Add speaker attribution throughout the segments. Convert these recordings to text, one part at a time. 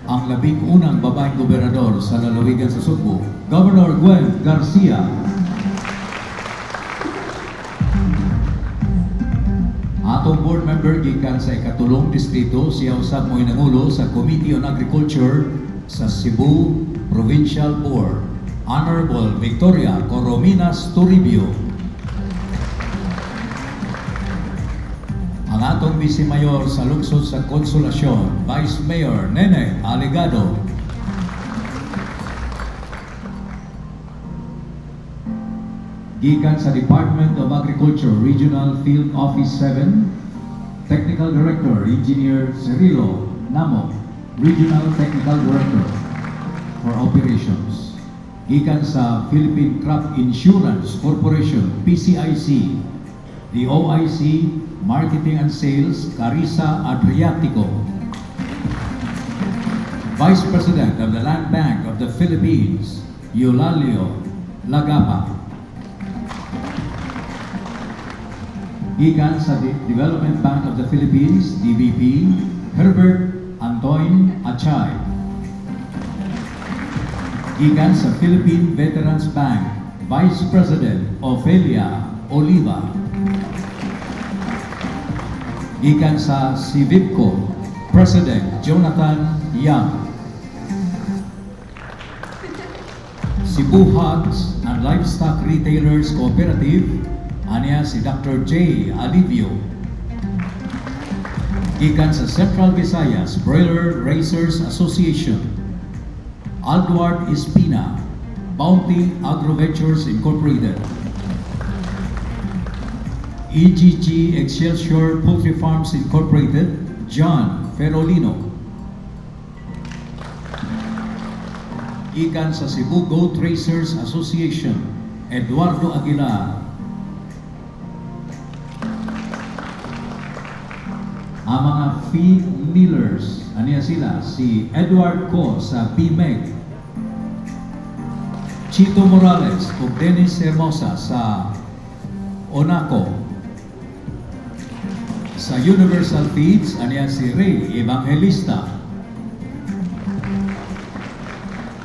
Speaker 1: Ang labing unang babaeng gobernador sa lalawigan sa Sugbo, Governor Gwen Garcia. Atong board member gikan sa ikatulong distrito, siya usab mo'y nangulo sa Committee on Agriculture sa Cebu Provincial Board, Honorable Victoria Corominas Toribio. Ang atong Vice Mayor sa lungsod sa Consolacion, Vice Mayor Nene Alegado. Gikan sa Department of Agriculture Regional Field Office 7, Technical Director Engineer Cirilo Namo, Regional Technical Director for Operations. Gikan sa Philippine Crop Insurance Corporation, PCIC, the OIC Marketing and Sales, Carissa Adriatico. Vice President of the Land Bank of the Philippines, Eulalio Lagapa. Gikan sa Development Bank of the Philippines, DBP, Herbert Antoine Achay. Gikan sa Philippine Veterans Bank, Vice President Ofelia Oliva. Gikan sa Civipco, President Jonathan Young. Cebu Hogs and Livestock Retailers Cooperative, anya si Dr. J. Alivio. Gikan sa Central Visayas Broiler Racers Association, Aldward Espina, Bounty Agroventures Incorporated. EGG Excelsior Poultry Farms Incorporated, John Ferolino. Gikan sa Cebu Goat Racers Association, Eduardo Aguilar. Ang mga feed millers, aniya sila, si Edward Co sa BMEG, Chito Morales ug Dennis Hermosa sa Onaco. Sa Universal Feeds, aniya si Ray Evangelista.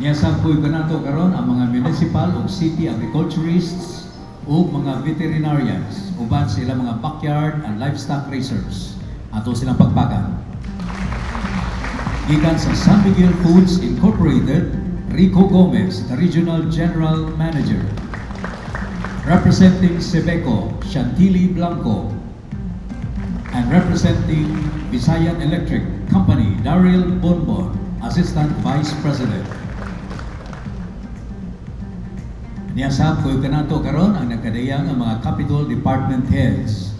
Speaker 1: Niya sa kanato karon ang mga municipal ug city agriculturists ug mga veterinarians uban sila mga backyard and livestock raisers. Ato silang pagpakan. Gikan sa San Miguel Foods Incorporated, Rico Gomez, the Regional General Manager. Representing Cebeco, Chantilly Blanco. And representing Visayan Electric Company, Daryl Bonbon, Assistant Vice President. Niyasab ko kanato karon ang nagkadayang ang mga Capitol Department Heads.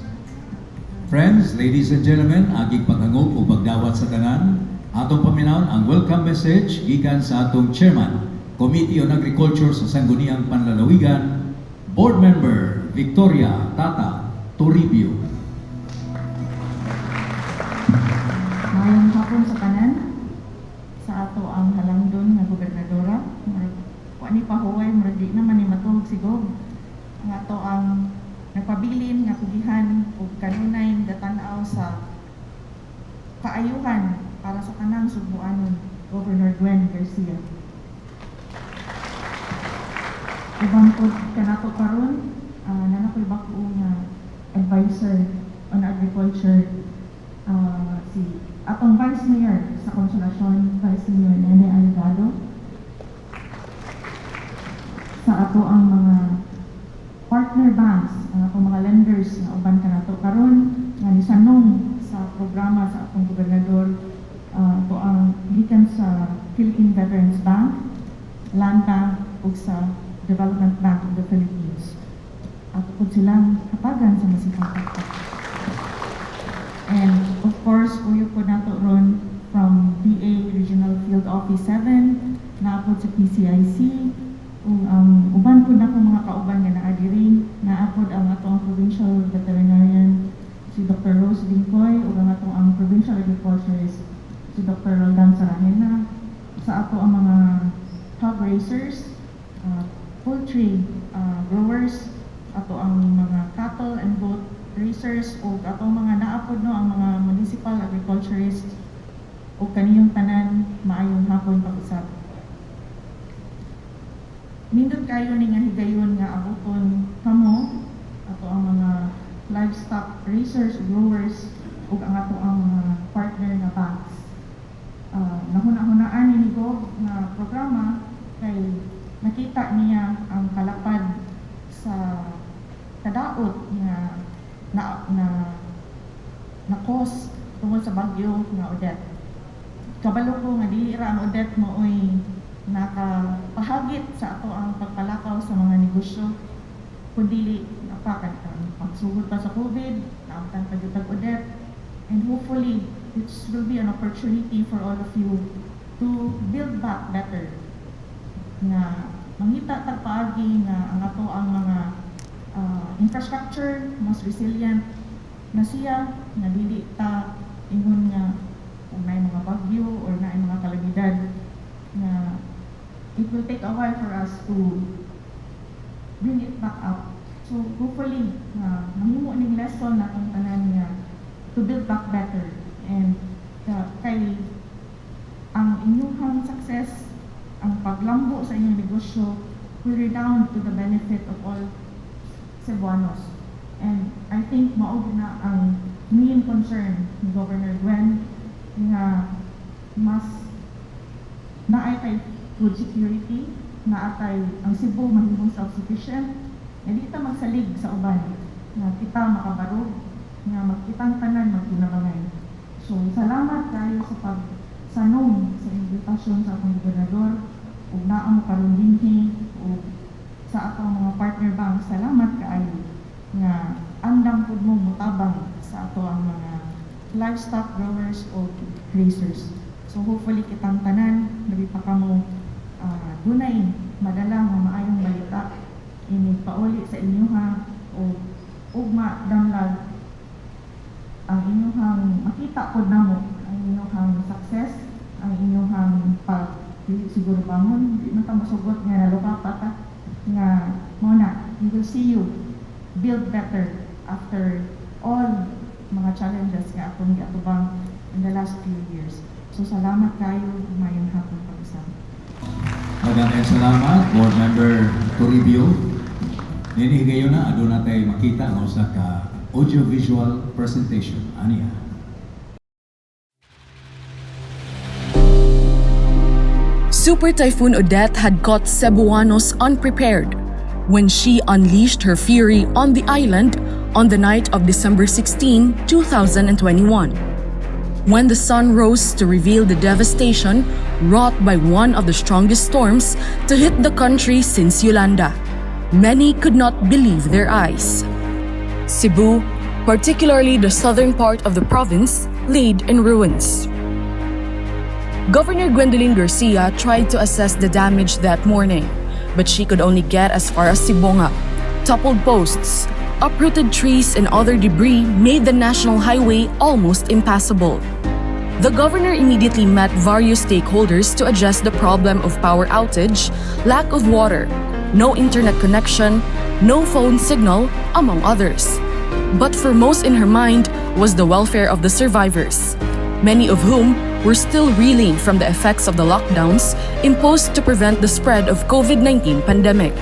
Speaker 1: Friends, ladies and gentlemen, agig paghangop o pagdawat sa tanan, atong paminawon ang welcome message gikan sa atong chairman, Committee on Agriculture sa Sangguniang Panlalawigan, Board Member Victoria Tata Toribio.
Speaker 2: Maayong hapon sa tanan, sa ato ang halangdon nga gobernadora. Murag wa ni pahuway, murag di naman ni matuog si Gob. Ang ato ang nagpabilin nga kugihan ug kanunay gatan-aw sa kaayuhan para sa tanang Sugbuanon, Governor Gwen Garcia. Uban pod kanato karon, naa na ko'y bag-o nga advisor on agriculture, si atong Vice Mayor sa Consolacion, Vice Mayor Nene Alegado. Sa ato ang mga partner banks, ang atong mga lenders nga uban kanato karon nga nisanong sa programa sa atong gobernador, ato ang gikan sa Philippine Veterans Bank, Land Bank ug sa Development Bank of the Philippines. Ato pod silang hatagan sa masipang pakpak. And of course, kuyo po nato ron from DA Regional Field Office 7, naa pod sa PCIC, ug ang uban po nako mga kauban nga naa diri, naa pod ang atong provincial veterinarian si Dr. Rose Dingkoy ug ang atong ang provincial agriculturist si Dr. Roldan Sarahena, sa ato ang mga hog raisers, poultry growers, ato ang mga cattle and goat raisers ug atong mga naapod no ang mga municipal agriculturists Ug kaniyong tanan, maayong hapon pag-usab. Nindot kayo ni nga higayon nga abuton kamo ato ang mga livestock raisers, growers ug ang ato ang mga partner nga banks. Nahuna-hunaan ni Gov nga programa kay nakita niya ang kalapad sa kadaot nga na cause tungod sa bagyo nga Odette. Kabalo ko nga dili ra ang Odette maoy nakapahagit sa ato ang pagpalakaw sa mga negosyo, kundi napa ang pagsugod pa sa COVID, naamtan pa gyud tag Odette, and hopefully this will be an opportunity for all of you to build back better, nga mangita tag paagi nga ang ato ang mga infrastructure mas resilient na siya, nga dili ta ingon nga kung naay mga bagyo or naay mga kalamidad nga it will take a while for us to bring it back up. So hopefully, mahimo ning lesson natong tanan nga to build back better and kay ang inyong success, ang paglambo sa inyong negosyo will redound to the benefit of all Cebuanos. And I think mao na ang main concern ni Governor Gwen nga mas naay kay food security, naa tay ang Cebu mahimong self-sufficient, nga di ta magsalig sa uban, nga kita makabarog, nga magkitang tanan magkinabangay. So salamat kayo sa pagsanong sa imbitasyon sa akong gobernador ug naa mo karon dinhi, ug sa atong mga partner banks, salamat kaayo nga andam pud mo mutabang sa ato ang mga livestock growers o raisers. So hopefully kitang tanan labi pa kamo dunay madala nga maayong balita inig pauli sa inyoha o ugma damlag ang inyong makita pod namo ang inyong success, ang inyong pag dili siguro bangon, di man ta mosugot nga naluka pa ta nga mao na we will see you build better after all mga challenges nga atong giatubang in the last few years. So salamat kayo, maayong hapon pag-usab.
Speaker 1: Maraming salamat, Board Member Toribio. Nini higayon na, aduna tay makita ang usa ka audiovisual presentation. Aniya.
Speaker 3: Super Typhoon Odette had caught Cebuanos unprepared when she unleashed her fury on the island on the night of December 16, 2021. When the sun rose to reveal the devastation wrought by one of the strongest storms to hit the country since Yolanda, many could not believe their eyes. Cebu, particularly the southern part of the province, laid in ruins. Governor Gwendolyn Garcia tried to assess the damage that morning, but she could only get as far as Sibonga. Toppled posts, uprooted trees, and other debris made the national highway almost impassable. The governor immediately met various stakeholders to address the problem of power outage, lack of water, no internet connection, no phone signal, among others. But foremost in her mind was the welfare of the survivors, many of whom were still reeling from the effects of the lockdowns imposed to prevent the spread of COVID-19 pandemic.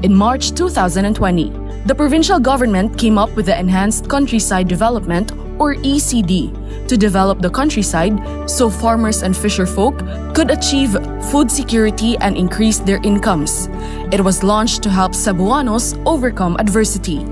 Speaker 3: In March 2020, the provincial government came up with the Enhanced Countryside Development, or ECD, to develop the countryside so farmers and fisherfolk could achieve food security and increase their incomes. It was launched to help Cebuanos overcome adversity.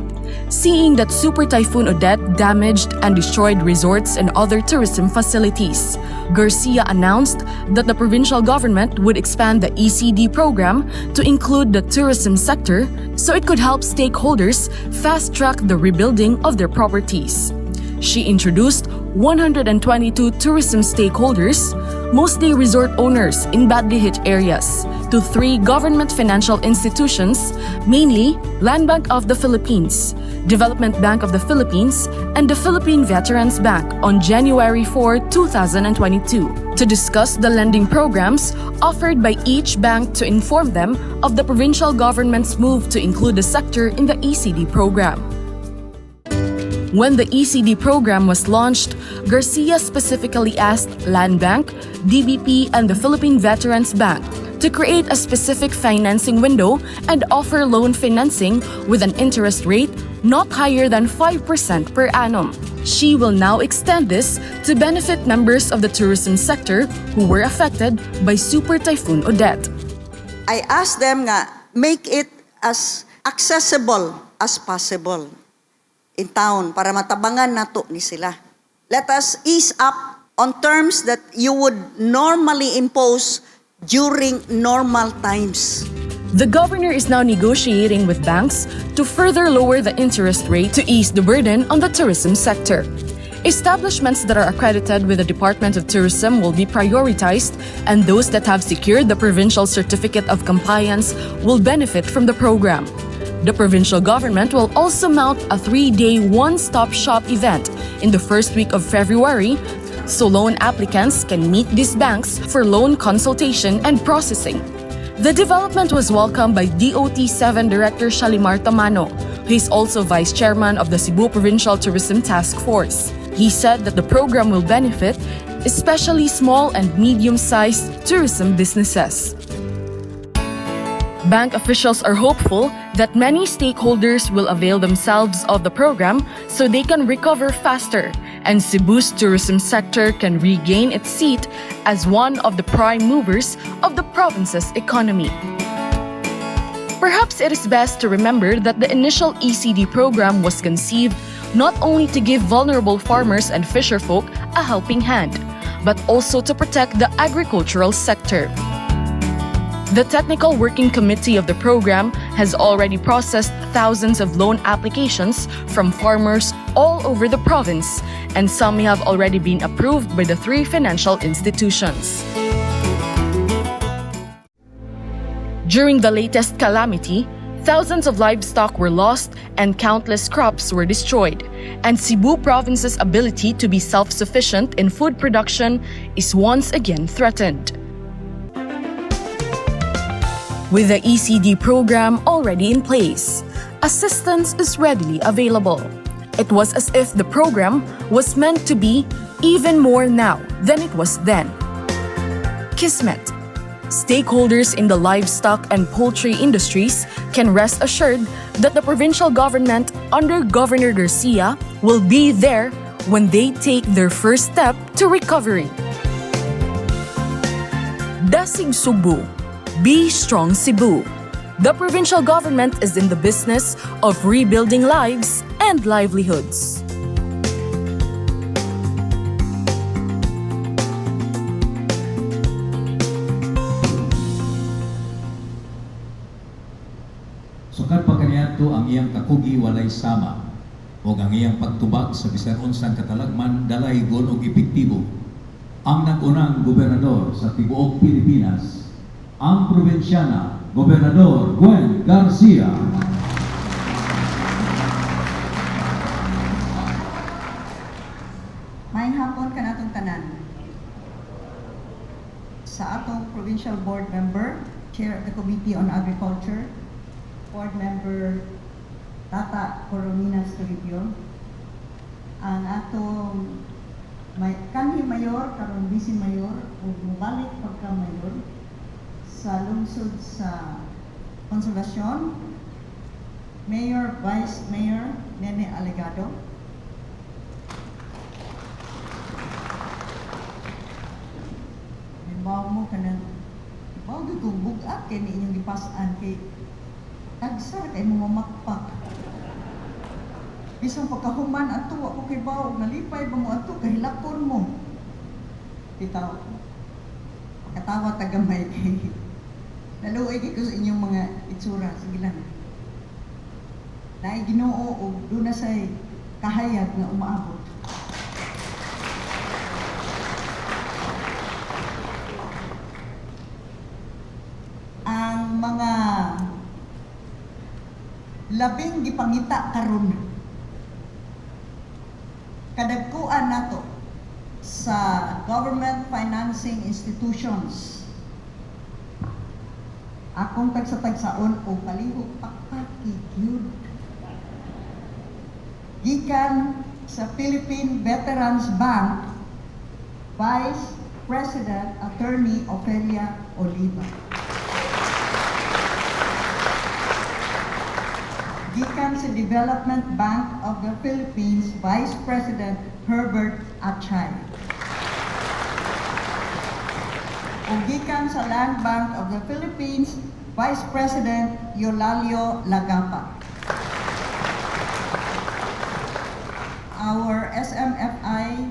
Speaker 3: Seeing that Super Typhoon Odette damaged and destroyed resorts and other tourism facilities, Garcia announced that the provincial government would expand the ECD program to include the tourism sector so it could help stakeholders fast-track the rebuilding of their properties. She introduced 122 tourism stakeholders, mostly resort owners in badly hit areas, to three government financial institutions, mainly Land Bank of the Philippines, Development Bank of the Philippines, and the Philippine Veterans Bank on January 4, 2022, to discuss the lending programs offered by each bank to inform them of the provincial government's move to include the sector in the ECD program. When the ECD program was launched, Garcia specifically asked Land Bank, DBP, and the Philippine Veterans Bank to create a specific financing window and offer loan financing with an interest rate not higher than 5% per annum. She will now extend this to benefit members of the tourism sector who were affected by Super Typhoon Odette.
Speaker 4: I asked them nga, make it as accessible as possible in town para matabangan nato ni sila. Let us ease up on terms that you would normally impose during normal times.
Speaker 3: The governor is now negotiating with banks to further lower the interest rate to ease the burden on the tourism sector. Establishments that are accredited with the Department of Tourism will be prioritized, and those that have secured the provincial certificate of compliance will benefit from the program. The provincial government will also mount a 3-day one stop shop event in the first week of February so loan applicants can meet these banks for loan consultation and processing. The development was welcomed by DOT 7 Director Shalimar Tamano, who is also vice chairman of the Cebu Provincial Tourism Task Force. He said that the program will benefit especially small and medium-sized tourism businesses. Bank officials are hopeful that many stakeholders will avail themselves of the program so they can recover faster and Cebu's tourism sector can regain its seat as one of the prime movers of the province's economy. Perhaps it is best to remember that the initial ECD program was conceived not only to give vulnerable farmers and fisherfolk a helping hand, but also to protect the agricultural sector. The Technical Working Committee of the program has already processed thousands of loan applications from farmers all over the province, and some may have already been approved by the three financial institutions. During the latest calamity, thousands of livestock were lost and countless crops were destroyed. And Cebu province's ability to be self sufficient in food production is once again threatened. With the ECD program already in place, assistance is readily available. It was as if the program was meant to be, even more now than it was then. Kismet. Stakeholders in the livestock and poultry industries can rest assured that the provincial government under Governor Garcia will be there when they take their first step to recovery. Dasig Sugbo. Be strong, Cebu. The provincial government is in the business of rebuilding lives and livelihoods.
Speaker 1: Sukad pa kaniadto, ang iyang kakugi walay sama ug ang iyang pagtubag sa bisan unsang katalagman dalaygon og epektibo. Ang nag-unang gobernador sa tibuok Pilipinas, ang probinsyana, Gobernador Gwen Garcia.
Speaker 4: Maayong hapon kanatong tanan. Sa atong provincial board member, chair of the Committee on Agriculture, board member Tata Corominas Toribio, ang atong may, kanhi mayor, karon vice mayor, ug mobalik pagka mayor sa lungsod sa Consolacion, Mayor, Vice Mayor Nene Alegado, Halimbawa mo kanang bawo gyud kong bug-at kay ni inyong gipas-an kay tagsa ra kay mo mamakpak. Bisan pagkahuman ato, wa ko kay bawo, nalipay ba mo ato, kahilakon mo. Bitaw. Pakatawa ta gamay kay naluoy kay ko sa inyong mga itsura. Sige lang. Naay Ginoo og duna say kahayag nga umaabot. Ang mga labing gipangita karon, kadagkuan nato sa government financing institutions, akong tagsa-tagsaon o palihog pakpaki gyud. Gikan sa Philippine Veterans Bank, Vice President Attorney Ofelia Oliva. Gikan sa Development Bank of the Philippines, Vice President Herbert Achay. Ug gikan sa Land Bank of the Philippines, Vice President Eulalio Lagapa. Our SMFI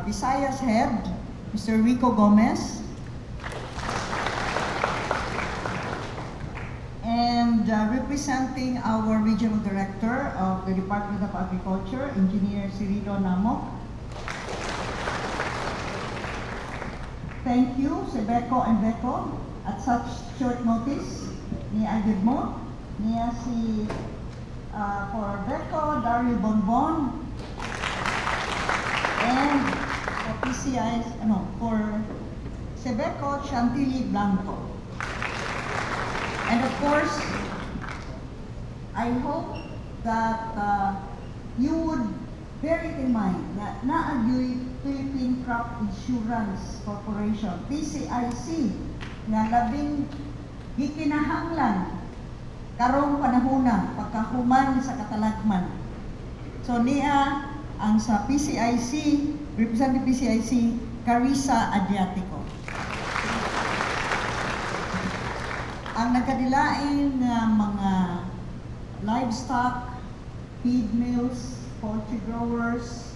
Speaker 4: Visayas Head, Mr. Rico Gomez. And representing our Regional Director of the Department of Agriculture, Engineer Cirilo Namo. Thank you, Sebeco and Beco, at such short notice. Ni agad mo, niya si for Beco, Dario Bonbon, and for PCI, ano, for Sebeco, Chantilly Blanco. And of course, I hope that you would bear it in mind na naa gyoy Philippine Crop Insurance Corporation, PCIC, nga labing gikinahanglan karong panahona pagkahuman sa katalagman. So niya ang sa PCIC, representative PCIC, Carissa Adriatico. Ang nagkadilain nga mga livestock, feed mills, poultry growers,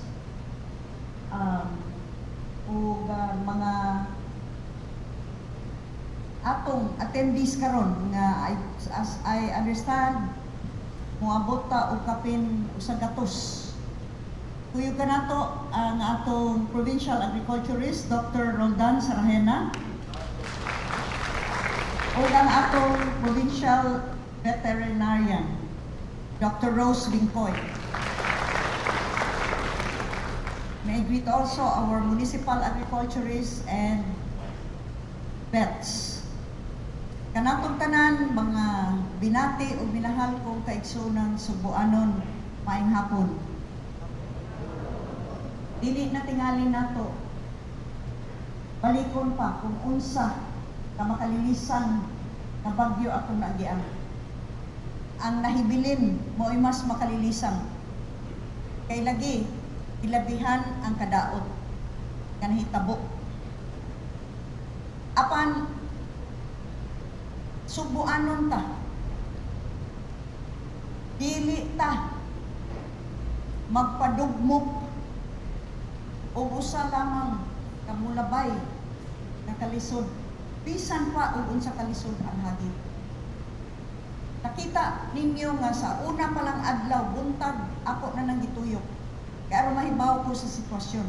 Speaker 4: ug mga atong attendees karon nga as I understand moabot ta og kapin usa gatos. Kuyog kanato ang atong provincial agriculturist Dr. Roldan Sarahena ug ang atong provincial veterinarian Dr. Rose Vincoy. May I greet also our municipal agriculturists and vets. Kanatong tanan mga binati o minahal kong kaigsunan Sugbuanon, maayong hapon. Dili na tingali nato balikon pa kung unsa ka makalilisan na bagyo atong naagian. Ang nahibilin mo'y mas makalilisan. Kay lagi ilabihan ang kadaot nga nahitabo. Apan Sugbuanon ta. Dili ta magpadugmok og usa lamang kamulabay nga kalisod, bisan pa og unsa kalisod ang hagit. Nakita ninyo nga sa una pa lang adlaw buntag ako na nang gituyok. Kay aron mahibaw ko sa sitwasyon.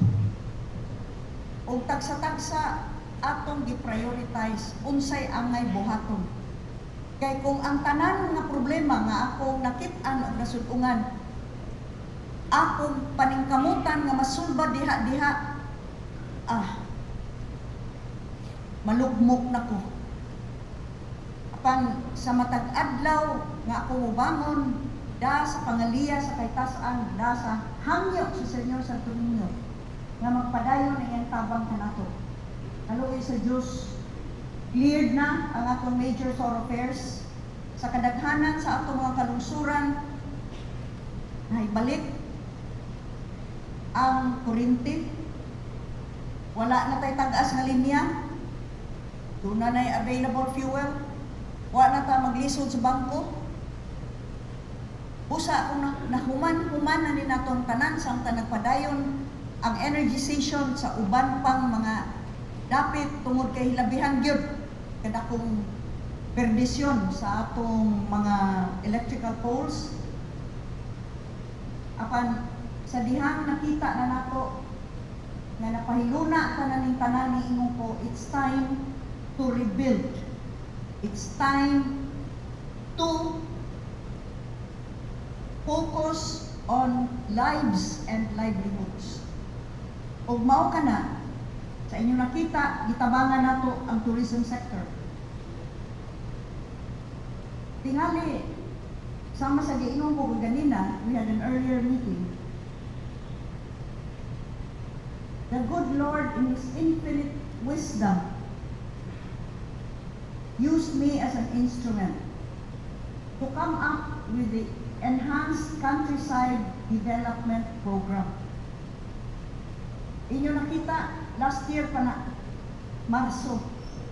Speaker 4: Og tagsa-tagsa atong gi-prioritize unsay angay buhaton. Kay kung ang tanan nga problema nga akong nakit-an og nasud-ungan, akong paningkamutan nga masulbad diha-diha, malugmok na ko. Apan sa matag adlaw nga ako mobangon, da sa pangaliya sa kaytas-an, da sa hangyo sa Senyor Santo Niño, nga magpadayon ang iyang tabang kanato. Kaluoy sa Diyos, cleared na ang atong major thoroughfares. Sa kadaghanan sa atong mga kalungsuran, naibalik ang kuryente. Wala na tay tag-as nga linya. Doon na na'y available fuel. Wala na ta maglisod sa bangko. Busa kung nahuman-human na ni natong tanan samtang nagpadayon ang energization sa uban pang mga dapit tungod kay hilabihan gyud kadakong perdisyon sa atong mga electrical poles. Apan sa dihang nakita na nato nga napahiluna tanan ning tanan, niingon ko, it's time to rebuild. It's time to focus on lives and livelihoods. Ug mao kana sa inyong nakita, gitabangan nato ang tourism sector. Tingali, Sama sa giingon ko ganina, we had an earlier meeting. The good Lord, in His infinite wisdom, used me as an instrument to come up with the Enhanced Countryside Development Program. Inyo nakita, last year pa na, Marso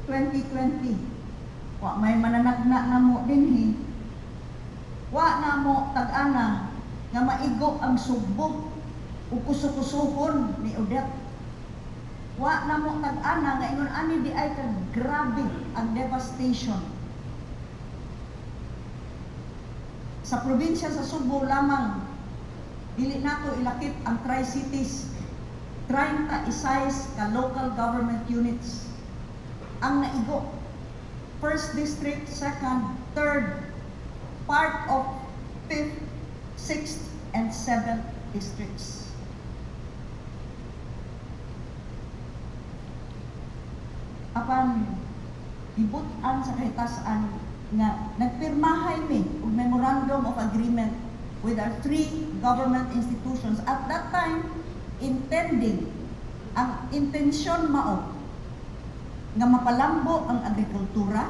Speaker 4: 2020, wa may mananagna na mo dinhi, wa na mo tag-ana nga maigo ang Sugbo ug kusukusuhon ni Odette. Wa na mo tag-ana nga ingon ani di ay ka grabe ang devastation. Sa probinsya sa Sugbo lamang, dili nato ilakip ang Tri-Cities, 36 ka local government units ang naigo. First district, second, third, part of fifth, sixth, and seventh districts. Apan gibutan sa kahitasan nga nagpirmahay mi og memorandum of agreement with our three government institutions at that time, intending, ang intensyon mao nga mapalambo ang agrikultura,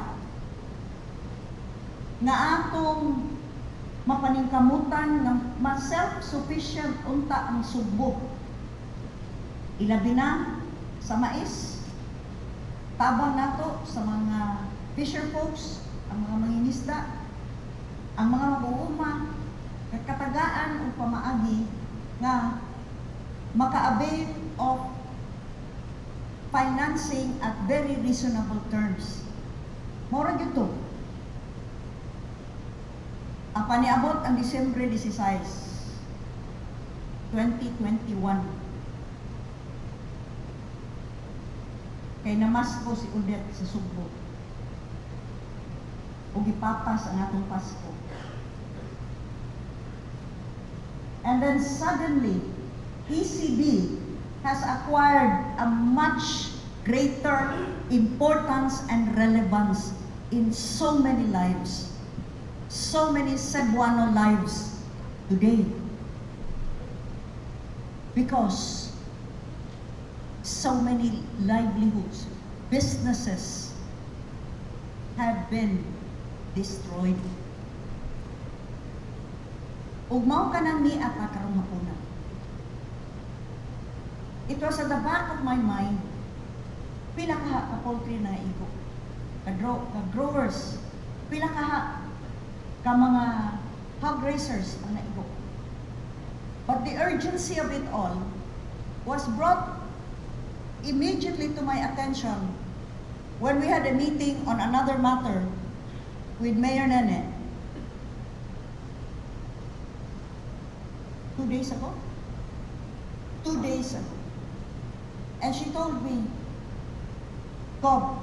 Speaker 4: nga atong mapaningkamutan nga ma-self-sufficient unta ang Sugbo, ilabi na sa mais, tabang nato sa mga fisher folks, ang mga mangingisda, ang mga mag-uuma, katagaan og pamaagi nga maka-avail of financing at very reasonable terms. Mora gyud to. Ang paniabot ang Disyembre 16, 2021. Kay namasko si Odette sa Sugbo. O gipapas ang atong Pasko. And then suddenly, ECD has acquired a much greater importance and relevance in so many lives, so many Cebuano lives today. Because so many livelihoods, businesses have been destroyed. Ug mao kanang niata karong hapuna. It was at the back of my mind, pila kaha ka poultry na igo, ka growers, pila kaha ka mga hog raisers ang naigo. But the urgency of it all was brought immediately to my attention when we had a meeting on another matter with Mayor Nene 2 days ago. 2 days ago. And she told me, "Gob,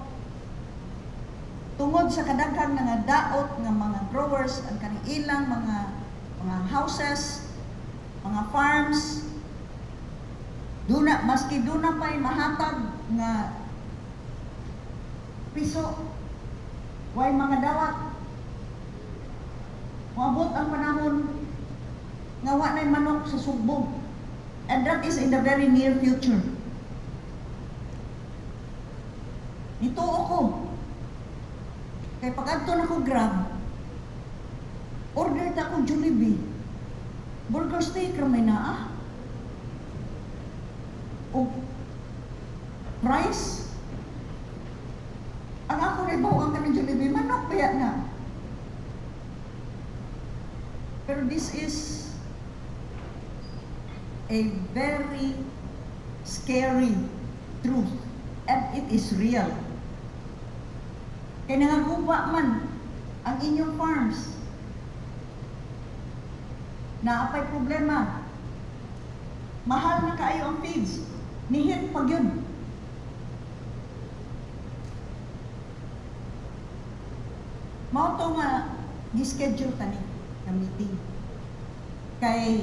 Speaker 4: tungod sa kadaghan nga daot nga mga growers ang kanilang mga houses, mga farms, duna maski duna pa'y mahatag nga piso, way mga dawat. Moabot ang panahon nga wa na'y manok sa Sugbo." And that is in the very near future. Nituo ko. Kay pag-adto na ko Grab, order ta ko Jollibee. Burger steak ra may naa. Og price. Ang ako na ang kanang Jollibee, manok ba na? Pero this is a very scary truth and it is real. Kay nangaguba man ang inyong farms. Naapay problema. Mahal na kaayo ang feeds. Nihit pag yun. Mao to nga gi-schedule tani nga meeting. Kay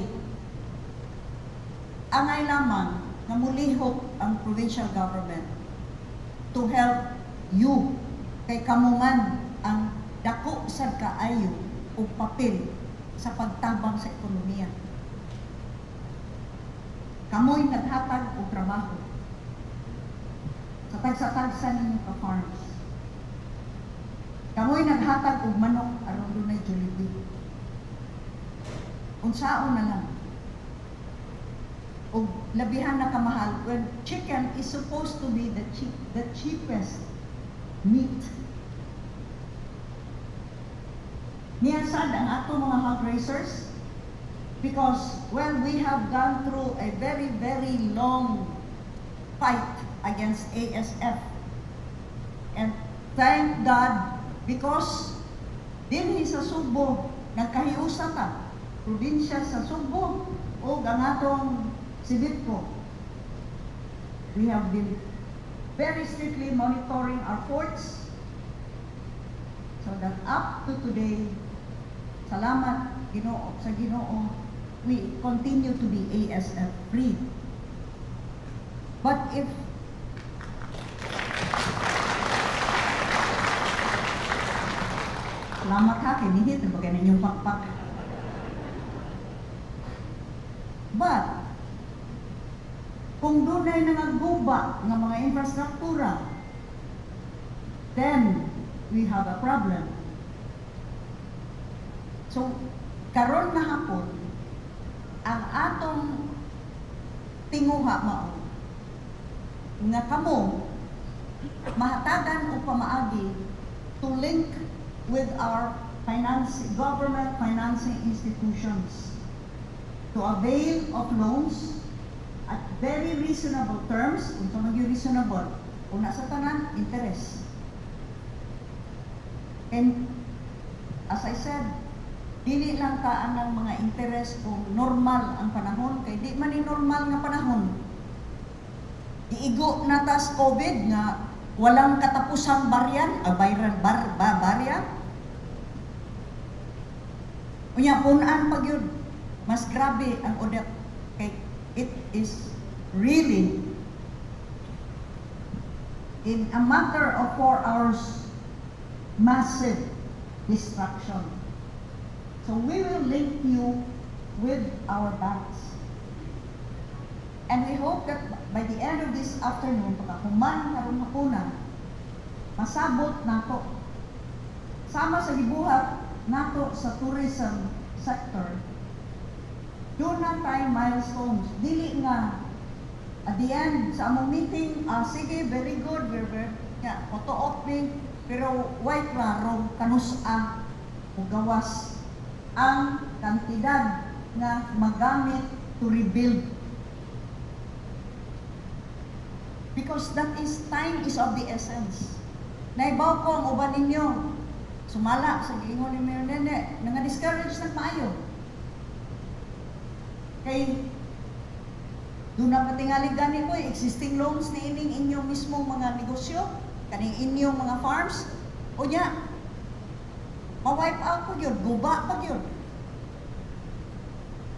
Speaker 4: angay lamang nga mulihok ang provincial government to help you, kay kamo man ang dako sad kaayo og papel. sa pagtabang sa ekonomiya. Kamoy naghatag og trabaho sa tagsa-tagsa ninyo ka farms. Kamoy naghatag og manok aron dunay Jollibee. Unsaon na lang og labihan na kamahal when chicken is supposed to be the cheapest meat. Niya sad ang ato mga hog raisers because, well, we have gone through a very, very long fight against ASF. And thank God because dinhi sa Sugbo nagkahiusa ta, probinsya sa Sugbo o ang atong CEBIPCO. We have been very strictly monitoring our ports so that up to today, salamat Ginoo sa Ginoo, we continue to be ASF free. But if Salamat ha, kinihit, bagay ninyong pakpak. But, kung dunay nangaguba nga mga infrastruktura, then we have a problem. So, karon na hapon, ang atong tinguha mao nga kamo mahatagan og pamaagi to link with our government financing institutions to avail of loans at very reasonable terms. Unsa man gyud reasonable? Una sa tanan, interest. And as I said, dili lang taan ng mga interest kung normal ang panahon, kay di man ni normal nga panahon. Giigo na tas COVID nga walang katapusang baryan, ah, bayran, bar, ba, barya. Unya, punan pa gyud. Mas grabe ang Odette kay it is really in a matter of 4 hours massive destruction. So we will link you with our banks. And we hope that by the end of this afternoon, pagkahuman karong hapuna, masabot nato. Sama sa gibuhat nato sa tourism sector, duna tay milestones. Dili nga at the end sa among meeting, ah, sige, very good, very, very, nga, photo op ni, pero way klaro kanus-a o gawas ang kantidad nga magamit to rebuild. Because that is, time is of the essence. Naibaw ko ang uban ninyo, sumala sa giingon ni Mayor Nene, nga discourage ng maayo. Kay duna pa tingali gani ko existing loans ni ining inyong mismong mga negosyo, kaning inyong mga farms, o nya, ma-wipe out po yun, guba pa yun.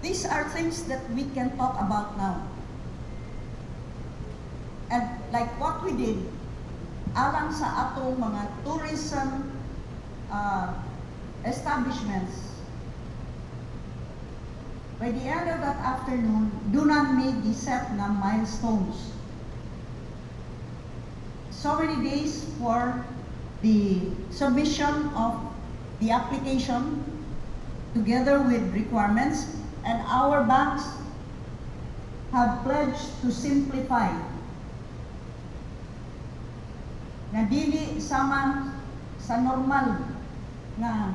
Speaker 4: These are things that we can talk about now. And like what we did, alang sa atong mga tourism establishments, by the end of that afternoon, duna may giset na milestones. So many days for the submission of the application together with requirements, and our banks have pledged to simplify na dili sama sa normal nga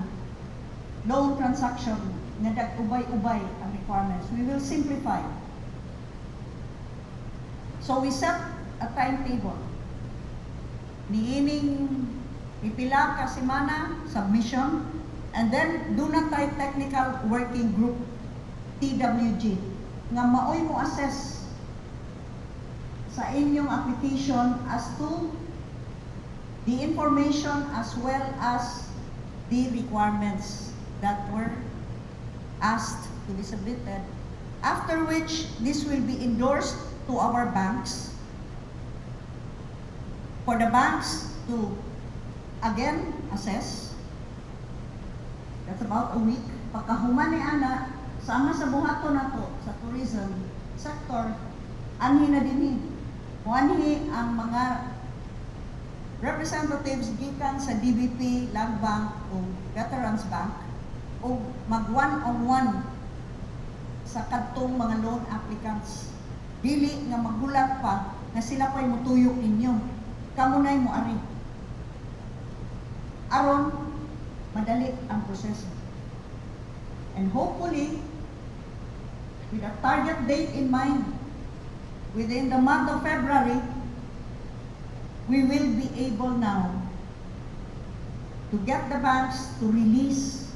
Speaker 4: loan transaction nga dag-ubay-ubay ang requirements. We will simplify. So we set a timetable. Niining pipila ka semana submission, and then duna tay technical working group, TWG, nga maoy mo assess sa inyong application as to the information as well as the requirements that were asked to be submitted. After which, this will be endorsed to our banks for the banks to again assess. That's about a week Pagkahuman ni ana, sama sa buhaton nato sa tourism sector, anhi na dinhi. Muanhi ang mga representatives gikan sa DBP, Land Bank o Veterans Bank o mag one-on-one sa kadtong mga loan applicants. Dili nga magulat pa nga sila pa'y mutuyok ninyo. Kamo na'y moari. Aron madali ang proseso. And hopefully, with a target date in mind, within the month of February, we will be able now to get the banks to release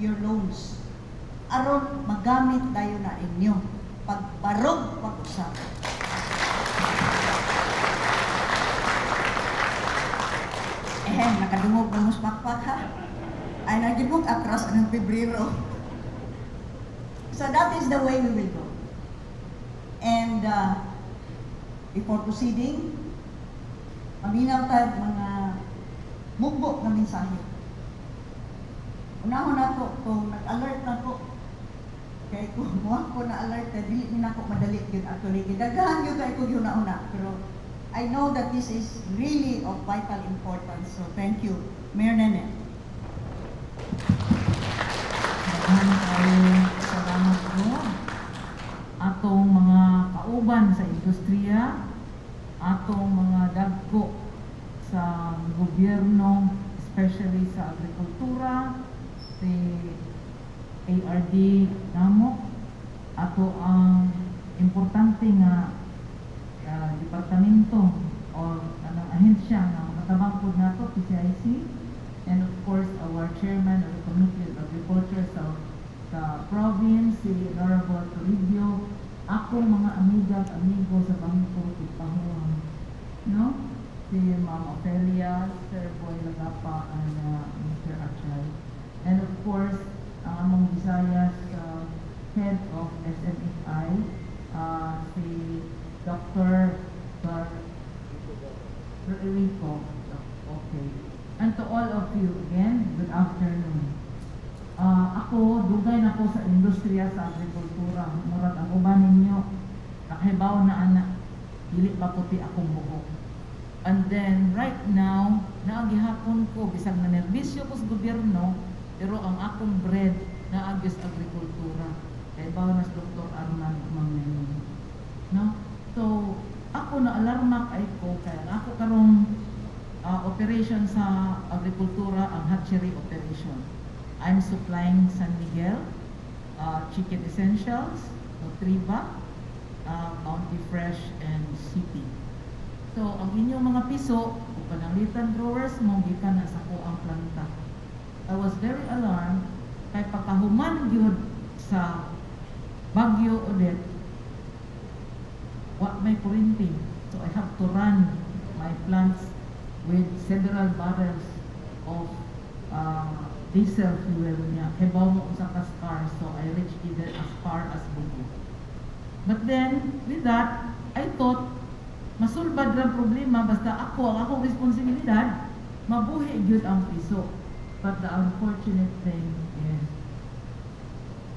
Speaker 4: your loans. Aron magamit dayon na inyo pagbarog pag-usap. Eh, nakadungog na mo sa pakpak ha. Ay, nagibog atras ng Pebrero. So that is the way we will go. And before proceeding, paminaw tayo mga mugbo na mensahe. Unahon nako kung nag-alert na ko kay kung mo ko na alert kay dili ni nako madali gyud, actually gidaghan gyud kay ko una-una, pero I know that this is really of vital importance, so thank you, Mayor Nene.
Speaker 5: Daghan kaayo salamat ko atong mga kauban sa industriya, atong mga dagko sa gobyerno, especially sa agrikultura, si ARD namo, ato ang importante nga departamento or anong ahensya nga makatabang pod nato, PCIC, and of course our chairman of the Committee of Agriculture sa province, si Honorable Toribio, akong mga amiga at amigo sa Bangko Tigpahuwang, no? Si Ma'am Ofelia, Sir Boy Lagapa, and Mr. Achay. And of course, ang among Visayas head of SMFI, si Dr. Rico. Okay. And to all of you again, good afternoon. Ako, dugay na ko sa industriya sa agrikultura. Murag ang uban ninyo, nakahibaw na ana, dili pa puti akong buhok. And then, right now, naa gihapon ko, bisag na nerbisyo ko sa gobyerno, pero ang akong bread, naa gyud sa agrikultura. Kay baw na si Dr. Arman Mangyayon. No? So, ako na alarma kay ko, kaya ang ako karong operation sa agrikultura, ang hatchery operation. I'm supplying San Miguel, Chicken Essentials, Nutriva, Bounty Fresh, and City. So, ang inyong mga piso, ug pananglitan growers mo, gikan na sa akoang planta. I was very alarmed kay pagkahuman gyud sa Bagyo Odette, wa may kuryente. So I have to run my plants with several barrels of diesel fuel niya. Hibaw mo usa ka scar, so I reached even as far as Bugo. But then, with that, I thought, masulbad ra problema, basta ako, ang akong responsibilidad, mabuhi gyud ang piso. But the unfortunate thing is,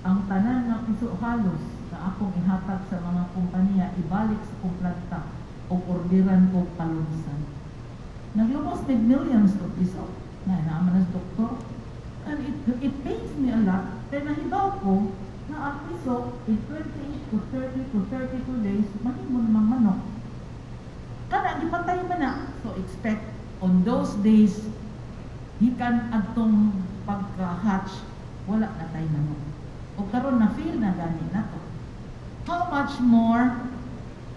Speaker 5: ang tanan nga piso halos na akong ihatag sa mga kompanya, ibalik sa kong planta o orderan ko palunsan. Naglumos mig millions of piso. Na naaman na sa doktor. And it pains me a lot. Kaya nahibaw ko na ang piso in 28 to 30 to 32 days, mahimo namang manok. Kana, gipatay man na. So expect on those days, gikan adtong pagka-hatch, wala na tay manok. O karon na feel na gani na to. How much more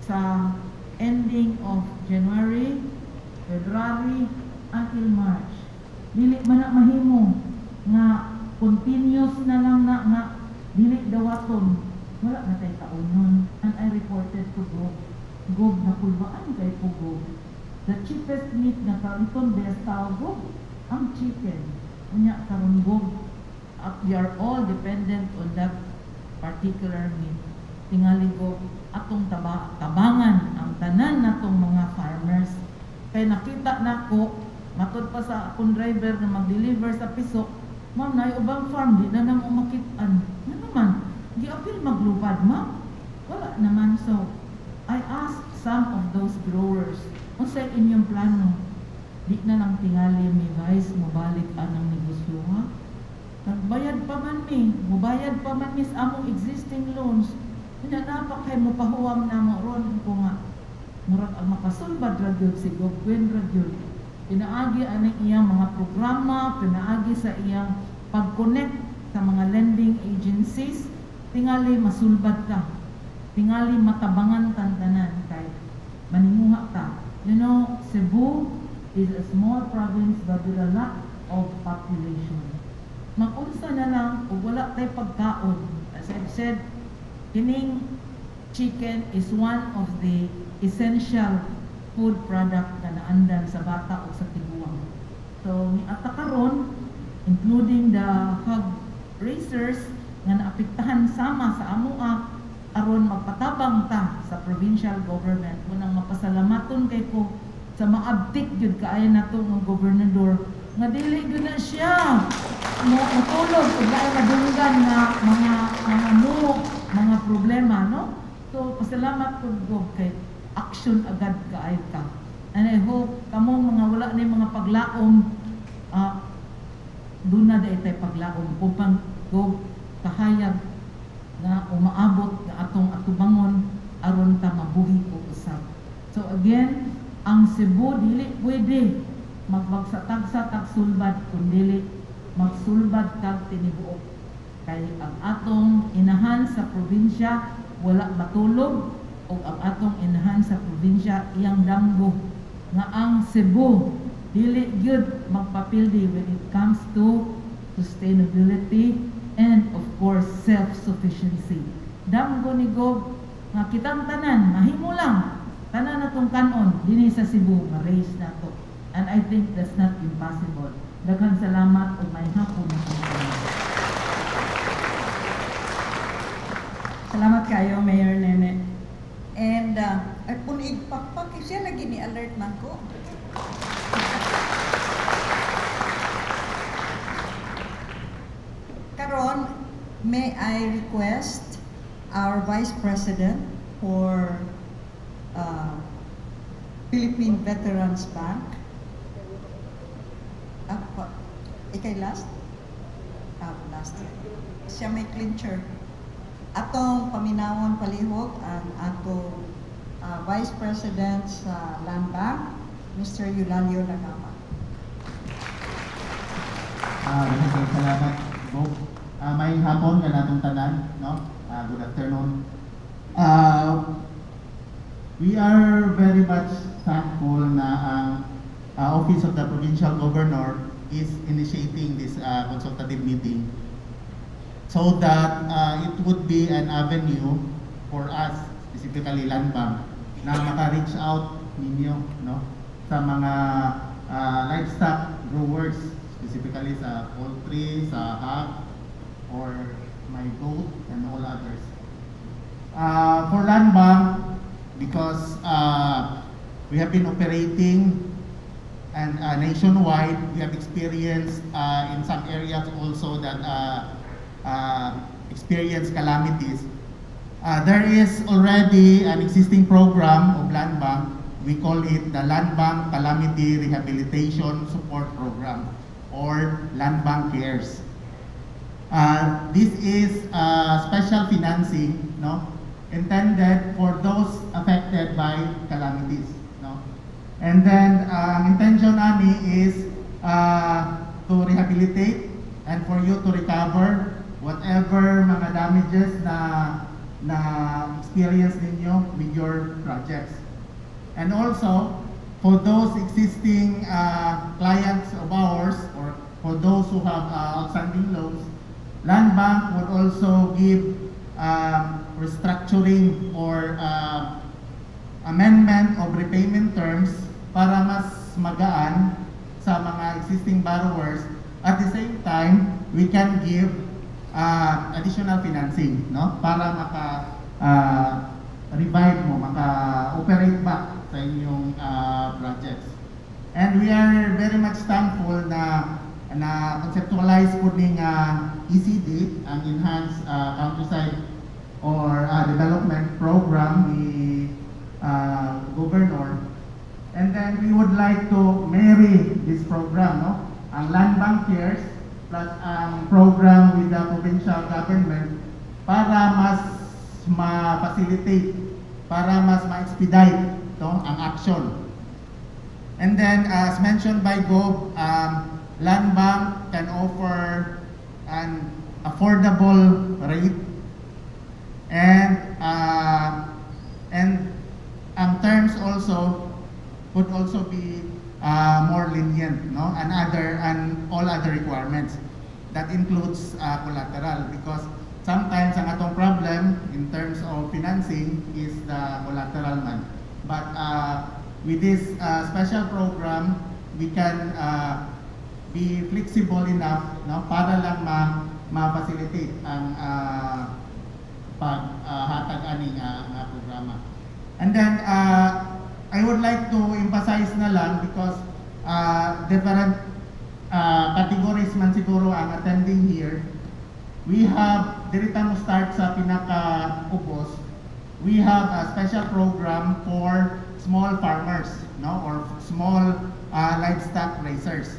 Speaker 5: sa ending of January, February, until March? Dili man na mahimo nga continuous na lang na nga dili dawaton. Wala na tay kaunon. And I reported to Gov. Gov, nakulbaan kay ko, Gov. The cheapest meat nga karon best tao, Gov, ang chicken. Unya karon, Gov, we are all dependent on that particular meat. Tingali ko atong tabangan ang tanan natong mga farmers. Kay nakita nako, matud pa sa akong driver na mag-deliver sa piso, Ma'am, naay ubang farm, di na namo makit-an. Ano naman, giapil maglupad, ma'am. Wala naman. So, I asked some of those growers, "Unsay inyong plano?" "Di na lang tingali mi, Vice, mobalik anang negosyo ha. Nagbayad pa man mi, mubayad pa man mi sa among existing loans. Unya naa pa kay mopahuwam namo ron." Ko nga, murag ang makasulbad ra gyud si Gov Gwen ra gyud. Pinaagi aning iyang mga programa, pinaagi sa iyang pag-connect sa mga lending agencies, tingali masulbad ta. Tingali matabangan tantanan kay maninguha ta. Cebu is a small province but with a lot of population. Mag-unsa na lang ug wala tay pagkaon. As I've said, kining chicken is one of the essential food product na naandan sa bata o sa tiguang. So, niata karon, including the hog raisers nga naapektahan sama sa amoa, aron magpatabang ta sa provincial government. Unang mapasalamaton kay ko sa maabtik gyud kaayo nato nga gobernador nga dili gyud na siya mo matulog ug naay madunggan nga mga mo mga problema, no? So pasalamat pud ko kay action agad kaayo ka, and I hope kamong mga wala na mga paglaom, doon na dai tay paglaom upang go kahayag nga umaabot nga atong atubangon aron ta mabuhi og usab. So again, ang Cebu dili pwede magbagsa-tagsa tag sulbad kun dili magsulbad kag tinibuok. Kay ang atong inahan sa probinsya wala matulog ug ang atong inahan sa probinsya iyang damgo nga ang Cebu dili gyud magpapildi when it comes to sustainability and of course self-sufficiency. Damgo ni Gov nga kitang tanan mahimo lang tanan natong kanon dinhi sa Cebu ma-raise nato. And I think that's not impossible. Daghang salamat ug maayong hapon na tanan.
Speaker 4: Salamat kayo, Mayor Nene. And ay punig pakpak, eh, siya lagi ni alert nako. Karon, may I request our Vice President for Philippine Veterans Bank. Ah, ikay last? Ah, last. Siya may clincher. Atong paminawon palihog ang atong Vice President sa Land Bank, Mr. Eulalio Lagama.
Speaker 6: Maraming salamat, Bo. Maayong hapon kanatong tanan, no? Good afternoon. We are very much thankful na ang Office of the Provincial Governor is initiating this consultative meeting so that it would be an avenue for us, specifically Land Bank, na maka-reach out ninyo, no, sa mga livestock growers, specifically sa poultry, sa hog, or my goat, and all others. For Land Bank, because we have been operating and nationwide, we have experienced in some areas also that experience calamities. There is already an existing program of Land Bank. We call it the Land Bank Calamity Rehabilitation Support Program or Land Bank Cares. This is special financing, no, intended for those affected by calamities, no. And then ang intention ani is to rehabilitate and for you to recover whatever mga damages na experience ninyo with your projects. And also, for those existing clients of ours or for those who have outstanding loans, Land Bank would also give restructuring or amendment of repayment terms para mas magaan sa mga existing borrowers. At the same time, we can give additional financing, no? Para maka revive mo, maka-operate back sa inyong projects. And we are very much thankful na Na conceptualize po ning ECD, ang Enhanced Countryside or Development Program ni Governor. And then we would like to marry this program, no? Ang Land Bank Cares plus ang program with the provincial government para mas ma-facilitate, para mas ma-expedite, no, ang action. And then, as mentioned by Gob, Land Bank can offer an affordable rate and ang terms also could also be more lenient, no? And all other requirements. That includes collateral because sometimes ang atong problem in terms of financing is the collateral man. But with this special program, we can be flexible enough, no, para lang ma ma-facilitate ang paghatag ani nga programa. And then I would like to emphasize na lang because different categories man siguro ang attending here. We have, diri ta mo start sa pinaka-ubos, we have a special program for small farmers, no, or small livestock raisers.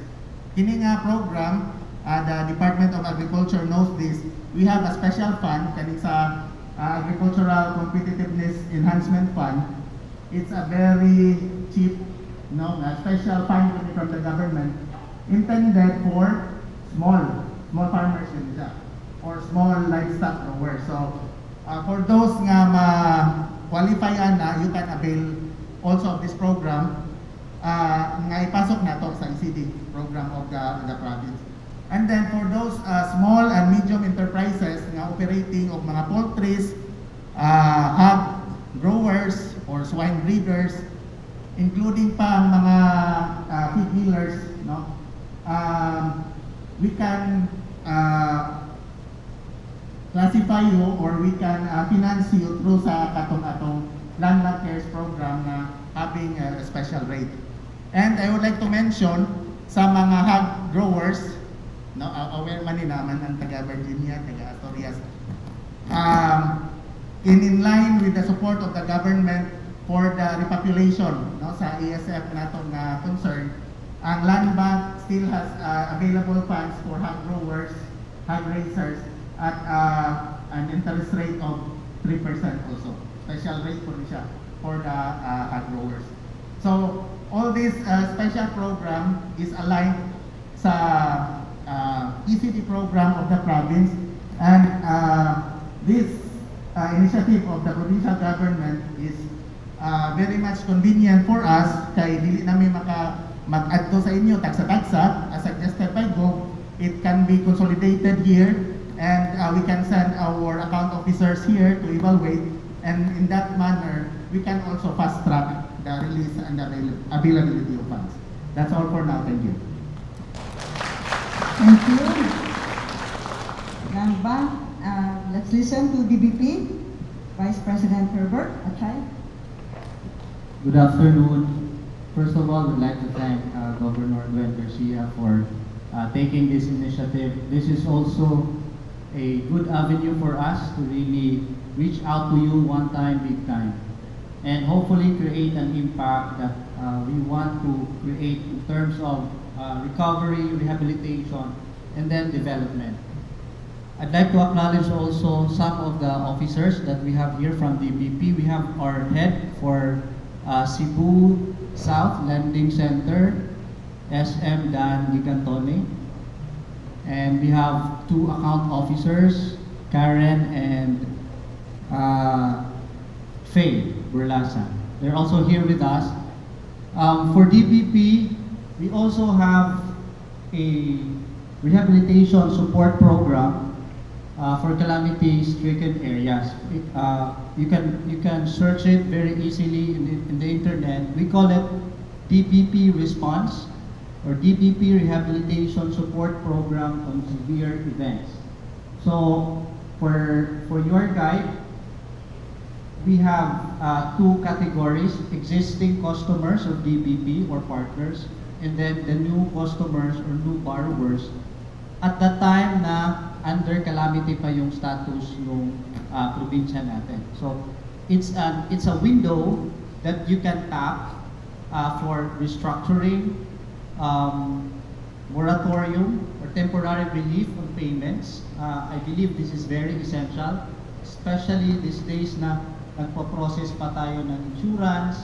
Speaker 6: Kini nga program, the Department of Agriculture knows this. We have a special fund kani sa Agricultural Competitiveness Enhancement Fund. It's a very cheap, no, a special fund from the government intended for small farmers yun siya or small livestock growers. So for those nga ma-qualify ana, you can avail also of this program nga ipasok nato sa ECD program of the province. And then for those small and medium enterprises nga operating og mga poultries, hog growers or swine breeders, including pa ang mga feed millers, no? We can classify you or we can finance you through sa katong atong Land Bank Cares program na having a special rate. And I would like to mention sa mga hog growers, no, aware man ni naman ang taga Virginia, taga Asturias. In line with the support of the government for the repopulation, no, sa ASF nato nga concern, ang Land Bank still has available funds for hog growers, hog raisers at an interest rate of 3% also. Special rate po siya for the hog growers. So, all this special program is aligned sa ECD program of the province and this initiative of the provincial government is very much convenient for us kay dili nami maka mag-adto sa inyo tagsa-tagsa. As suggested by Gov, it can be consolidated here and we can send our account officers here to evaluate, and in that manner we can also fast track the release and availability of funds. That's all for now. Thank you.
Speaker 4: Thank you. Land Bank, let's listen to DBP, Vice President Herbert Achay.
Speaker 7: Good afternoon. First of all, we'd like to thank Governor Gwen Garcia for taking this initiative. This is also a good avenue for us to really reach out to you one time, big time, and hopefully create an impact that we want to create in terms of recovery, rehabilitation, and then development. I'd like to acknowledge also some of the officers that we have here from DBP. We have our head for Cebu South Lending Center, SM Dan Gigantone. And we have two account officers, Karen and Faye Burlasa. They're also here with us. For DBP, we also have a rehabilitation support program for calamity-stricken areas. You can search it very easily in the internet. We call it DBP Response or DBP Rehabilitation Support Program on Severe Events. So for your guide, we have two categories: existing customers of DBP or partners. and then the new customers or new borrowers at that time na under calamity pa yung status ng probinsya natin. So it's a window that you can tap for restructuring, moratorium, or temporary relief on payments. I believe this is very essential, especially these days na nagpo-process pa tayo ng insurance,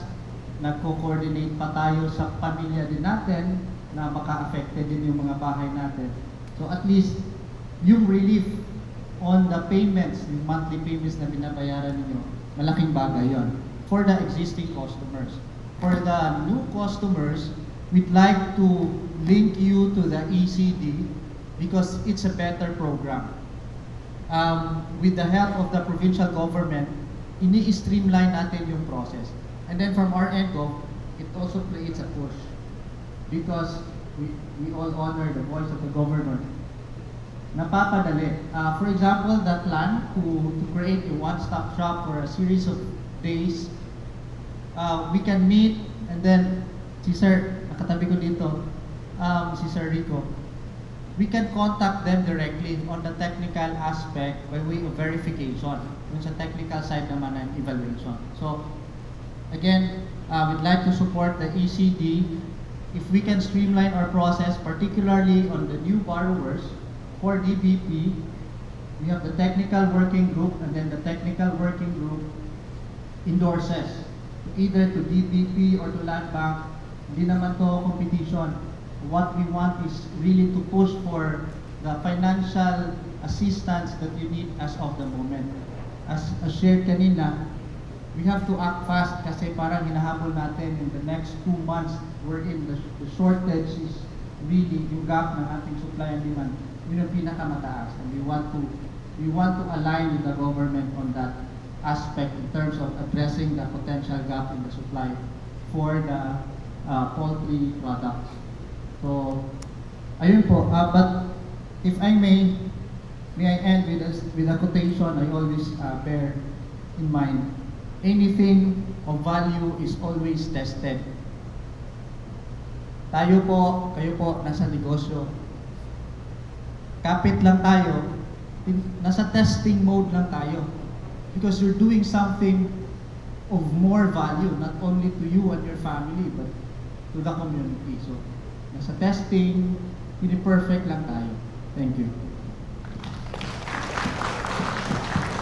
Speaker 7: nagko-coordinate pa tayo sa pamilya din natin na baka affected din yung mga bahay natin. So at least, yung relief on the payments, yung monthly payments na binabayaran ninyo, malaking bagay yon for the existing customers. For the new customers, we'd like to link you to the ECD because it's a better program. With the help of the provincial government, ini-streamline natin yung process. And then from our end, Gov, it also creates a push because we all honor the voice of the governor. Napapadali. For example, the plan to create a one-stop shop for a series of days, we can meet and then si Sir, nakatabi ko dito, si Sir Rico, we can contact them directly on the technical aspect by way of verification. Yung sa technical side naman ng evaluation. So, again, we'd like to support the ECD if we can streamline our process, particularly on the new borrowers for DBP. We have the technical working group, and then the technical working group endorses either to DBP or to Land Bank. Hindi naman to competition. What we want is really to push for the financial assistance that you need as of the moment. As shared kanina, we have to act fast kasi parang hinahabol natin in the next 2 months wherein the shortage is really yung gap ng ating supply and demand, yun ang pinakamataas. And we want to align with the government on that aspect in terms of addressing the potential gap in the supply for the poultry products. So, ayun po. But if I may I end with a quotation I always bear in mind. Anything of value is always tested. Tayo po, kayo po, nasa negosyo. Kapit lang tayo, nasa testing mode lang tayo. Because you're doing something of more value, not only to you and your family, but to the community. So, nasa testing, hindi perfect lang tayo. Thank you.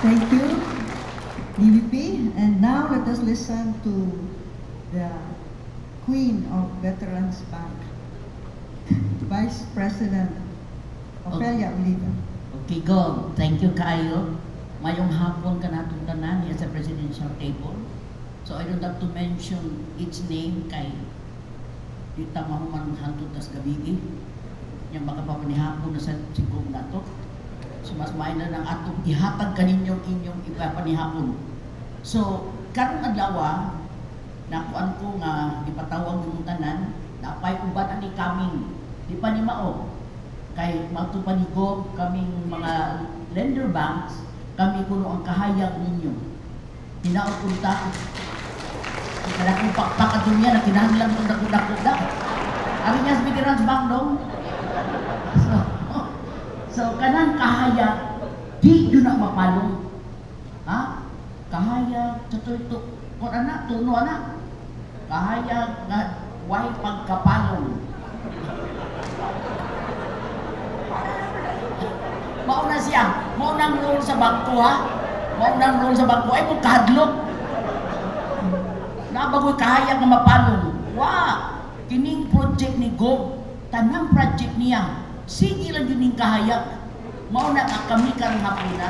Speaker 4: Thank you, DBP. And now let us listen to the Queen of Veterans Bank, Vice President Ofelia Oliva.
Speaker 8: Okay, go. Thank you kaayo. Maayong hapon kanatong tanan niya sa presidential table. So I don't have to mention each name kay di ta mahuman hangtod tas gabii. Yang baka pa panihapon na sa sigong nato. So mas maayo na nang atong ihatag kaninyong inyong ipapanihapon. So karong adlaw, nakuan ko nga ipatawag yung tanan, napay uban ani coming. Di pa ni mao kay mao pa ni Gov, kaming mga lender banks, kami kuno ang kahayag ninyo. Hinaot unta kada kong pakpak ato niya na kinahanglan kong dako-dako da. Ari niya sa Veterans Bank dong. So kanang kahayag di yun na mapalong. Ha? Kahayag sa to kung ana tuno ana. Kahayag nga way pagkapalong. Mauna siya. Maunang role sa bangko ha. Maunang role sa bangko. Ay mo kahadlok. Nabagoy kahayag nga mapalong. Wa! Kining project ni Gov, tanang project niya, sige lang yun ning kahayag. Mauna ka kami karong hapuna.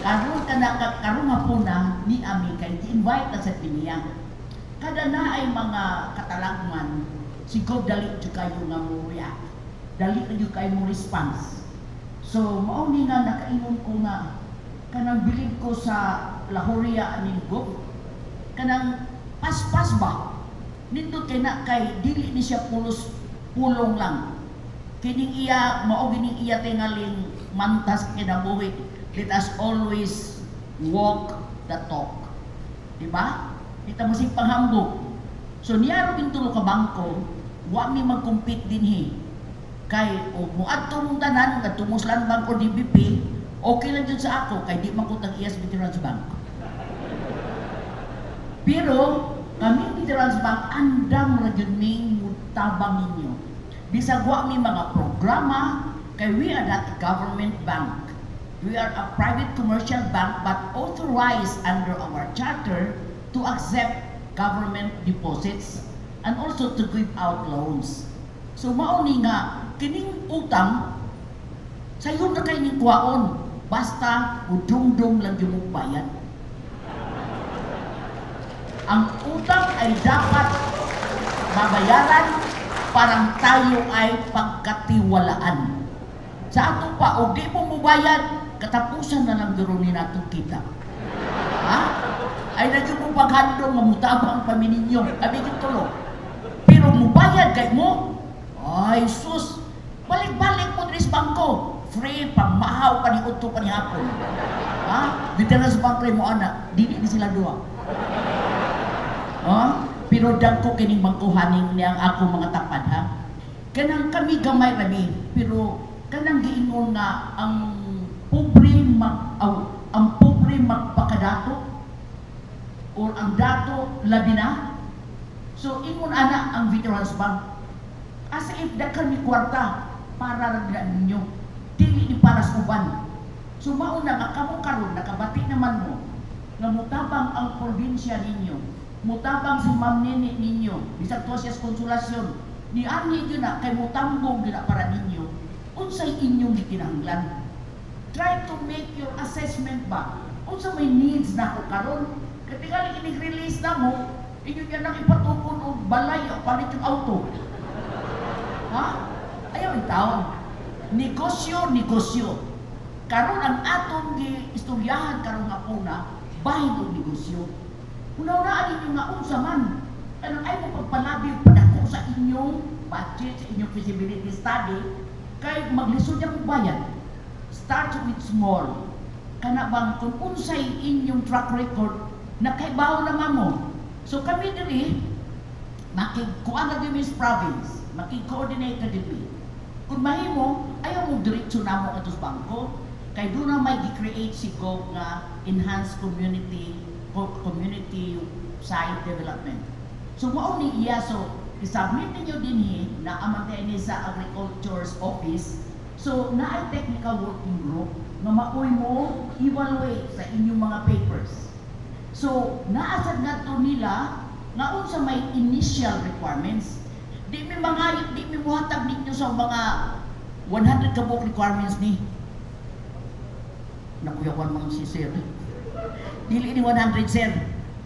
Speaker 8: Karon ka na karong hapuna ni ami kay gi-invite na sa piniya. Kada na ay mga katalagman, si Gov dali jud kayo nga mo react. Dali na jud kayo mo response. So mao ni nga nakaingon ko nga kanang bilib ko sa Lahoria aning Gov, kanang paspas ba nindot kay na kay dili ni siya pulos pulong lang. Kining iya mao gining iya tingaling mantas kinabuhi. Let us always walk the talk. Di ba? Kita mo sig panghambog. So niya ro tulo ka bangko, wa mi mag-compete dinhi. Kay og moadto mong tanan ngadto mo sa Land Bank or DBP, okay lang jud sa ako kay di man ko tag-iya sa Veterans Bank. Pero kami Veterans Bank, andam ra gyud ming mutabang ninyo. Bisag wa mi mga programa kay we are not a government bank. We are a private commercial bank but authorized under our charter to accept government deposits and also to give out loans. So mao ni nga kining utang sayon na kay ning kuwaon, basta udumdum lang yung bayad. Ang utang ay dapat babayaran parang tayo ay pagkatiwalaan. Sa ato pa, og di mo mubayad, katapusan na lang guro ni nato kita. Ha? Ay na mo paghandong nga mutabang pa mi ninyo. Kami gyud tulo. Pero mubayad kay mo, ay sus, balik-balik mo diri sa bangko. Free, pamahaw pa ni udto pa ni hapon. Ha? Veterans Bank rin mo ana, dili ni sila duha. Ha? Pero dagko kining bangkuhaning niyang ako mga tapad, ha. Kanang kami gamay rami, pero kanang giingon nga ang pobre magpakadato or ang dato labi na. So ingon ana ang Veterans Bank. As if daghan mi kwarta para ra na ninyo. Dili ni para sa uban. So mao na nga kamo karon nakabati naman mo nga mutabang ang probinsya ninyo. Mutabang si Ma'am Nene ninyo, bisag tuwa siya sa Konsolasyon. Ni ani gyud na kay mutambong gyud na para ninyo. Unsay inyong gikinahanglan? Try to make your assessment ba? Unsa may needs na ko karon? Kay tingali kinig release na mo, inyo niya nang ipatukon og balay o palit yung auto. Ha? Ayaw taon. Negosyo, negosyo. Karon ang atong giistoryahan karon nga puna, bahin og negosyo. Una-unaan ninyo nga unsa man. Kanang ay mo pagpalabi og padako sa inyong budget, sa inyong feasibility study, kay maglisod niya kung bayad. Start with small. Kana bang kung unsay inyong track record, nakaibaw naman mo. So kami diri, makigkuan na din sa province, makig-coordinate na din mi. Kung mahimo, ayaw mo diretso na mo ato sa bangko, kay doon na may gi-create si Gov nga enhanced community community side development. So mao ni iya, so i-submit ninyo dinhi na amang ni sa Agriculture's office. So naay technical working group nga maoy mo evaluate sa inyong mga papers. So naasad ngadto nila nga unsa may initial requirements. Di mi muhatag ninyo sa mga 100 ka buok requirements ni. Nakuyawan man si sir. Dili ni 100, sir.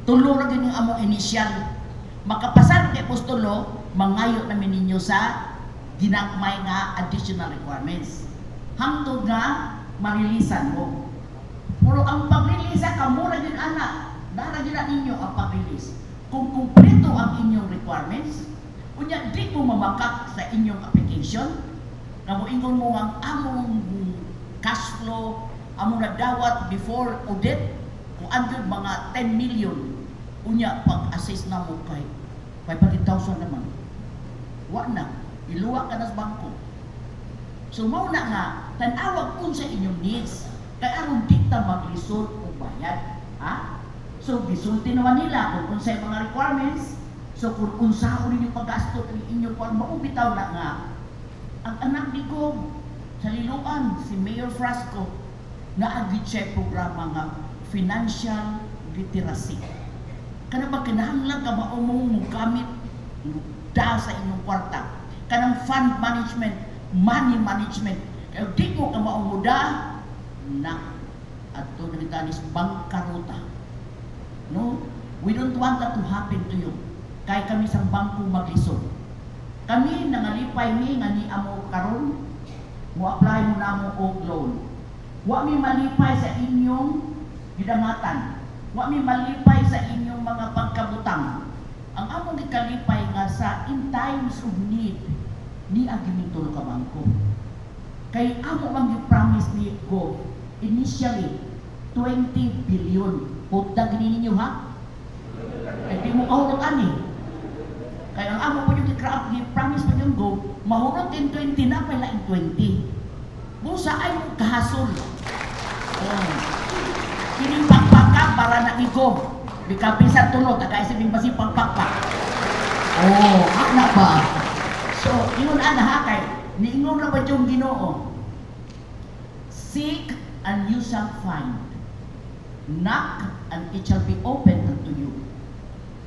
Speaker 8: Tulo ra gyud yung among initial. Makapasar kay postulo, mangayo namin ninyo sa ginagmay nga additional requirements. Hangtod nga marilisan mo. Pero ang pag-release kamo ra gyud ana. Dara gyud na ninyo ang pag-release. Kung kumpleto ang inyong requirements, unya di mo mamakak sa inyong application, nga moingon mo ang among cash flow, among nadawat before audit, kung andun mga 10 million, unya pag-assess na mo kay 500,000 naman. Wa na, iluwa ka na sa bangko. So mao na nga, tan-awag unsa inyong needs, kay aron di ta maglisod og bayad. Ha? So gisulti naman nila kung unsay mga requirements. So kung unsaon ninyo paggasto ng inyong kuan, mao bitaw na nga ang anak ni Gov sa Liloan, si Mayor Frasco, naagi siya programa nga financial literacy. Kana ba kinahanglan ka mao mo mogamit da sa inyong kwarta. Kanang fund management, money management. Kaya di mo ka mao mo da na adto na kita ni bangkaruta. No? We don't want that to happen to you. Kay kami sa bangko maglisod. Kami nangalipay mi nga ni amo karon mo apply mo namo og loan. Wa mi malipay sa inyong gidangatan. Wa mi malipay sa inyong mga pagkabutang. Ang among gikalipay nga sa in times of need ni agi tulo ka bangko. Kay amo mang gi-promise ni Gov initially 20 billion. Putag ni ninyo, ha? Eh di mo kahulot ani. amo pa yung gi-promise pa yung go, mahurot in 20 na pa laing 20. Busa ay mo kahasol. Oh. Kining pagpaka para na ni Gob. Bikapi sa tulo, taga isip basi pagpakpak. Oh, ana ba? So, ingon ana ha kay niingon ra ba yung Ginoo? Seek and you shall find. Knock and it shall be opened unto you.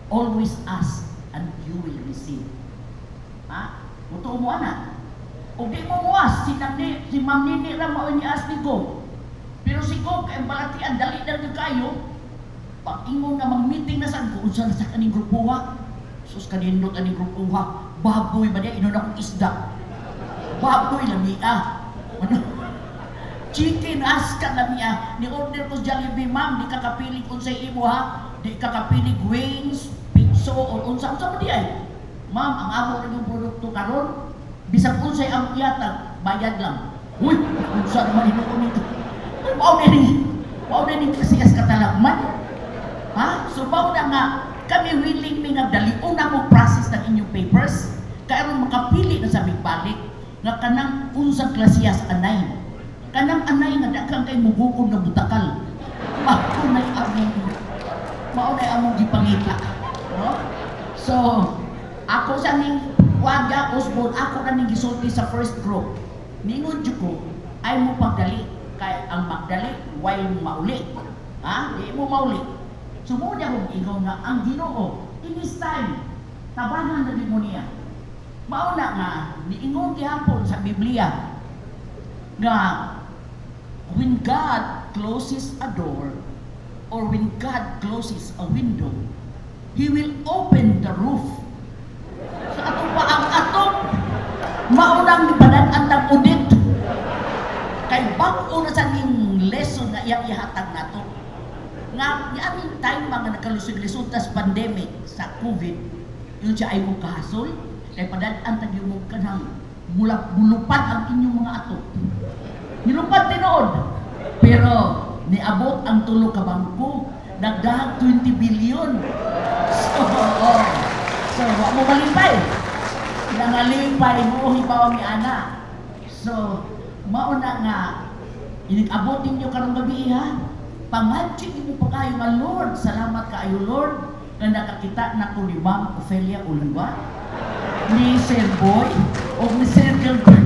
Speaker 8: Always ask and you will receive. Ha? Mutuo mo ana. O di mo muas, si, nang, si Ma'am Nini ra mao ni ask ni Gob. Pero si Gob kay ang balatian dali na gyud kayo. Pag ingon nga mag-meeting na sa ko unsa na sa kaning grupo ha? Sus, kanindot aning grupo ha. Baboy ba diya inon akong isda. Baboy lami ah. Ano? Chicken aska lami ah. Ni order ko sa Jollibee, ma'am, di ka kapilig unsay imo ha. Di ka kapilig wings, pizza or unsa unsa man di ay. Ma'am, ang amo rin yung produkto karon, bisag unsay ang iyatag, bayad lang. Uy, unsa naman hinuon nito? Uy, mao na ni kasi katalagman. Ha? So mao na nga kami willing mi nga dalion na mo process ng inyong papers kay aron makapili na sa balik nga kanang unsang klasiyas anay. Kanang anay nga daghan kay mugukon nga butakal. Mao na among gipangita. No? So ako sa ning Wagya Osborne, ako na ning gisulti sa first group. Ningon jud ko ay mo pagdali kay ang magdali way mauli. Ha? Di mo mauli. So mo niya kung ikaw nga ang Ginoo in His time, tabangan na mo niya. Mao na nga niingon gihapon sa Biblia nga when God closes a door or when God closes a window, He will open the roof. Sa atong pa ang atong maunang gipadan-an tang audit. Kay bag-o na sa ning lesson nga iyang ihatag nato. Nga nianing time mga nakalusod-lisod tas pandemic sa COVID, yun siya ay mo kahasol, kay padan-an tag mo kanang mulap mulupad ang inyong mga ato. Nilupad tinuod. Pero niabot ang tulo ka bangko, nagdahag 20 billion. So, oh. So wa mo malipay. Nangalipay mo hibaw mi ana. So, mao na nga inig-abot ninyo karong gabi ha. Pangadyo mo pa kayo nga Lord, salamat kaayo Lord nga nakakita na ko ni Ma'am Ophelia Oliva, ni Sir Boy o ni Sir Gilbert.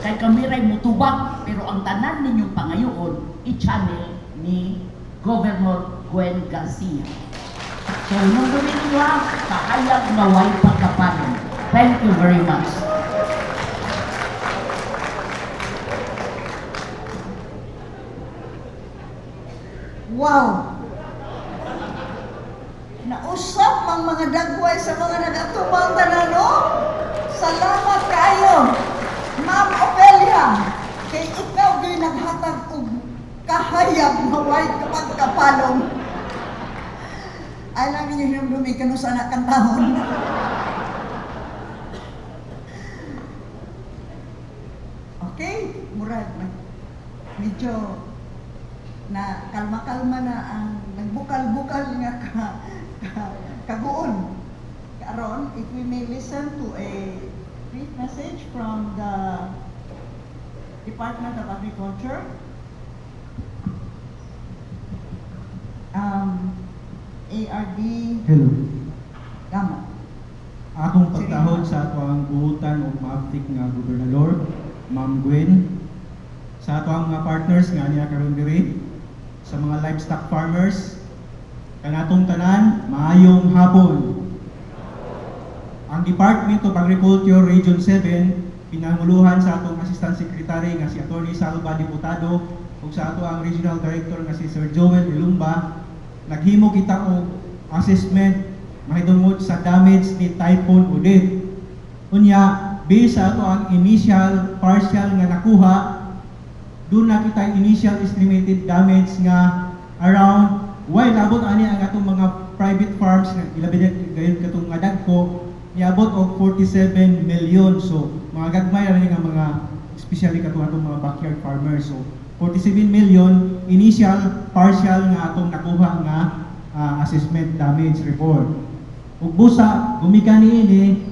Speaker 8: Kay kami ray mutubag pero ang tanan ninyong pangayoon i-channel ni Governor Gwen Garcia. So, nung ninyo ha, kahayag nga way pagkapanon. Thank you very much.
Speaker 4: Wow! Nausap ang mga dagway sa mga nagatubang tanan, no? Salamat kaayo. Ma'am Opelia, kay ikaw gyud naghatag og kahayag nga way pagkapalong. Ay lang ninyo hinumdumi kanu sa anak kantahon. Okay, murag medyo na kalma-kalma na ang nagbukal-bukal nga kaguon. Karon, if we may listen to a brief message from the Department of Agriculture. ARD
Speaker 9: Hello.
Speaker 4: Gamo.
Speaker 9: Akong pagtahod sa atoang buhutan og maaptik nga gobernador, Ma'am Gwen, sa atoang mga partners nga niya karon diri, sa mga livestock farmers, kanatong tanan, maayong hapon. Ang Department of Agriculture Region 7 pinanguluhan sa atong Assistant Secretary nga si Attorney Salva Diputado ug sa ato ang Regional Director nga si Sir Joel Ilumba, naghimo kita og assessment mahitungod sa damage ni Typhoon Odette. Unya, based sa ato ang initial partial nga nakuha, doon na kita initial estimated damage nga around while abot ani ang atong mga private farms nga ilabi na gayon katong nga dagko niabot og 47 million. So mga gagmay ra ni nga mga especially katong atong mga backyard farmers. So 47 million initial partial nga atong nakuha nga assessment damage report. Ug busa gumikan niini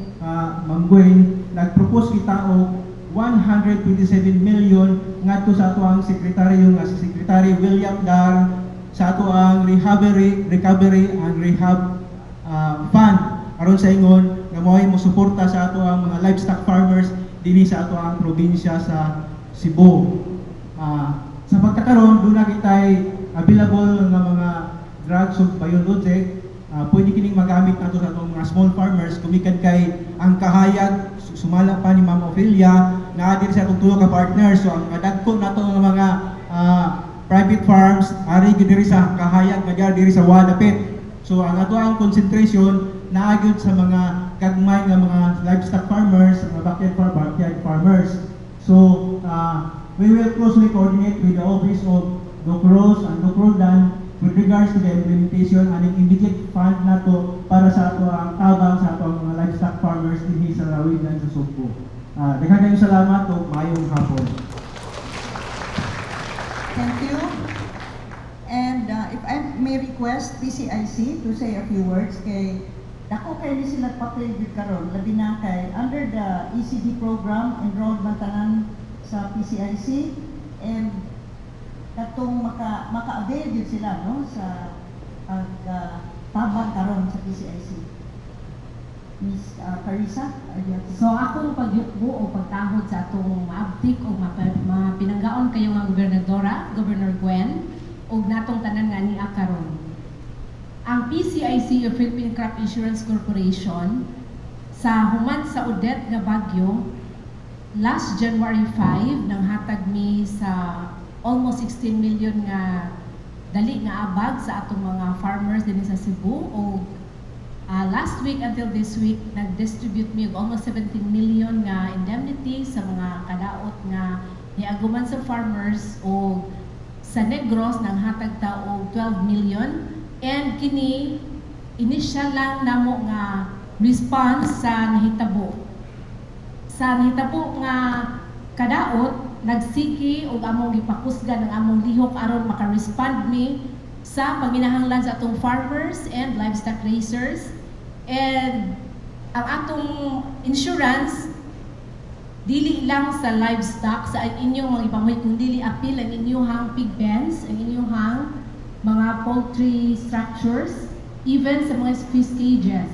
Speaker 9: Ma'am Gwen, nag-propose kita og 127 million ngadto sa ato ang sekretaryo nga si Secretary William Dar sa ato ang Recovery and Rehab Fund aron sa ingon nga moay mo suporta sa ato ang mga livestock farmers dinhi sa ato ang probinsya sa Cebu. Sa pagkakaron duna kitay available nga mga drugs ug biologic, pwede kining magamit nato sa atong mga small farmers gumikan kay ang kahayag sumala pa ni Ma'am Ophelia naa diri sa atong tulo ka partner. So ang mga dagko nato nga mga private farms ari gyud diri sa kahayag nga diya diri sa Wadapit. So ang ato ang concentration naa gyud sa mga gagmay nga mga livestock farmers, mga backyard farmers. So we will closely coordinate with the office of Doc Rose and Doc Roldan with regards to the implementation and immediate fund nato para sa ato ang tabang sa ato ang mga livestock farmers dinhi sa lalawigan sa Sugbo. Daghan kayong salamat ug maayong hapon.
Speaker 4: Thank you. And if I may request PCIC to say a few words kay dako kay ni sila papel gyud karon, labi na kay under the ECD program enrolled man tanan sa PCIC and katong maka-avail gyud sila, no, sa pag tabang karon sa PCIC. Miss Carissa, are you
Speaker 10: So akong pagyukbo o pagtahod sa atong maabtik o mapinanggaon kayo nga gobernadora, Governor Gwen, ug natong tanan nga ania karon. Ang PCIC o Philippine Crop Insurance Corporation, sa human sa Odette nga bagyo last January 5, nanghatag mi sa almost 16 million nga dali nga abag sa atong mga farmers dinhi sa Cebu o last week until this week, nag-distribute mi og almost 17 million nga indemnity sa mga kadaot nga niaguman sa farmers o sa Negros nanghatag ta og 12 million, and kini initial lang namo nga response sa nahitabo. Sa nahitabo nga kadaot, nagsiki og among gipakusgan ang among lihok aron maka-respond mi sa panginahanglan sa atong farmers and livestock raisers. And ang atong insurance dili lang sa livestock sa inyong mga ipamuhi, kung dili apil ang inyong pig pens, ang inyong mga poultry structures, even sa mga fish cages.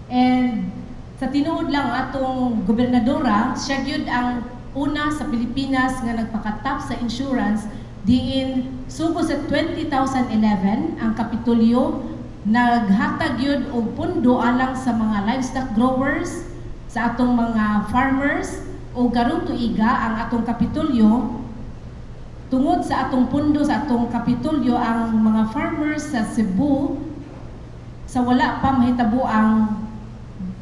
Speaker 10: And sa tinuod lang, atong gobernadora, siya gyud ang una sa Pilipinas nga nagpakatap sa insurance diin sugo sa 2011 ang Kapitolyo naghatag yun og pundo alang sa mga livestock growers, sa atong mga farmers. O karong tuiga ang atong Kapitolyo, tungod sa atong pundo sa atong Kapitolyo, ang mga farmers sa Cebu, sa wala pa mahitabo ang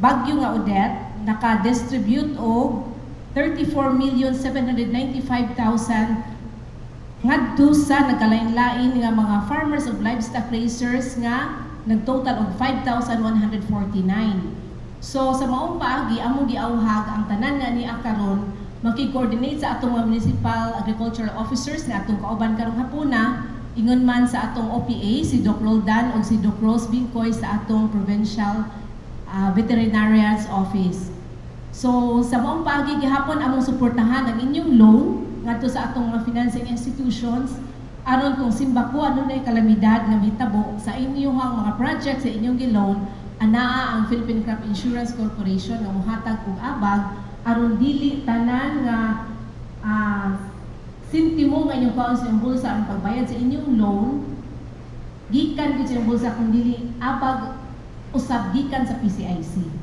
Speaker 10: bagyo nga Odette, naka-distribute og 34,795,000 ngadto sa nagkalain-lain nga mga farmers of livestock raisers nga nagtotal og 5,149. So sa maong paagi, among giawhag ang tanan nga ania karon maki-coordinate sa atong mga municipal agricultural officers nga atong kauban karong hapuna, ingon man sa atong OPA si Doc Roldan ug si Doc Rose Bingkoy sa atong provincial veterinarians office. So sa maong paagi gihapon among suportahan ang inyong loan ngadto sa atong mga financing institutions aron kung simbako adunay kalamidad nga mahitabo sa inyong mga project sa inyong gi-loan, anaa ang Philippine Crop Insurance Corporation nga mohatag og abag aron dili tanan nga sentimo nga inyong kaon sa inyong bulsa ang pagbayad sa inyong loan gikan gyud sa inyong bulsa, kung dili abag usab gikan sa PCIC.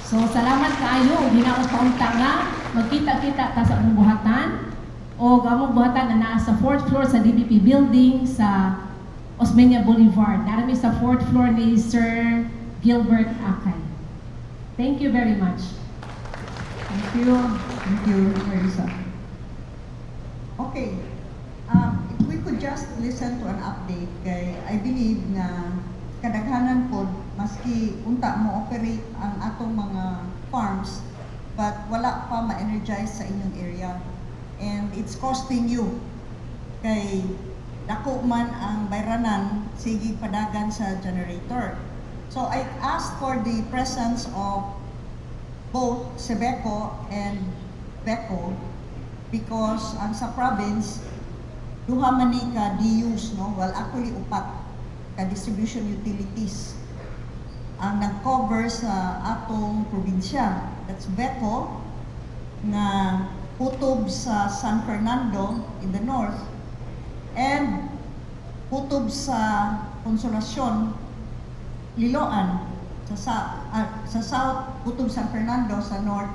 Speaker 10: So salamat kaayo ug hinaot paunta nga magkita-kita ta sa among buhatan o among buhatan na naa sa fourth floor sa DBP building sa Osmeña Boulevard. Naa mi sa fourth floor ni Sir Gilbert Akay. Thank you very much.
Speaker 4: Thank you. Thank you, Marisa. Okay. If we could just listen to an update kay I believe na kadaghanan pod maski unta mo operate ang atong mga farms, but wala pa ma-energize sa inyong area and it's costing you kay dako man ang bayranan sige padagan sa generator. So I asked for the presence of both Cebeco and VECO because ang sa province, duha man ni ka DUs, no? Well, actually upat ka distribution utilities ang nag-cover sa atong probinsya. That's VECO nga kutob sa San Fernando in the north and kutob sa Consolacion, Liloan sa south, kutob San Fernando, sa north,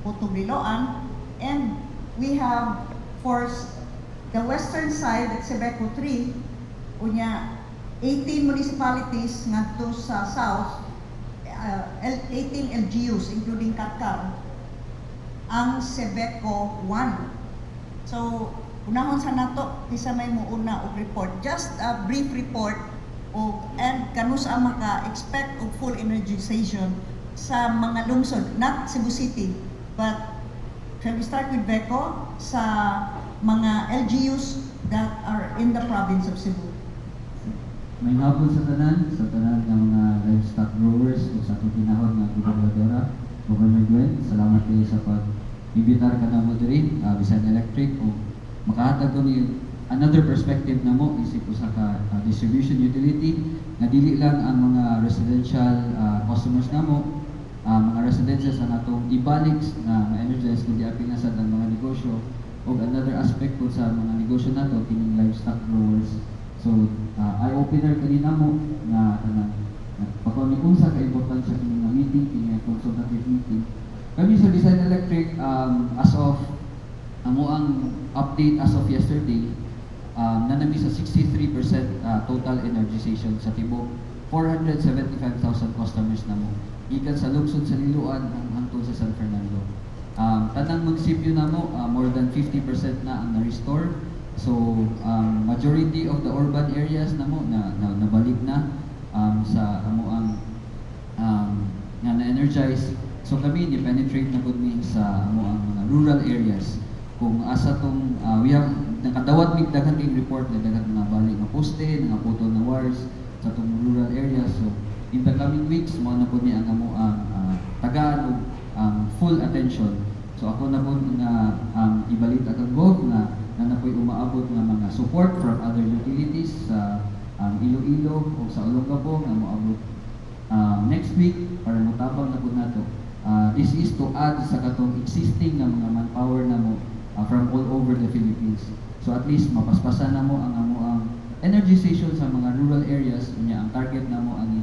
Speaker 4: kutob Liloan, and we have for the western side at Cebeco 3, unya 18 municipalities ngadto sa south, 18 LGUs including Carcar, ang Cebeco 1. So, unahon sa nato kinsa may muuna og report. Just a brief report og and kanus-a maka-expect og full energization sa mga lungsod, not Cebu City, but shall we start with VECO sa mga LGUs that are in the province of Cebu?
Speaker 7: Maayong hapon sa tanan nga mga livestock growers ug sa atong tinahod nga gobernadora, Governor Gwen, salamat kaayo sa pag-imbitar kanamo diri, Visayan Electric, ug makahatag ko ni another perspective namo isip usa ka distribution utility nga dili lang ang mga residential customers namo, mga residences ang atong ibalik nga ma-energize, kundi apil na sad ang mga negosyo ug another aspect po sa mga negosyo nato kining livestock growers. So, eye-opener kani namo nga kanang pagkaon ni unsa ka importansya kini nga meeting, kini nga consultative meeting. Kami sa Visayan Electric, as of amo ang update as of yesterday, naa na mi sa 63% total energization sa tibok 475,000 customers namo. Gikan sa lungsod sa Liloan hangtod sa San Fernando. Tanang munisipyo namo, more than 50% na ang na-restore. So, majority of the urban areas namo na nabalik na sa amo ang nga na-energize. So kami ni penetrate na pud mi sa amo ang mga rural areas. Kung asa tong we have nakadawat mig daghan kay report nga daghan mga bali nga poste, nga putol na wires sa atong rural areas. So in the coming weeks, mao na pud ni ang amo ang tagaan og full attention. So ako na pud nga ibalita kang Gov nga na napoy umaabot nga mga support from other utilities sa Iloilo o sa Olongapo nga moabot next week para motabang na pud nato. This is to add sa katong existing nga mga manpower namo from all over the Philippines. So at least mapaspasan namo ang amo ang energization sa mga rural areas. Unya ang target namo ang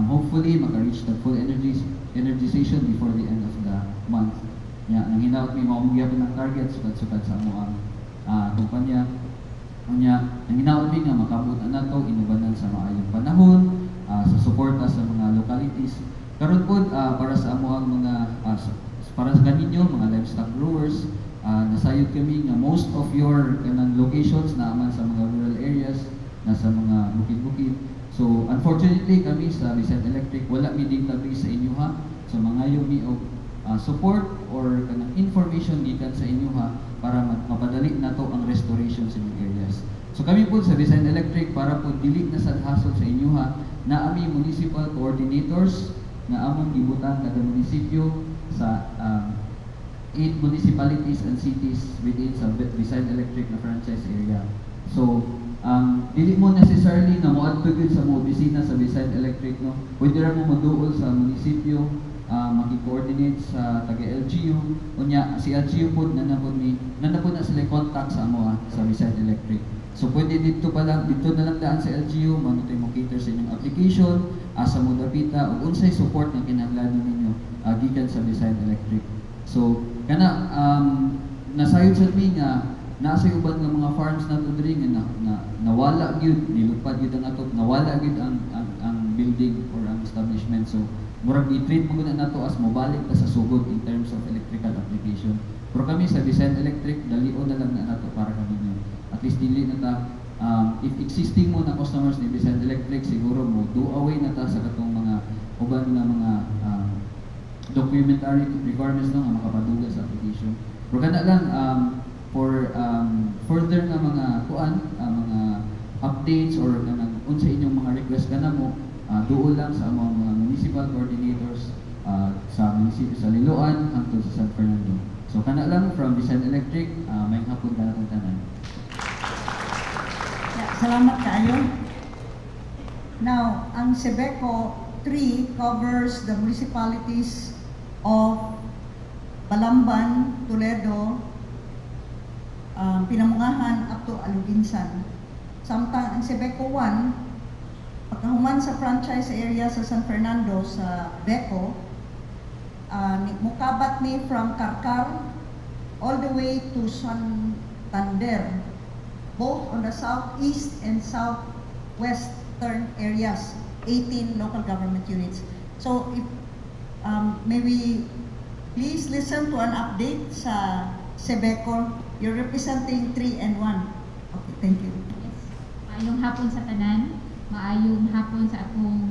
Speaker 7: hopefully maka-reach the full energization before the end of the month. Nya nang hinaot mi mao gyapon ang target sukad-sukad sa amo ang kumpanya. Unya nang hinaot mi nga makabot na nato inubanan sa maayong panahon, sa suporta sa mga localities. Karon pod, para sa amo ang mga para sa kaninyo mga livestock growers, nasayod kami nga most of your kanang locations naa man sa mga rural areas, nasa mga bukid-bukid. So unfortunately, kami sa Visayan Electric, wala mi database sa inyo ha. So mangayo mi og support or kanang information gikan sa inyo ha para mapadali nato ang restoration sa inyong areas. So kami po sa Visayan Electric, para po dili na sad hassle sa inyo ha, naa mi municipal coordinators nga among gibutang kada munisipyo sa eight municipalities and cities within sa Visayan Electric na franchise area. So, dili mo necessarily nga moadto gyud sa mga opisina sa Visayan Electric, no. Pwede ra mo moduol sa munisipyo, maki-coordinate sa taga LGU. Unya si LGU pod naa na pod na sila contact sa amo sa Visayan Electric. So pwede dito pa lang, dito na lang daan sa LGU, mao mo cater sa inyong application, asa mo dapita ug unsay support nga kinahanglan ninyo gikan sa Visayan Electric. So kana nasayod sad mi nga naa sa uban nga mga farms nato diri nga na nawala gyud, nilupad gyud ang atop, nawala gyud ang building or ang establishment. So murag i-treat mo na nato as mobalik ta sa sugod in terms of electrical application. Pero kami sa Visayan Electric, dalion na lang na nato para kaninyo. At least dili na ta, if existing mo na customers ni Visayan Electric, siguro mo do away na ta sa katong mga uban nga mga documentary requirements, no, nga makapadugay sa application. Pero kana lang, for further nga mga kuan, mga updates or kanang unsa inyong mga request kanamo, duol lang sa among mga municipal coordinators.
Speaker 11: sa munisipyo sa Liloan hangtod sa San Fernando. So kana lang from Visayan Electric, maayong hapon kanatong tanan.
Speaker 4: Yeah, salamat kaayo. Now, ang Cebeco 3 covers the municipalities of Balamban, Toledo, Pinamungahan up to Aloguinsan. Samtang ang Cebeco 1, pagkahuman sa franchise area sa San Fernando sa Beco, mukabat ni from Carcar all the way to Santander, both on the southeast and southwestern areas, 18 local government units. So if may we please listen to an update sa Cebeco? You're representing 3 and 1. Okay, thank you.
Speaker 12: Yes. Maayong hapon sa tanan. Maayong hapon sa akong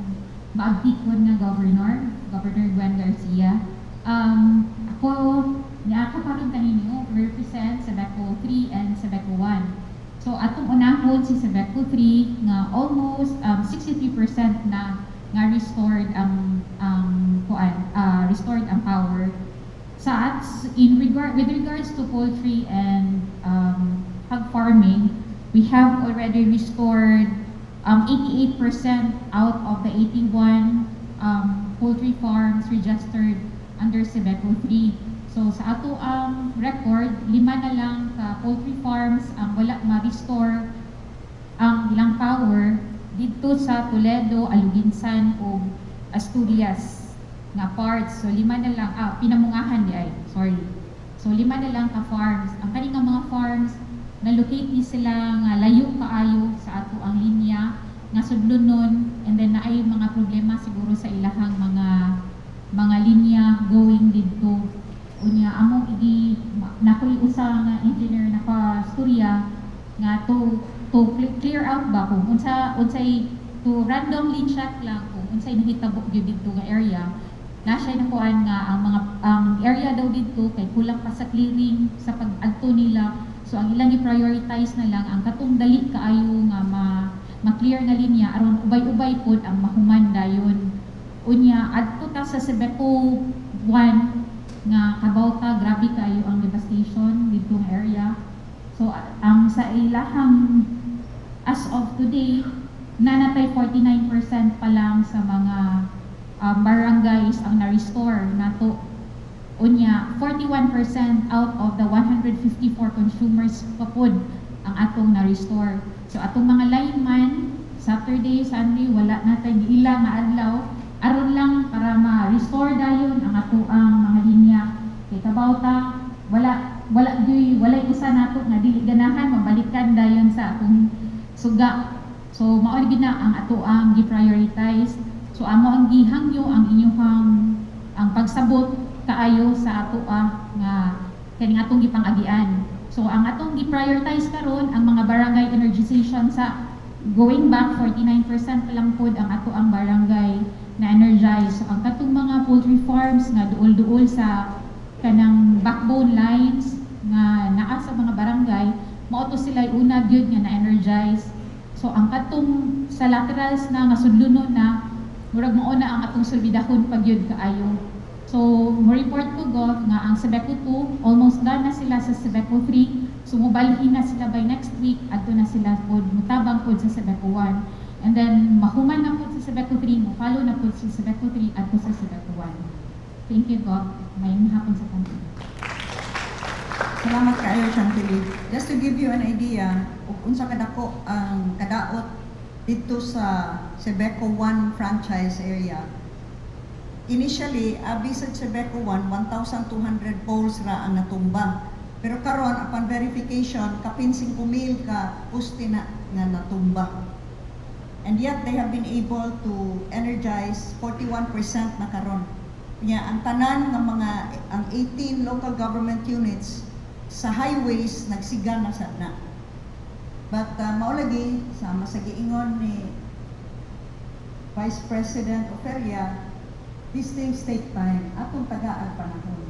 Speaker 12: maabtikon nga governor, Governor Gwen Garcia. Ako, niaka pa rin kaninyo, represent Cebeco 3 and Cebeco 1. So atong unahon si Cebeco 3 nga almost 63% na nga restored ang kuan, restored ang power sa in regard with regards to poultry and hog farming. We have already restored 88% out of the 81 poultry farms registered under Cebeco 3. So sa ato ang record, lima na lang ka poultry farms ang wala ma-restore ang ilang power didto sa Toledo, Aloguinsan ug Asturias nga parts. So lima na lang, Pinamungahan diay, sorry. So lima na lang ka farms. Ang kani nga mga farms na-locate ni sila nga layo kaayo sa ato ang linya nga sudlonon, and then naay mga problema siguro sa ilahang mga linya going didto. Unya among igi nakoy usa nga engineer na ka-storya nga to clear out ba kung unsa unsay to randomly check lang kung unsay nahitabo gyud didto nga area na siya nakuan nga ang mga ang area daw didto kay kulang pa sa clearing sa pag-adto nila. So ang ilang i-prioritize na lang ang katong dali kaayo nga ma ma-clear nga linya aron ubay-ubay pod ang mahuman dayon. Unya adto ta sa Cebeco 1 nga kabaw ta grabe kaayo ang devastation didto nga area. So ang sa ilahang as of today, nanatay 49% pa lang sa mga barangays ang na-restore nato. Unya 41% out of the 154 consumers pa pod ang atong na-restore. So atong mga lineman, Saturday, Sunday, wala natay giila nga adlaw aron lang para ma-restore dayon ang ato ang mga linya kay kabaw ta wala wala gyuy walay usa nato nga dili ganahan mabalikan dayon sa atong suga. So mao gid na ang ato ang gi-prioritize. So amo ang gihangyo ang inyong ang pagsabot kaayo sa ato nga kaning atong gipang-agian. So ang atong gi-prioritize karon ang mga barangay energization. Sa going back, 49% pa lang pod ang ato ang barangay na energize. So ang katong mga poultry farms nga duol-duol sa kanang backbone lines nga naa sa mga barangay, mao to sila una gyud nga na-energize. So ang katong sa laterals na nga sudlonon na, murag mao na ang atong sulbidahon pag gyud kaayo. So mo report ko, Gov, nga ang Cebeco 2 almost done na sila sa Cebeco 3. So mobalhin na sila by next week, adto na sila pod mutabang pod sa Cebeco 1. And then mahuman na pod sa Cebeco 3, mo follow na pod sa Cebeco 3 adto sa Cebeco 1. Thank you, Gov. Maayong hapon sa tanan.
Speaker 4: Salamat kaayo, Chantilly. Just to give you an idea ug unsa kadako ang kadaot dito sa Cebeco 1 franchise area. Initially, abi sa Cebeco 1, 1,200 poles ra ang natumba. Pero karon, upon verification, kapin 5,000 ka poste na nga natumba. And yet, they have been able to energize 41% na karon. Nya ang tanan nga mga ang 18 local government units sa highways nagsiga na sad na. But mao lagi sama sa giingon ni Vice President Oferia, these things take time. Atong tagaag panahon.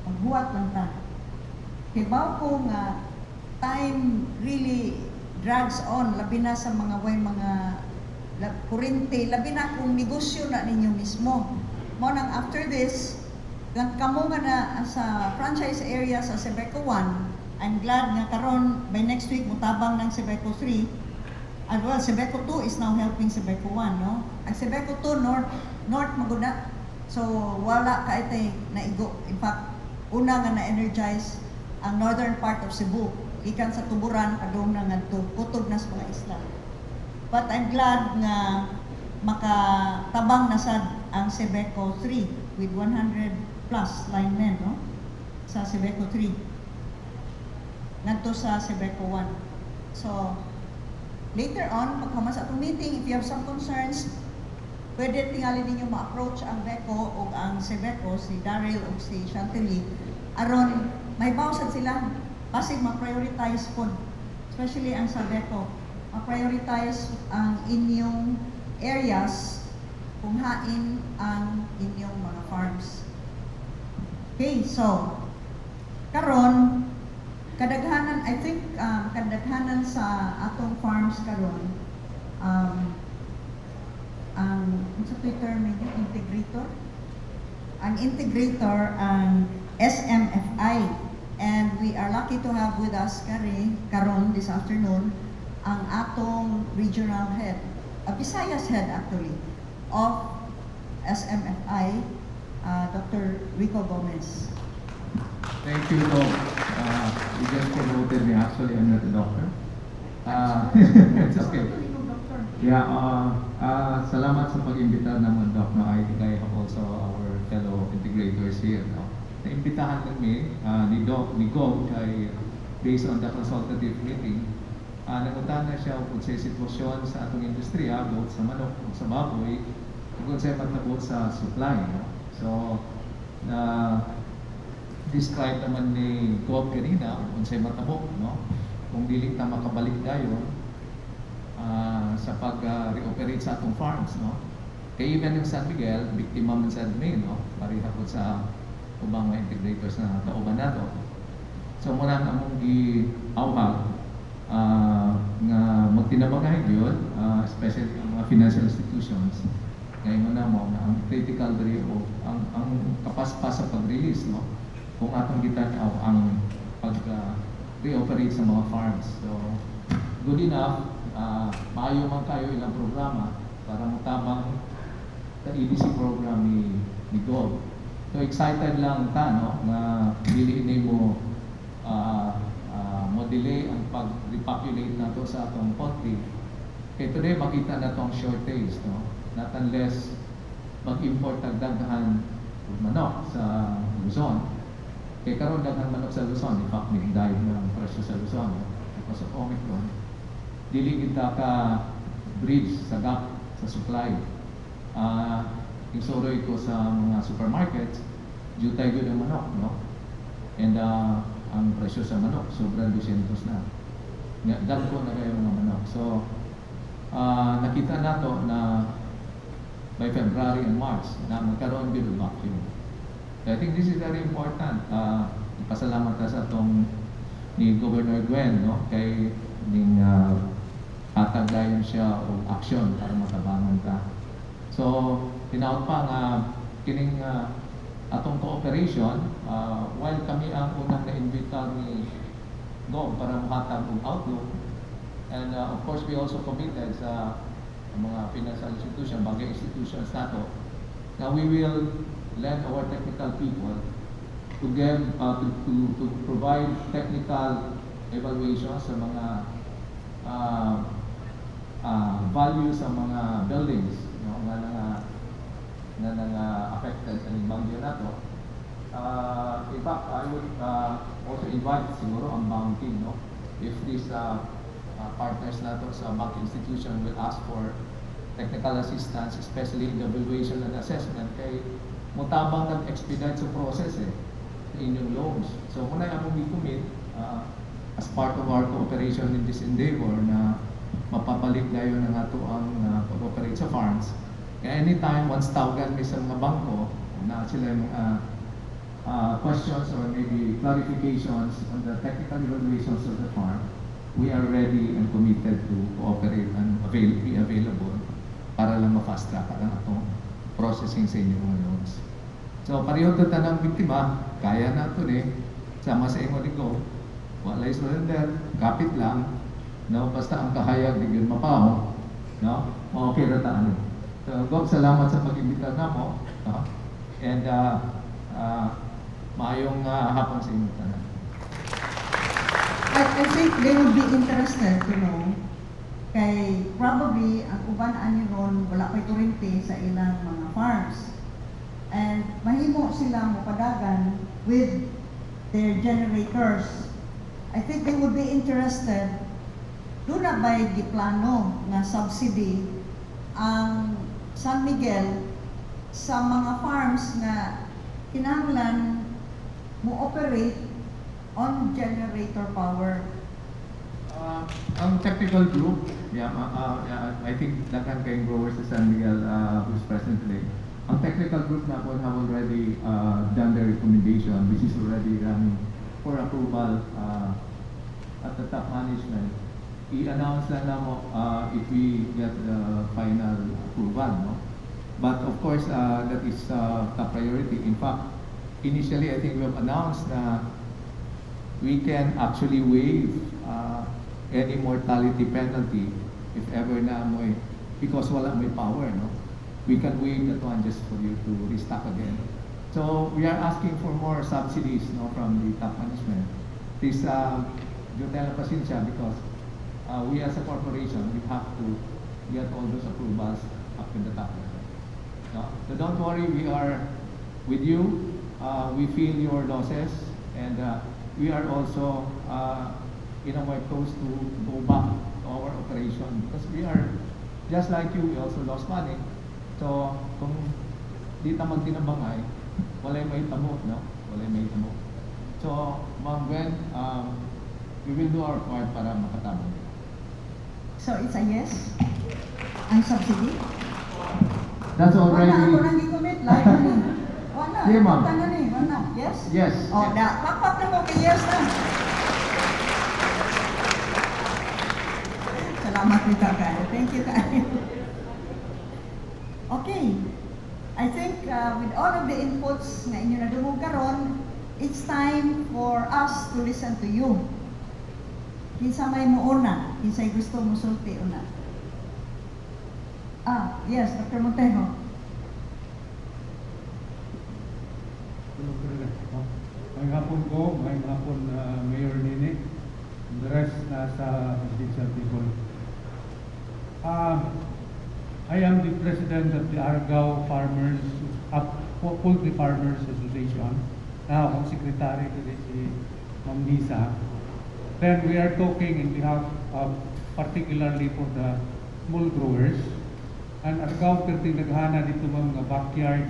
Speaker 4: Maghuwat lang ta. Kay ko nga time really drags on, labi na sa mga way mga kurente, labi na kung negosyo na ninyo mismo. Mao nang after this, gan kamo nga na sa franchise area sa Cebeco 1, I'm glad nga karon by next week mutabang ng Cebeco 3. As well, Cebeco 2 is now helping Cebeco 1, no? Ang Cebeco 2, north, north maguna. So, wala ka itay naigo. In fact, una nga na-energize ang northern part of Cebu. Gikan sa Tuburan, padung na ngadto, kutob na sa mga isla. But I'm glad nga makatabang na sad ang Cebeco 3 with 100 plus linemen, no? Sa Cebeco 3. Ngadto sa Cebeco 1. So, later on, pagkahuman sa atong meeting, if you have some concerns, pwede tingali ninyo ma-approach ang VECO o ang Cebeco, si Daryl o si Chantilly, aron may sad sila, basig ma-prioritize pod, especially ang sa VECO, ma-prioritize ang inyong areas kung hain ang inyong mga farms. Okay, so, karon kadaghanan, I think, kadaghanan sa atong farms karon, ang, sa Twitter ninyo, integrator? Ang integrator, ang SMFI. And we are lucky to have with us kari, karon this afternoon, ang atong regional head, a Visayas head actually, of SMFI, Dr. Rico Gomez.
Speaker 13: Thank you, Doc. You just promoted me. Actually, I'm not a doctor. It's okay. Yeah, salamat sa pag-imbita naman, Doc. No, I think I have also our fellow integrators here. No? Naimbitahan kami ni Doc, ni Gov, kay based on the consultative meeting, nangutana siya kung sa sitwasyon sa atong industriya, both sa manok ug sa baboy, ug kung sa matabo sa supply. No? So, na describe naman ni Gov kanina kung unsay matabo, no? Kung dili ta makabalik dayon sa pag-reoperate sa atong farms, no? Kay even yung San Miguel, biktima man sa mi, no? Pareha po sa ubang mga integrators na kauban nato. So mao nang among gi-awhag nga magtinabangay gyud, especially ang mga financial institutions. Ngayon na mo nga ang critical diri o ang kapaspas sa pag-release, no? Kung atong gitan-aw ang pag reoperate sa mga farms. So good enough, maayo man kayo ilang programa para motabang sa EDC program ni Gov. So excited lang ta, no, nga dili nimo mo delay ang pag-repopulate nato sa atong country. Kay today makita na tong shortage, no, not unless mag-import tag daghan og manok sa Luzon. Kay karon daghan manok sa Luzon, in fact, may dive ng presyo sa Luzon, no, because of Omicron. Dili kita ka bridge sa gap sa supply. Isuroy ko sa mga supermarkets, jutay gyud ang manok, no? And ang presyo sa manok, sobrang 200 na. Nga, dagko na kayo mga manok. So, nakita nato na by February and March na magkaroon gyud og vacuum. So I think this is very important. Pasalamat ta sa atong ni Governor Gwen, no, kay ning hatag dayon siya og action para matabangan ta. So, hinaut pa nga kining atong cooperation, while kami ang unang na-imbita ni Gov para mohatag og outlook, and of course we also committed sa mga financial institution, banking institutions nato, na we will lend our technical people to give to provide technical evaluation sa mga value sa mga buildings, no, nga nanga affected ang bagyo nato. In fact, I would also invite siguro ang banking, no, if these partners nato sa bank institution will ask for technical assistance, especially in the evaluation and assessment, kay mutabang nag-expedite sa process eh, sa inyong loans. So mao na among gi-commit as part of our cooperation in this endeavor na mapabalik dayon ang ato ang pag-operate sa farms. Kaya anytime, once tawagan mi sa mga bangko, na sila yung mga questions or maybe clarifications on the technical evaluations of the farm, we are ready and committed to cooperate and be available para lang ma-fast track ang atong processing sa inyong mga loans. So pareho to tanang biktima, kaya na to ni sama sa ingon ni Go. Walay surrender, kapit lang, no? Basta ang kahayag di gyud mapaw, no? Okay ra ta ani. So Gob, salamat sa pag-imbita namo, no? And maayong hapon sa inyo tanan.
Speaker 4: I think they would be interested to know kay probably ang uban ani ron wala pa'y kuryente sa ilang mga farms. And mahimo sila mopadagan with their generators. I think they would be interested, duna ba'y giplano nga subsidy ang San Miguel sa mga farms nga kinahanglan mo operate on generator power?
Speaker 13: Ang technical group, yeah, I think daghan kayong growers sa San Miguel who's present today. Ang technical group na po have already done their recommendation, which is already running for approval at the top management. I-announce na namo if we get the final approval, no? But of course, that is top priority. In fact, initially, I think we have announced na we can actually waive any mortality penalty if ever na mo because wala may power, no? We can waive that one just for you to restock again. So we are asking for more subsidies, no, from the top management. Please, diyot lang pasensya because we as a corporation, we have to get all those approvals up in the top level. No? So don't worry, we are with you. We feel your losses and we are also in a way close to go back to our operation because we are just like you, we also lost money. So kung di ta magtinabangay, walay mahitabo, no? Walay mahitabo. So, Ma'am Gwen, we will do our part para makatabang.
Speaker 4: So it's a yes? Ang subsidy?
Speaker 13: That's already...
Speaker 4: Wala, ako nang gi-commit. Live na ni. Wala.
Speaker 13: Yeah, ma'am.
Speaker 4: Wala na ni. Wala. Yes?
Speaker 13: Yes.
Speaker 4: Oh, na. Pakpak na mo kay yes na. Salamat nito kayo. Thank you kayo. Okay. I think with all of the inputs na inyo nadungog karon, it's time for us to listen to you. Kinsa may muuna? Kinsay gusto musulti una? Ah, yes, Dr. Montejo.
Speaker 14: Maayong hapon ko, maayong hapon, Mayor Nene, and the rest na sa presidential table. I am the president of the Argao Farmers, Poultry Farmers Association. Now, akong secretary today si Ma'am Nisa. Then we are talking in behalf of, particularly for the small growers. And Argao, perting naghana dito ma'am nga backyard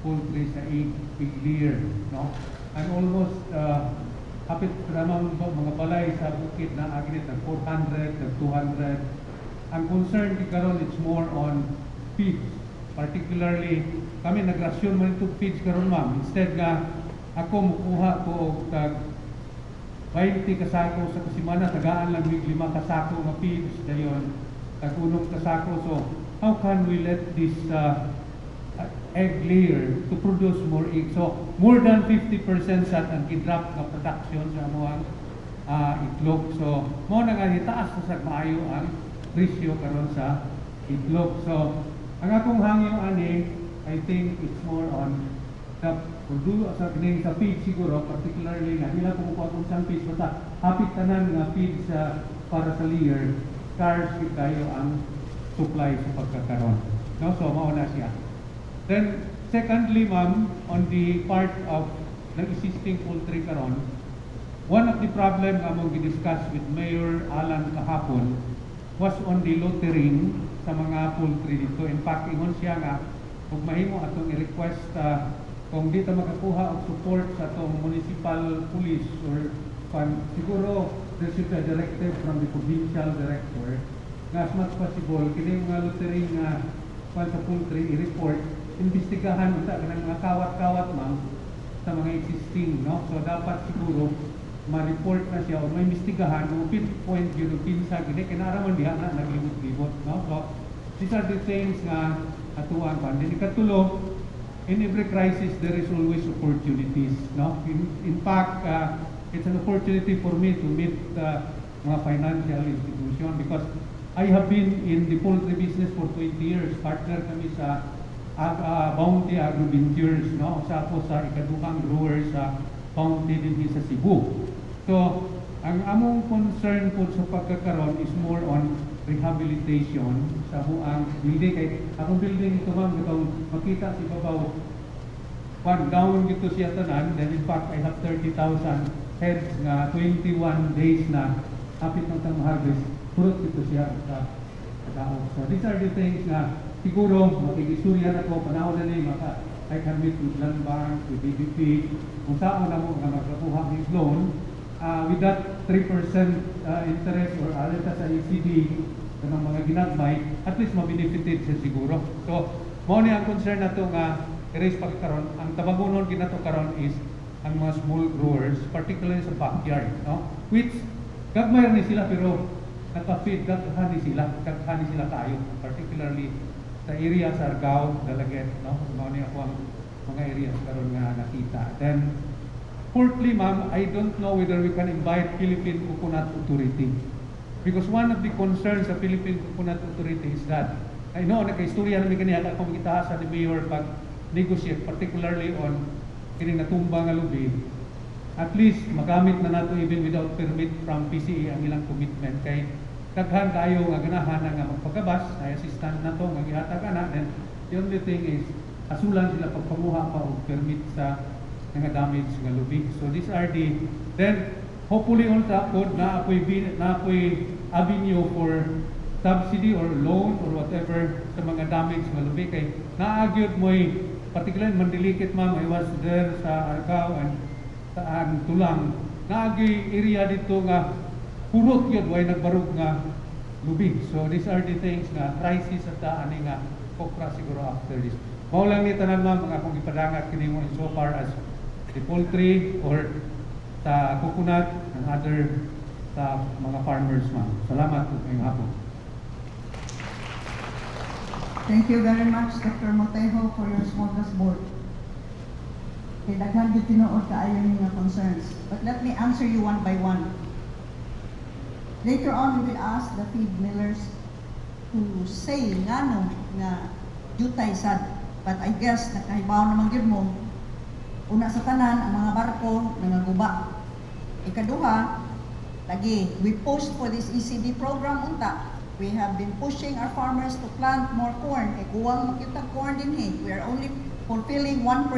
Speaker 14: poultry sa egg, pig layer, no? And almost hapit ramang mga balay sa bukid na agit nag 400, nag 200. Ang concern di karon, it's more on feeds. Particularly kami nagrasyon man itong feeds karon, ma'am. Instead nga ako mukuha ko og tag 20 kasako sa kasimana, tagaan lang mig 5 kasako nga feeds dayon tag unom kasako. So how can we let this egg layer to produce more eggs? So more than 50% sa ang gidrop nga production sa amuang itlog. So mao na nga taas na sa maayo ang presyo karon sa itlog. So ang akong hangyo ani, I think it's more on the produ sa kining sa feed siguro, particularly nga nila kumukuha kung saan feeds, basta hapit tanan nga feed sa para sa layer, scarce gyud kayo ang supply sa pagkakaron, no? So mao na siya. Then secondly, ma'am, on the part of ng existing poultry karon, one of the problem nga among gi-discuss with Mayor Alan kahapon was on the littering sa mga poultry dito. In fact, ingon siya nga ug mahimo atong i-request kung di ta makakuha og support sa atong municipal police or kwan, siguro there should be a directive from the provincial director nga as much possible kini mga littering nga kwan sa poultry i-report, imbestigahan unta kanang mga kawat-kawat, ma'am, sa mga existing, no? So dapat siguro ma-report na siya o maimbestigahan o pinpoint yun o kinsa gini kay naa man diha na naglibot-libot, no? So these are the things nga atuan pa. Then ikatulo, in every crisis there is always opportunities, no? In fact, it's an opportunity for me to meet mga financial institution because I have been in the poultry business for 20 years. Partner kami sa Bounty Agro Ventures, no? Sa ako sa ikaduhang grower sa Bounty din sa Cebu. So, ang among concern po sa pagkakaroon is more on rehabilitation sa ang building kay akong building ito, ma'am, itong makita si babaw, one down gito siya tanan. Then in fact, I have 30,000 heads nga 21 days na hapit ng tang harvest, purot ito siya sa tao. So these are the things nga siguro makigistorya na ko panahon na ni maka I can meet with Land Bank, with DBP, kung saan na mo nga magkakuha ng loan with that 3% interest or alita sa ECD kanang mga ginagmay, at least mabenefited siya siguro. So, mao ni ang concern nato nga i-raise pagkaron. Ang tabagunon ginato karon is ang mga small growers, particularly sa backyard, no? Which gagmay ni sila pero naka-feed daghan ni sila kayo, particularly sa area sa Argao, Dalaguete, no? Mao ni ako ang mga areas karon nga nakita. Then fourthly, ma'am, I don't know whether we can invite Philippine Coconut Authority. Because one of the concerns sa Philippine Coconut Authority is that, I know, nagka-istorya namin kaniya akong kita sa ni Mayor pag negotiate, particularly on kining natumba nga lubi, at least magamit na nato even without permit from PCA ang ilang commitment kay daghan kayo nga ganahan na nga magpagabas ay assistant nato nga gihatag ana. Then the only thing is asulan sila pagpanguha pa og permit sa nga damage nga lubi. So these are the, then hopefully unta pod na apoy avenue for subsidy or loan or whatever sa mga damage nga lubi kay naagyod mo'y particularly Mandilikit, ma'am. I was there sa Argao and saan Tulang, naagi area dito nga purot yun, way nagbarog nga lubi. So these are the things nga crisis at ani nga copra siguro after this. Mao lang ni tanan, ma'am, mga akong ipadangat kini mo in so far as the poultry or sa coconut and other sa mga farmers, ma'am. Salamat ug ngayong hapon.
Speaker 4: Thank you very much, Dr. Montejo, for your smorgasbord. Kay daghan gyud tinuod kaayo ni nga concerns. But let me answer you one by one. Later on, we will ask the feed millers to say ngano nga jutay sad. But I guess nakahibaw naman gyud mo. Una sa tanan, ang mga barko nangaguba. Ikaduha, lagi, we post for this ECD program unta. We have been pushing our farmers to plant more corn. Kay kuwang makita corn din eh. We are only fulfilling 1%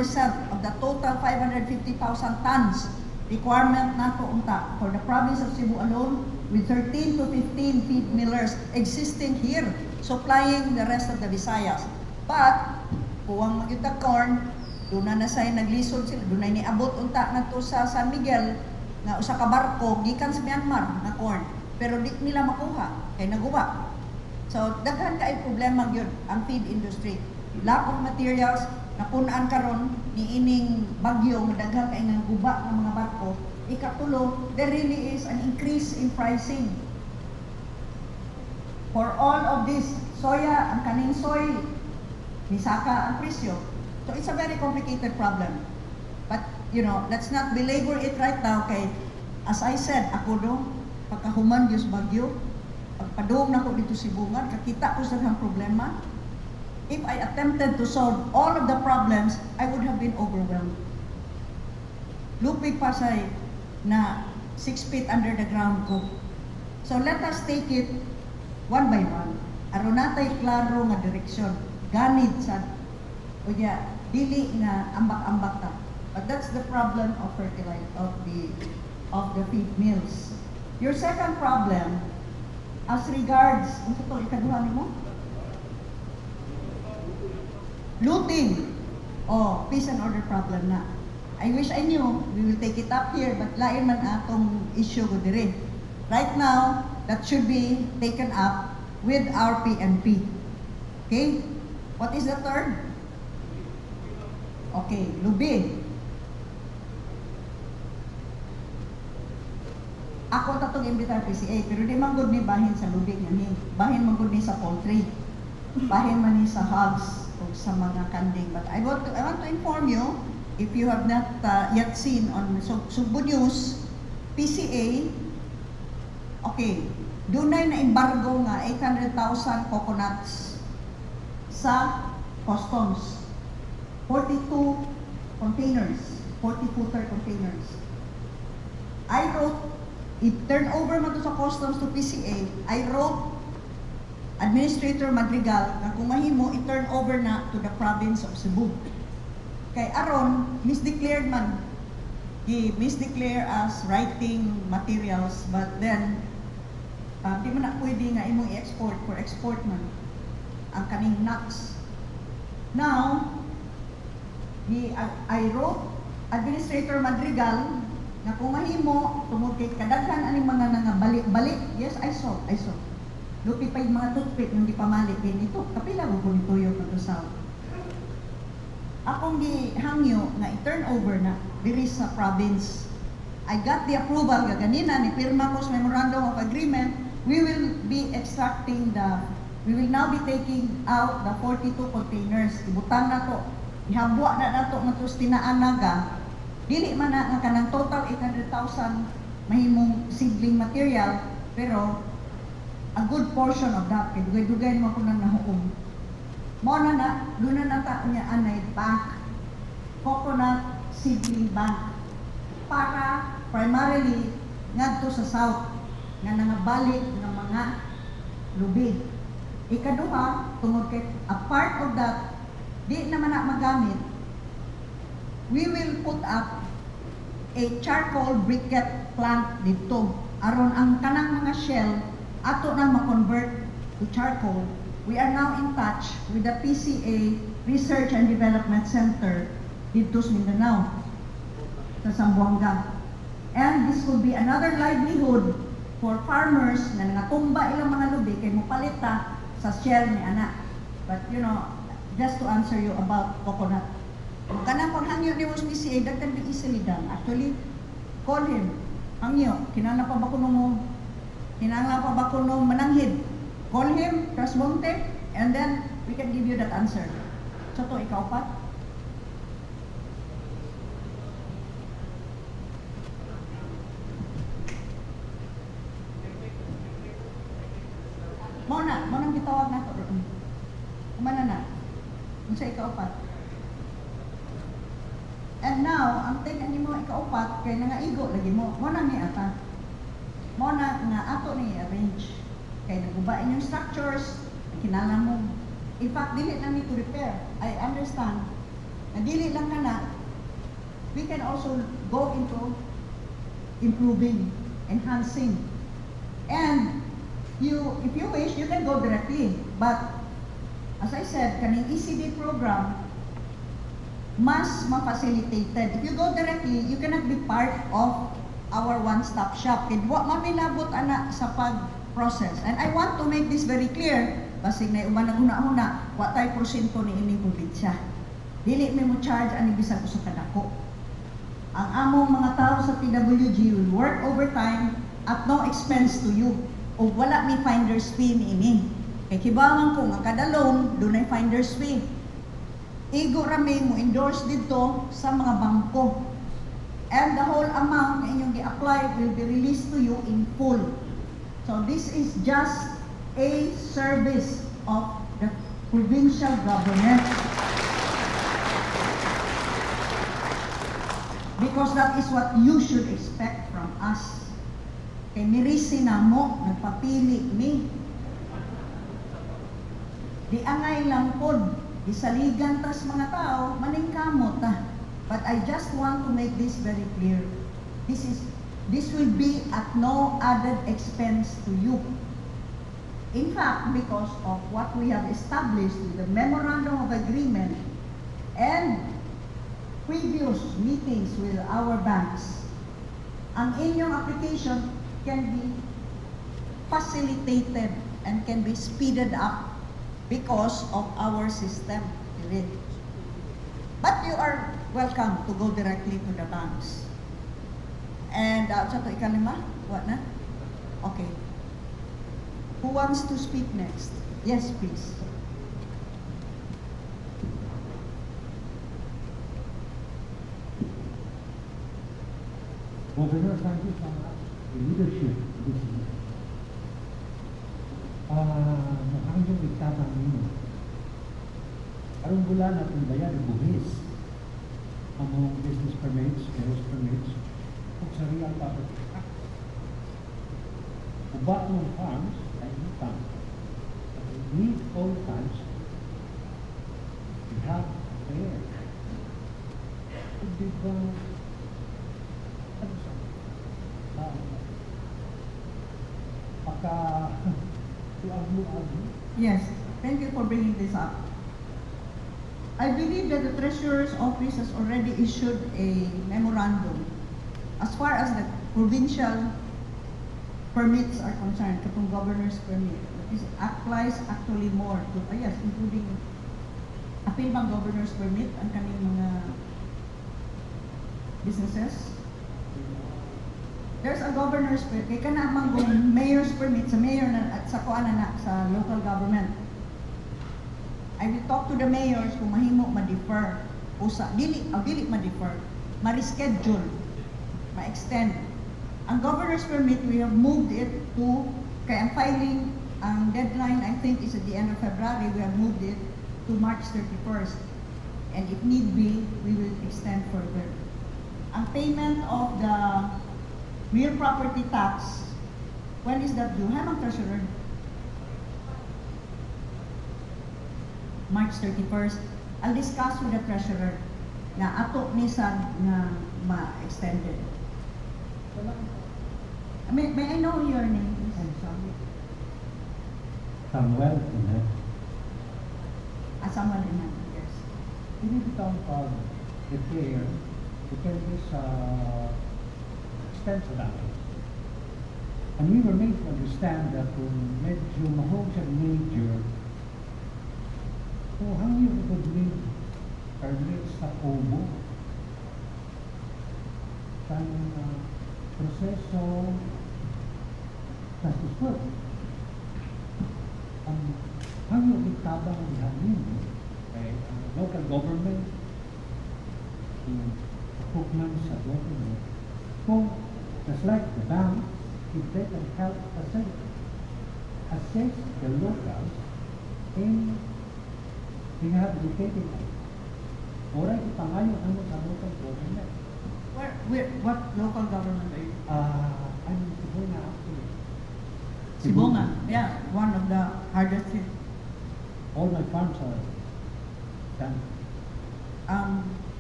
Speaker 4: of the total 550,000 tons requirement nato unta for the province of Cebu alone, with 13 to 15 feed millers existing here supplying the rest of the Visayas. But kuwang makita corn, doon na say naglisod sila, doon na niabot unta ngadto sa San Miguel nga usa ka barko gikan sa Myanmar nga corn. Pero di nila makuha kay naguba. So daghan kay problema gyud ang feed industry. Lack of materials, napun-an karon niining bagyo nga daghan kay nga guba ng mga barko. Ikatulo, there really is an increase in pricing. For all of this, soya, ang kaning soy, nisaka ang presyo. So it's a very complicated problem. But, let's not belabor it right now kay, as I said, ako do, pagkahuman Diyos bagyo, pagpadung nako dito si Bungad, kakita ko sa ang problema. If I attempted to solve all of the problems, I would have been overwhelmed. Lupig pa say na 6 feet under the ground ko. So let us take it one by one. Aron natay klaro nga direksyon. Ganid sa unya dili nga ambak-ambak ta. But that's the problem of fertilizer of the feed mills. Your second problem as regards unsa to ikaduha nimo? Looting. Oh, peace and order problem na. I wish I knew, we will take it up here, but lain man atong issue ko dire. Right now, that should be taken up with our PNP. Okay? What is the third? Okay, lubi. Ako tatong imbitar PCA, pero di man gud ni bahin sa lubi nga ni. Bahin man gud ni sa poultry. Bahin man ni sa hogs. ug sa mga kanding. But I want to inform you, if you have not yet seen on Sugbo News, PCA, okay, dunay na embargo nga 800,000 coconuts sa customs. 42 containers, 40-footer containers. I wrote, if turn over man to sa customs to PCA, I wrote Administrator Madrigal nga kung mahimo, i-turn over na to the province of Cebu. Kay aron, misdeclared man. He misdeclare as writing materials, but then, di man na pwede nga imong i-export for export man ang kaning nuts. Now, I wrote Administrator Madrigal nga kung mahimo, tungod kay kadaghan aning mga nangabalik-balik. Yes, I saw, I saw. Lupi pa yung mga toothpick nung gipamali kay nito, kapila ko kung tuyo to south. Akong gihangyo nga i-turn over na diri sa province. I got the approval gaganina ni pirma ko sa memorandum of agreement. We will now be taking out the 42 containers. Ibutang na to. Ihabwa na nato nga to sa Tinaan, Naga. Dili man na nga kanang total 800,000 mahimong seedling material, pero a good portion of that kay dugay-dugay mo ko nang nahuom. Mao na na, doon na nata niya anay bank, coconut seedling bank, para primarily ngadto sa south nga nangabalik ng mga lubi. Ikaduha, tungod kay a part of that di naman na magamit, we will put up a charcoal briquette plant dito. Aron ang kanang mga shell ato na ma-convert to charcoal. We are now in touch with the PCA Research and Development Center dito sa Mindanao, sa Zamboanga. And this will be another livelihood for farmers na nangatumba ilang mga lubi kay mopalit ta sa shell ni ana. But just to answer you about coconut. Kung kanang paghangyo ni sa PCA, that can be easily done. Actually, call him. Hangyo, kinahanglan pa ba kuno mo? Kinahanglan pa ba kuno mananghid? Call him, Trasmonte, and then we can give you that answer. So to, ikaw pa? Mao na, mao nang gitawag nato. Kumana na. Unsa ikaupat? And now, ang tingnan nimo ikaupat kay nangaigo lagi mo. Mao na ni ata. Mao na nga ato ni arrange. Kay naguba inyong structures, kinahanglan mo. In fact, dili lang ni to repair. I understand. Na dili lang kana, we can also go into improving, enhancing. And you, if you wish, you can go directly. But as I said, kaning ECD program, mas ma-facilitated. If you go directly, you cannot be part of our one-stop shop. Kay wa man milabot ana sa pag-process. And I want to make this very clear, basig na uban naghuna-huna, wa tay porsyento ni ining probinsya. Dili mi mo charge ani bisag usa ka dako. Ang among mga tao sa TWG will work overtime at no expense to you. O wala mi finder's fee ni ini. Kay kibawan ko nga kada loan dunay finder's fee. Igo rami mo endorse dito sa mga bangko. And the whole amount na inyong gi-apply will be released to you in full. So this is just a service of the provincial government. Because that is what you should expect from us. Kay mirisi na mo, nagpapili mi. Di angay lang pod, isaligan tas mga tao, maningkamot ta. But I just want to make this very clear. This will be at no added expense to you. In fact, because of what we have established with the memorandum of agreement and previous meetings with our banks, ang inyong application can be facilitated and can be speeded up because of our system. Dili. But you are welcome to go directly to the banks. And sa to ikalima? What na? Okay. Who wants to speak next? Yes, please.
Speaker 14: Governor, thank you so much. The leadership this year. Mukhang yung itabang ninyo. Karong bulan natin bayad ang buhis among business permits, sales permits, ug sa real property tax. Uba ng farms ay utang. But we need all funds we have there. Hindi ba, ano sa, pagka, luag-luag,
Speaker 4: Yes, thank you for bringing this up. I believe that the Treasurer's Office has already issued a memorandum as far as the provincial permits are concerned, katong governor's permit. This applies actually more to, yes, including apil bang governor's permit ang kaning mga businesses. There's a governor's permit. Kay kana man kung mayor's permit sa mayor na at sa kuan na sa local government. I will talk to the mayors kung mahimo ma-defer o sa dili dili ma-defer, ma-reschedule, ma-extend. Ang governor's permit, we have moved it to, kay ang filing, ang deadline I think is at the end of February, we have moved it to March 31st. And if need be, we will extend further. Ang payment of the real property tax, when is that due? Hamang Treasurer? March 31st. I'll discuss with the Treasurer na ato ni sa nga ma-extended. May I know your name, please?
Speaker 14: Samuel, ina.
Speaker 4: Ah, Samuel Inan, yes.
Speaker 14: Hindi bitang pag-repair, depende sa extent sa damage. And we were made to understand that kung medyo mahog siya major, kung hangyo ito need permit sa OBO, ang proseso justice work. Ang hangyo itabang diha ninyo kay ang local government, yung sa government, kung just like the bank, if they can help facilitate, assist the locals in rehabilitating us. Ora ipangayo ano sa local government.
Speaker 4: What local government are you?
Speaker 14: I'm in Sibonga actually.
Speaker 4: Sibonga, yeah, one of the hardest hit.
Speaker 14: All my farms are done.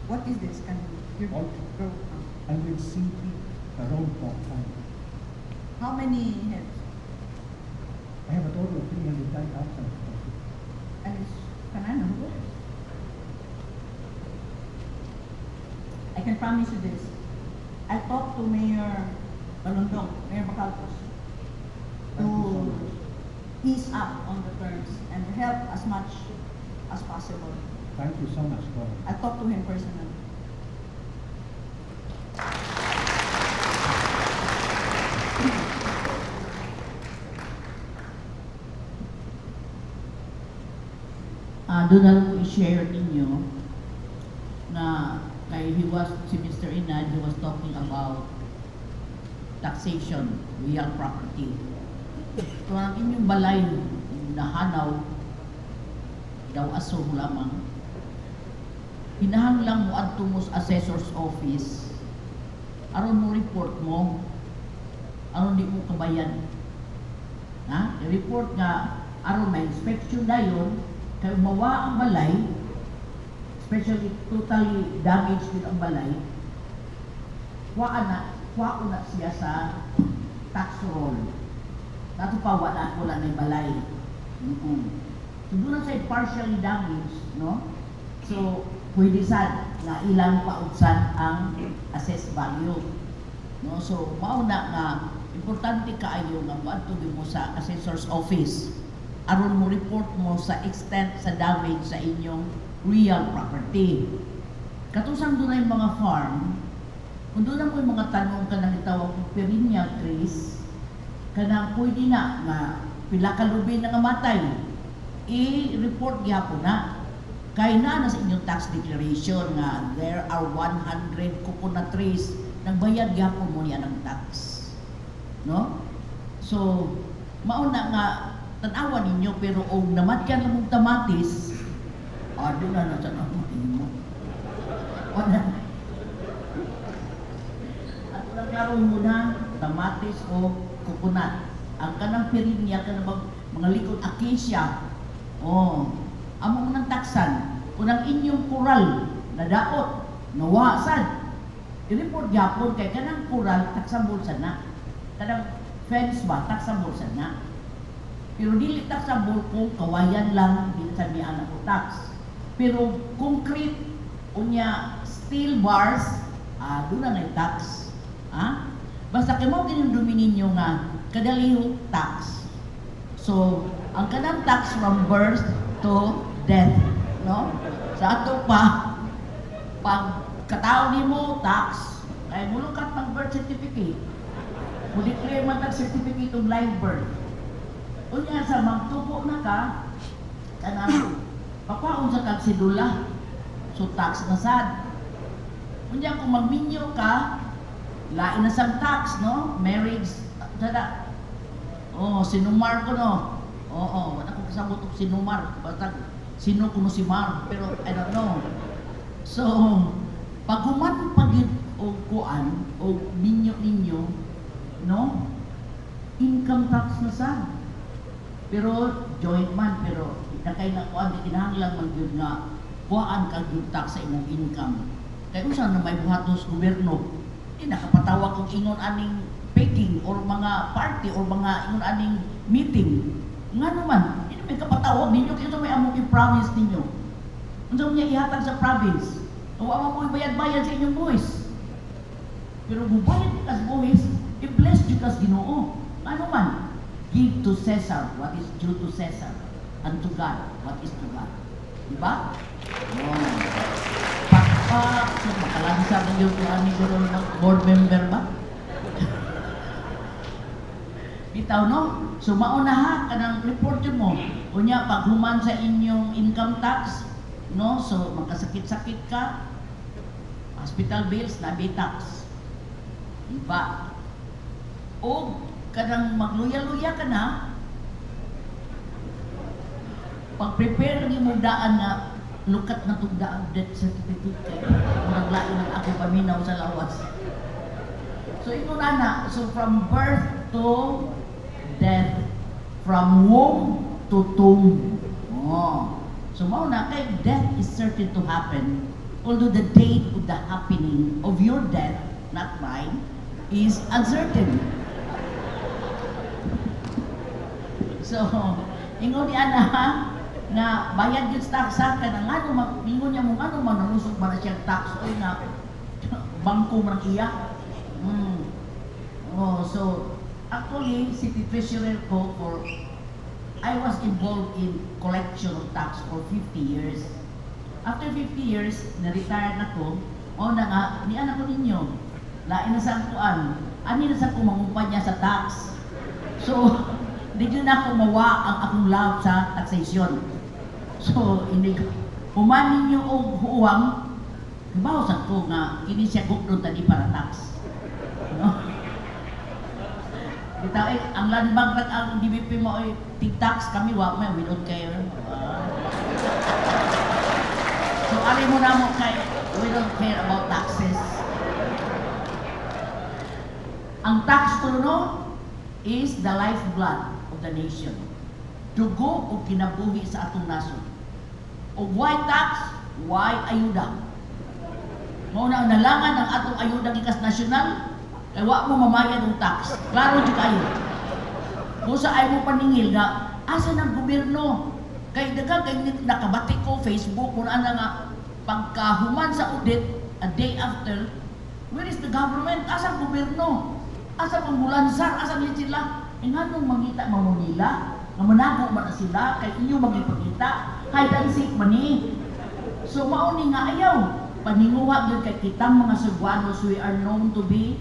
Speaker 4: What is this? Can you
Speaker 14: All,
Speaker 4: grow?
Speaker 14: I'm with CP, Karon Pork Farm.
Speaker 4: How many heads?
Speaker 14: I have a total of 309,000.
Speaker 4: And it's kanan, I can promise you this. I'll talk to Mayor Balundong, Mayor Bacaltos, to ease up on the terms and help as much as possible.
Speaker 14: Thank you so much, Governor.
Speaker 4: I'll talk to him personally.
Speaker 8: Doon na lang ko i-share ninyo na kay he was, si Mr. Inad, he was talking about taxation, real property. Kung ang inyong balay nahanaw, daw aso lamang, hinahanglang mo adto mo sa assessor's office, aron mo report mo, aron di mo kabayan. Ha? I-report nga, aron may inspection dayon, kay umawa ang balay, especially totally damaged din ang balay, kuha na siya sa tax roll. Dato pa, wala na yung balay. So doon na siya partially damaged, no? So, pwede sad nga ilang pautsan ang assessed value. No? So, mao na nga, importante kaayo nga moadto gyud mo sa assessor's office aron mo report mo sa extent sa damage sa inyong real property. Katusang doon yung mga farm, kung doon na mo yung mga tanong ka nang itawag kong perennial trees, kanang pwede na nga pila ka lubi na nga matay, i-report gyapon na. Kay na sa inyong tax declaration nga there are 100 coconut trees Nagbayad gyapon mo niya ng tax. No? So, mao na nga tan-awa ninyo, pero og namatyan lang mong kamatis, ah, di na na sa mahimo. Wala. At lang karon muna, kamatis o coconut. Ang kanang pirinha, kanang mga likod acacia. Oh, amo nang taksan. Kung ang inyong koral nadaot, nawasan, i-report gyapon kay kanang koral taxable sa na. Kanang fence ba, taxable sa na. Pero dili taxable kung kawayan lang, dili sa miya ko tax. Pero concrete, unya steel bars, ah, doon na tax. Ah? Basta kay mo ginumdumi ninyo nga kadalihok tax. So, ang kanang tax from birth to death, no? Sa ato pa, pag katao nimo tax, kay mulukat ng birth certificate. Mo-declare man tag certificate of live birth. Unya sa magtubo na ka, kanang pakuhaon sa kag sedula. So tax na sad. Unya kung magminyo ka, lain na sang tax, no? Marriage, tada. Oh, sinumar ko, no. Oo, wala ko kasabot og sinumar. Basta sino kuno si Mar, pero I don't know. So, pag human pagid og kuan og minyo ninyo, no? Income tax na sad. Pero joint man, pero nakay na kuan, di kinahanglan man gyud nga kuan kag gyud tax sa imong income. Kay unsa na may buhatos gobyerno? Di nakapatawa kog ingon aning packing or mga party or mga ingon aning meeting. Nga naman, di na may kapatawag ninyo kay unsa may among i-promise ninyo. Unsa man niya ihatag sa province? Wa man mo bayad-bayad sa inyong buwis. Pero mubayad ka sa buwis, i-bless jud kas Ginoo. Ano man? Give to Caesar what is due to Caesar, and to God what is to God. Diba? Oh. Pakpak, so makalansa ng yung ani ko ng board member ba? Bitaw, no? So mauna ha, kanang report yun mo. Unya, pag human sa inyong income tax, no? So magkasakit-sakit ka, hospital bills, nabi tax. Diba? O kanang magluya-luya ka na, pag-prepare ni mo daan nga lukat na tong daan death certificate kay murag lain ang ako paminaw sa lawas. So ingon ana, so from birth to death, from womb to tomb. Oh. So mao na kay death is certain to happen, although the date of the happening of your death, not mine, is uncertain. So, ingon ni ana na bayad gyud sa tax sa kanang ngano man ingon niya mo ngano man nalusog man na siyang tax oy nga bangko man ang iya. Oh, so actually city treasurer ko for I was involved in collection of tax for 50 years. After 50 years, na-retire na ko. O na nga, ni anak ko ninyo, lain na sa kuan. Ani na sa kumangumpanya sa tax. So, di yun ako mawa ang akong love sa taxation. So, hindi ko, human ninyo og huwang, hibaw sa ko nga, kini siya gukdon tadi para tax. No? Bitaw eh, ang land bank at ang DBP mo ay tig-tax kami, wa may, we don't care. So, ali mo na mo kay, we don't care about taxes. Ang tax ko no, is the lifeblood of the nation. Dugo o kinabuhi sa atong nasod. O why tax? Why ayuda? Mao na ang nalangan ng atong ayuda gikas nasyonal, kay wa mo mamayad og tax. Klaro jud kayo. Kung sa ay mo paningil nga asa ng gobyerno? Kay daghang kay nakabati ko Facebook kung ana nga pagkahuman sa audit a day after, where is the government? Asa ang gobyerno? Asa ang ambulansar? Asa ni sila? E nganong mangita man mo nila? Nga manago man na sila kay inyo magipakita. Hide and seek man ni. So mao ni nga ayaw paninguha gyud kay kitang mga Cebuanos, we are known to be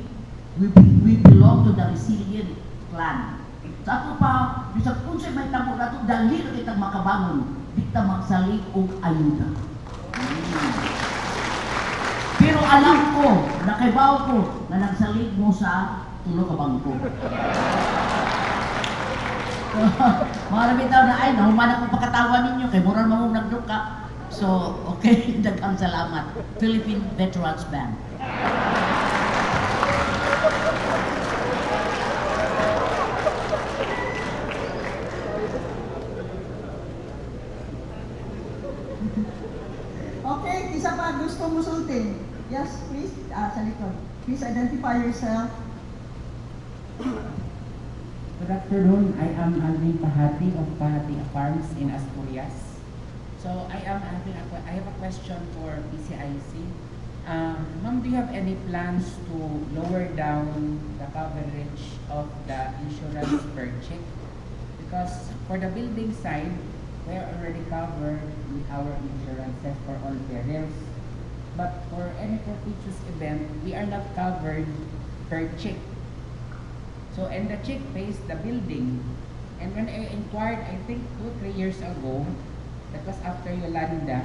Speaker 8: we belong to the resilient clan. Sa ato pa, bisag unsay may tabo nato, dali ra kitang makabangon, di ta magsalig og ayuda. Pero alam ko, nakaibaw ko, na nagsalig mo sa tulo ka bangko. Mga bitaw na ay, nahuman ako pakatawa ninyo, kay mura man mong nagduka. So, okay, daghang salamat. Philippine Veterans Band.
Speaker 4: Okay, isa pa gusto mo sulti. Yes, please, sa likod. Please identify yourself.
Speaker 15: Good afternoon. I am Alvin Pahati of Pahati Farms in Asturias. So I have a question for PCIC. Ma'am, do you have any plans to lower down the coverage of the insurance per chick? Because for the building side, we are already covered with our insurances for all perils. But for any fortuitous event, we are not covered per chick. So, and the chick pays the building. And when I inquired, I think 2, 3 years ago, that was after Yolanda,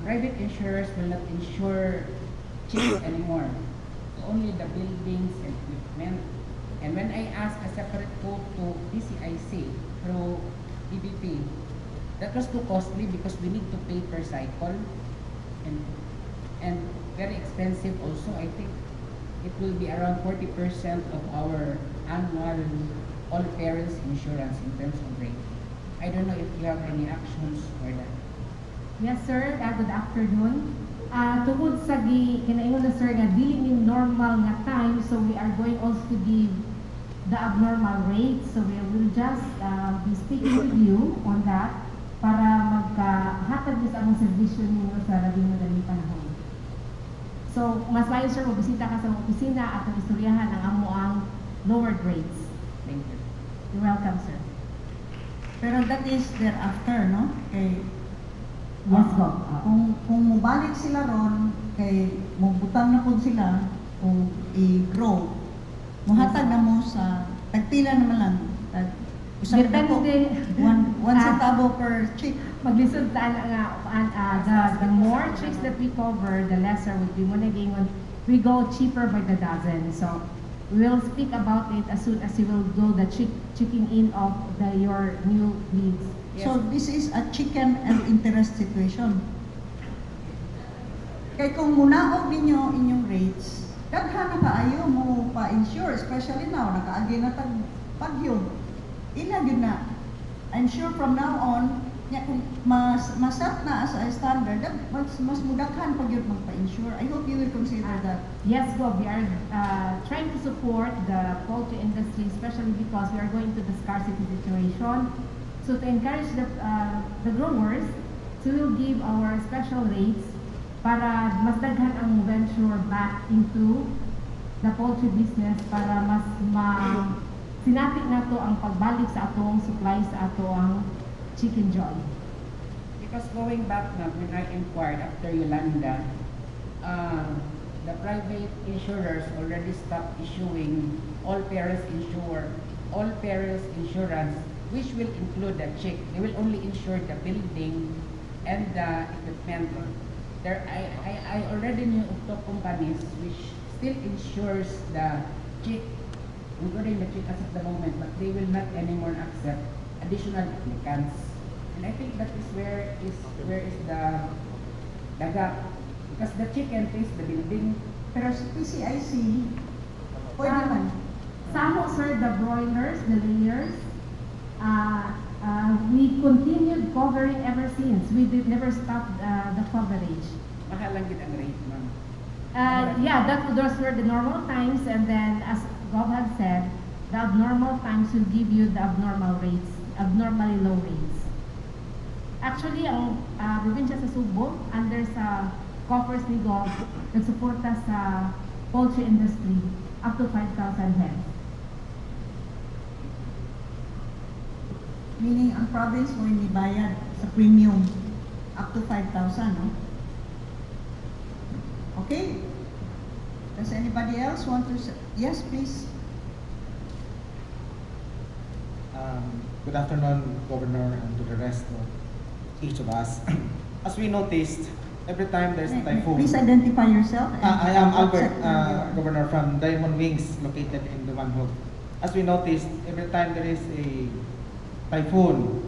Speaker 15: private insurers will not insure chicks anymore. So only the buildings and equipment. And when I asked a separate quote to PCIC through PPP, that was too costly because we need to pay per cycle and very expensive also. I think it will be around 40% of our annual all perils insurance in terms of rate. I don't know if you have any actions for that.
Speaker 10: Yes, sir. Good afternoon. Tungod sa gi kinaingon na sir nga dili ni normal nga time, so we are going also to give the abnormal rate. So we will just be speaking with you on that para magkahatag mi sa among serbisyo ninyo sa labing madaling panahon. So, mas maayo sir, magbisita ka sa among opisina at ang istoryahan ang amo ang lowered rates.
Speaker 15: Thank you.
Speaker 10: You're welcome, sir.
Speaker 4: Pero that is thereafter, no? Kay
Speaker 10: Yes, Gov.
Speaker 4: Kung mobalik sila ron, kay mobutang na pud sila o i-grow, muhatag na mo sa tagpila naman lang. Tag, usa ka dako,
Speaker 10: Depende.
Speaker 4: one
Speaker 10: Ah.
Speaker 4: centavo per chick.
Speaker 10: Maglisod ta na nga the more chicks that we cover, the lesser would be mo naging we go cheaper by the dozen. So we will speak about it as soon as you will do the checking in of the your new needs.
Speaker 4: So this is a chicken and interest situation. Kay kung munaog ninyo inyong rates, daghan na kaayo mo pa-insure, especially now, nakaagi na tag bagyo. Ila gyud na. I'm sure from now on, nya kung mas maset na as a standard, mas mudaghan pa gyud magpa-insure. I hope you will consider that.
Speaker 10: Yes, Gov, we are trying to support the poultry industry, especially because we are going to the scarcity situation. So to encourage the growers, so we will give our special rates para mas daghan ang venture back into the poultry business para mas ma sinapit nato ang pagbalik sa atong supply sa ato ang chicken joy.
Speaker 15: Because going back na, when I inquired after Yolanda, the private insurers already stopped issuing all perils insurance, which will include the chick. They will only insure the building and the equipment. There, I already knew of two companies which still insures the chick, including the chick as of the moment, but they will not anymore accept additional applicants. And I think that is where is the gap. Because the chicken pays the building.
Speaker 4: Pero sa PCIC, pwede man.
Speaker 10: Sa amo, sir, the broilers, the layers, we continued covering ever since. We did never stop the coverage.
Speaker 15: Mahal lang gid ang rate, ma'am.
Speaker 10: Yeah, those were the normal times, and then as Gov had said, the abnormal times will give you the abnormal rates, abnormally low rates. Actually, ang probinsya sa Sugbo, under sa coffers ni Gov, nagsuporta sa poultry industry up to 5,000 heads.
Speaker 4: Meaning, ang province mo hindi bayad sa premium up to 5,000, no? Okay? Does anybody else want to say? Yes, please.
Speaker 16: Good afternoon, Governor, and to the rest of each of us. As we noticed, Every time there's a typhoon.
Speaker 4: Please identify yourself and
Speaker 16: I am
Speaker 4: what
Speaker 16: Albert,
Speaker 4: sector you are.
Speaker 16: Governor from Diamond Wings, located in Dumanjug. As we noticed, every time there is a typhoon,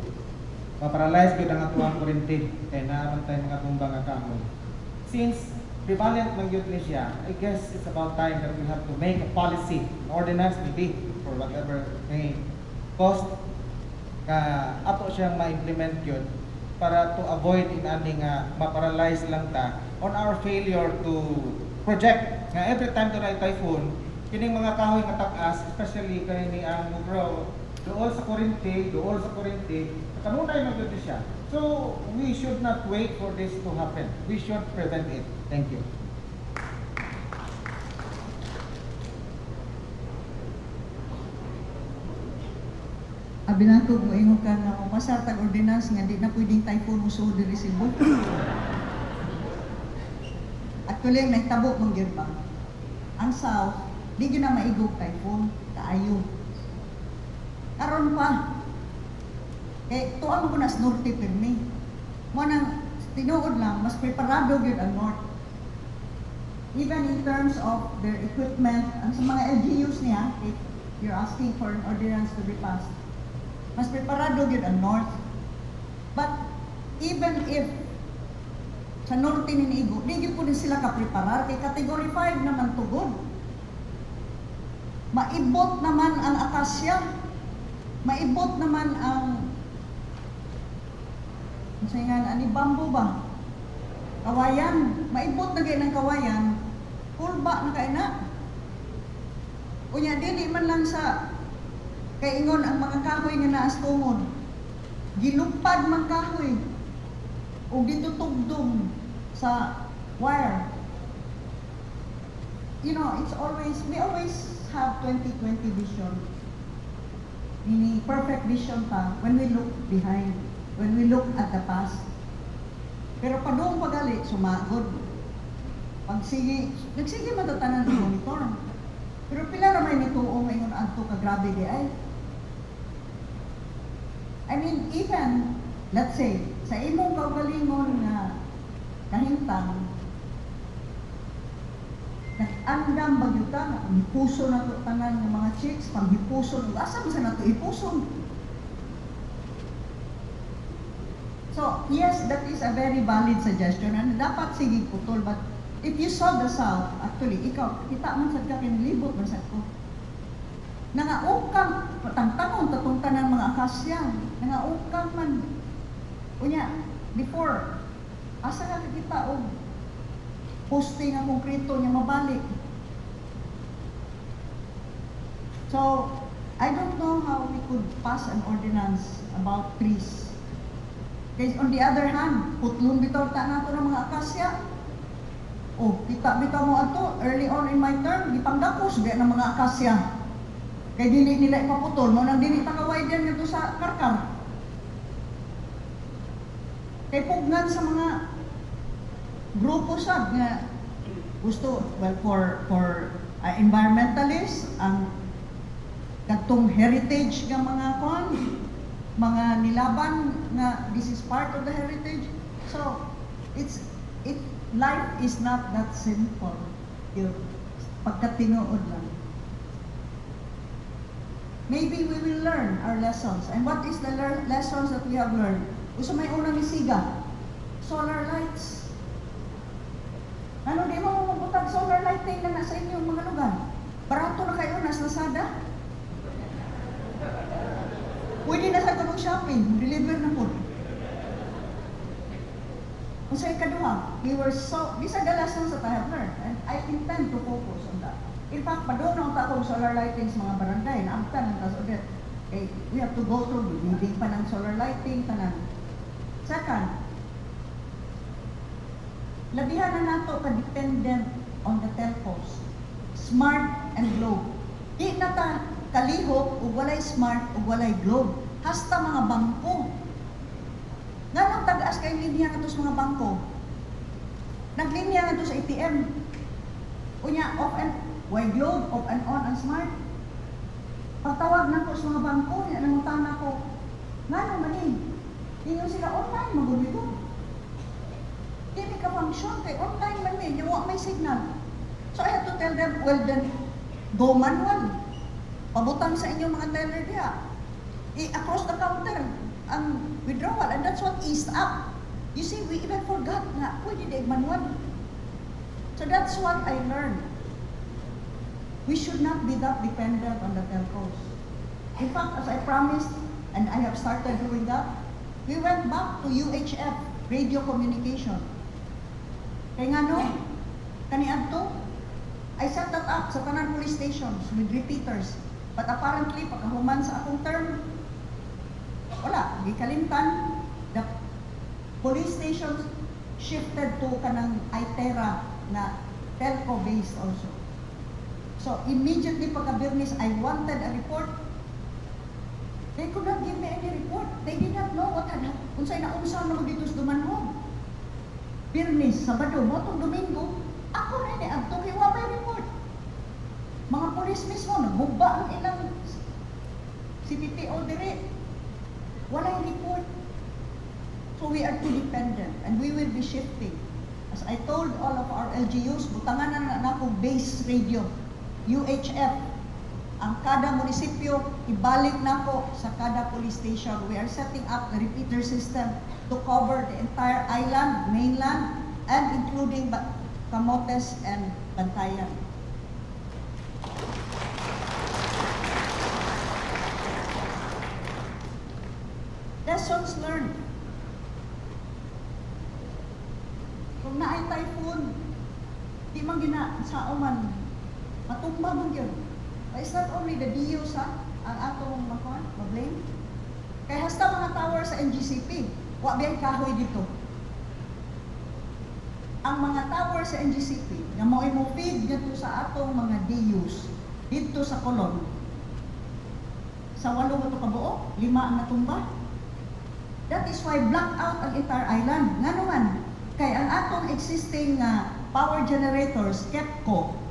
Speaker 16: maparalyze gyud ang atuang kuryente kay naa man tay mga tumba nga kahoy. Since prevalent man gyud ni siya, I guess it's about time that we have to make a policy, an ordinance maybe, for whatever may cost, ka ato siyang ma-implement yun para to avoid inani nga maparalyze lang ta on our failure to project nga every time to typhoon, kining mga kahoy nga tag-as, especially kani ang mo-grow duol sa kuryente, duol sa kuryente, kanunay man gyud siya. So we should not wait for this to happen. We should prevent it. Thank you.
Speaker 4: Abi nato moingon ka nga mopasar tag ordinance nga di na pwedeng typhoon musuod diri Cebu. Actually, ang nahitabo man gyud ba? Ang South, di gyud na maigog typhoon kaayo. Karon pa, kay tuwa man ko na sa norte pirmi. Mo nang tinuod lang, mas preparado gyud ang North. Even in terms of their equipment, ang sa mga LGUs niya, if you're asking for an ordinance to be passed, mas preparado gyud ang North. But even if sa Norte ni niigo, di gyud po din sila kapreparar kay category 5 naman tugod. Maibot naman ang akasya. Maibot naman ang, unsa nga ani, bamboo ba? Kawayan, maibot na gay ng kawayan, kulba na kay na. Unya dili man lang sa kaingon ang mga kahoy nga naa sa tungod. Gilupad man kahoy ug ditutugdong sa wire. It's always, we always have 2020 vision. Meaning perfect vision pa when we look behind, when we look at the past. Pero padung pagali, sumagod. Pag sige, nagsige man ta tanan monitor. Pero pila ra may nituo ngayon adto ka grabe di ay. I mean, even, let's say, sa imong kaugalingon nga kahimtang, nag-andam ba gyud ta nga panghipuso na to tanan ng mga chicks, panghipuson, ug asa man sa nato hipuson? So, yes, that is a very valid suggestion and dapat sige putol, but if you saw the South, actually, ikaw, kita man sad ka, kinilibot man sad ko. Nangaukang, tangtangon, tatong tanan mga akasya, nangaukang man. Unya, before, asa ka kakita og poste nga konkreto niya mabalik? So, I don't know how we could pass an ordinance about trees. Kay on the other hand, putlon bitaw ta nato ng mga akasya. Oh, kita bitaw mo ato, early on in my term, gipanggakos biya ng mga akasya. Kay dili nila ipaputol, mo nang dili ta ka-widen ngadto sa Karkar. Kay pugnan sa mga grupo sad nga gusto, well, for environmentalists, ang kadtong heritage nga mga kon, mga nilaban nga this is part of the heritage. So, it's it life is not that simple. Yung pagkatinuod lang. Maybe we will learn our lessons. And what is the lessons that we have learned? Usa may unang isiga, solar lights. Ano di mo mabutag solar lighting na nasa inyong mga lugar? Barato na kayo, nas Lazada. Pwede na sa kanong shopping, deliver na po. Kung sa ikaduha, we were so, these are the lessons that I have learned, and I intend to focus on that. In fact, padung na akong solar lighting sa mga barangay, naabtan ang kaso ulit. Okay, we have to go through, bidding pa ng solar lighting, tanan. Second, labihan na nato ka-dependent on the telcos. Smart and Globe. Di na ta kalihok ug walay Smart ug walay Globe. Hasta mga bangko. Nganong tag-as kay linya ngadto sa mga bangko? Naglinya ngadto sa ATM. Unya off and way Globe, off and on ang Smart. Pagtawag nako sa mga bangko, nya nangutana ko, ngano man ni? Ingon sila, online magud ko. Dili ka function kay online man mi, nya wa may signal. So I had to tell them, "Well then, go manual. Pabutang sa inyong mga teller diha. I-across the counter ang withdrawal," and that's what eased up. You see, we even forgot nga pwede di manual. So that's what I learned. We should not be that dependent on the telcos. In fact, as I promised, and I have started doing that, we went back to UHF, radio communication. Kaya nga no, kaniadto, I set that up sa tanan police stations with repeaters. But apparently, pagkahuman sa akong term, wala, gikalimtan, the police stations shifted to kanang iTera na telco-based also. So immediately pagka Biyernes, I wanted a report. They could not give me any report. They did not know what had happened. Unsay naunsa na mo dito sa Dumanjug. Biyernes, Sabado, mao tong Domingo, ako rin eh, adto kay wa may report. Mga pulis mismo, naghuba ang ilang CPPO dire. Walay report. So we are too dependent and we will be shifting. As I told all of our LGUs, butangan na nako base radio, UHF. Ang kada munisipyo, ibalik nako sa kada police station. We are setting up the repeater system to cover the entire island, mainland, and including Camotes and Bantayan. Lessons learned. Kung naay typhoon, di man gina sa man, matumba man gyud. But it's not only the DUs ha, ang atong makuan, ma-blame. Kay hasta mga tower sa NGCP, wa biyay kahoy dito. Ang mga tower sa NGCP nga mao'y mo feed ngadto sa atong mga DUs didto sa Colon. Sa walo ba to kabuok, lima ang natumba. That is why blackout ang entire island. Ngano man, kay ang atong existing power generators, KEPCO,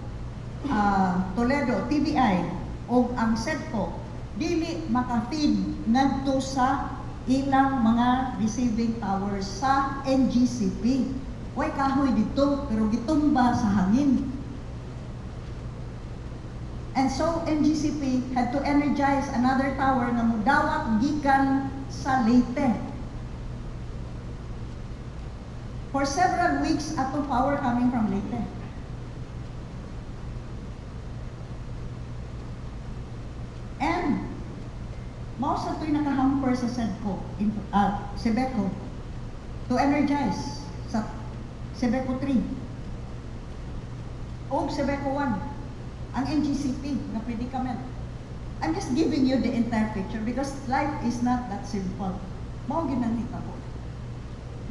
Speaker 4: Toledo, TBI, o ang SEDCO, dili maka-feed ngadto sa ilang mga receiving towers sa NGCP. Way kahoy dito, pero gitumba sa hangin. And so NGCP had to energize another tower nga mudawat gikan sa Leyte. For several weeks, atong power coming from Leyte. And mao sa to'y nakahamper sa SEDCO, Cebeco, to energize sa Cebeco 3 o Cebeco 1, ang NGCP na predicament. I'm just giving you the entire picture because life is not that simple. Mao ginanita ko.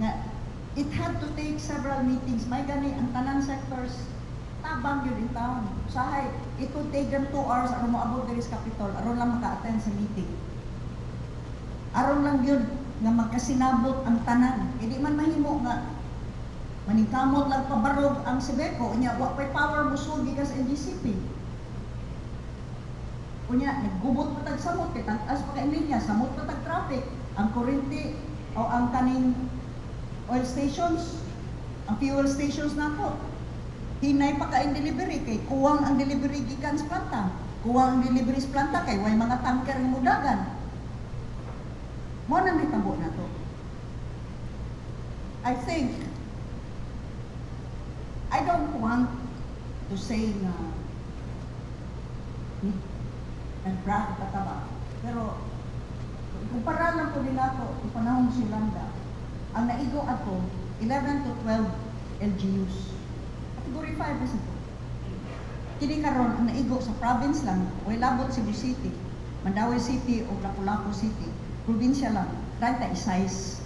Speaker 4: Nga, it had to take several meetings. May gani ang tanan sectors tabang yun in town. Sahay, it would take them 2 hours aron moabot diri sa Capitol, aron lang maka-attend sa meeting. Aron lang yun nga magkasinabot ang tanan. Hindi man mahimo nga maningkamot lang pabarog ang Cebeco, unya wa pay power musud gikan sa NGCP. Unya naggubot pa tag samot kay tag-as pa kay linya, samot pa tag traffic, ang kuryente o ang kaning oil stations, ang fuel stations nako. Hinay pa kaing delivery kay kuwang ang delivery gikan sa planta. Kuwang ang delivery sa planta kay way mga tanker nga mudagan. Mao nang nitabo nato. I think I don't want to say na nag-brag pa ta ba? Pero kumpara lang po nila ako kung panahon si Yolanda, ang naigo ato 11 to 12 LGUs. Category 5 is ito. Kini karon ang naigo sa province lang, way labot Cebu City, Mandaue City o Lapu-Lapu City, probinsya lang, 36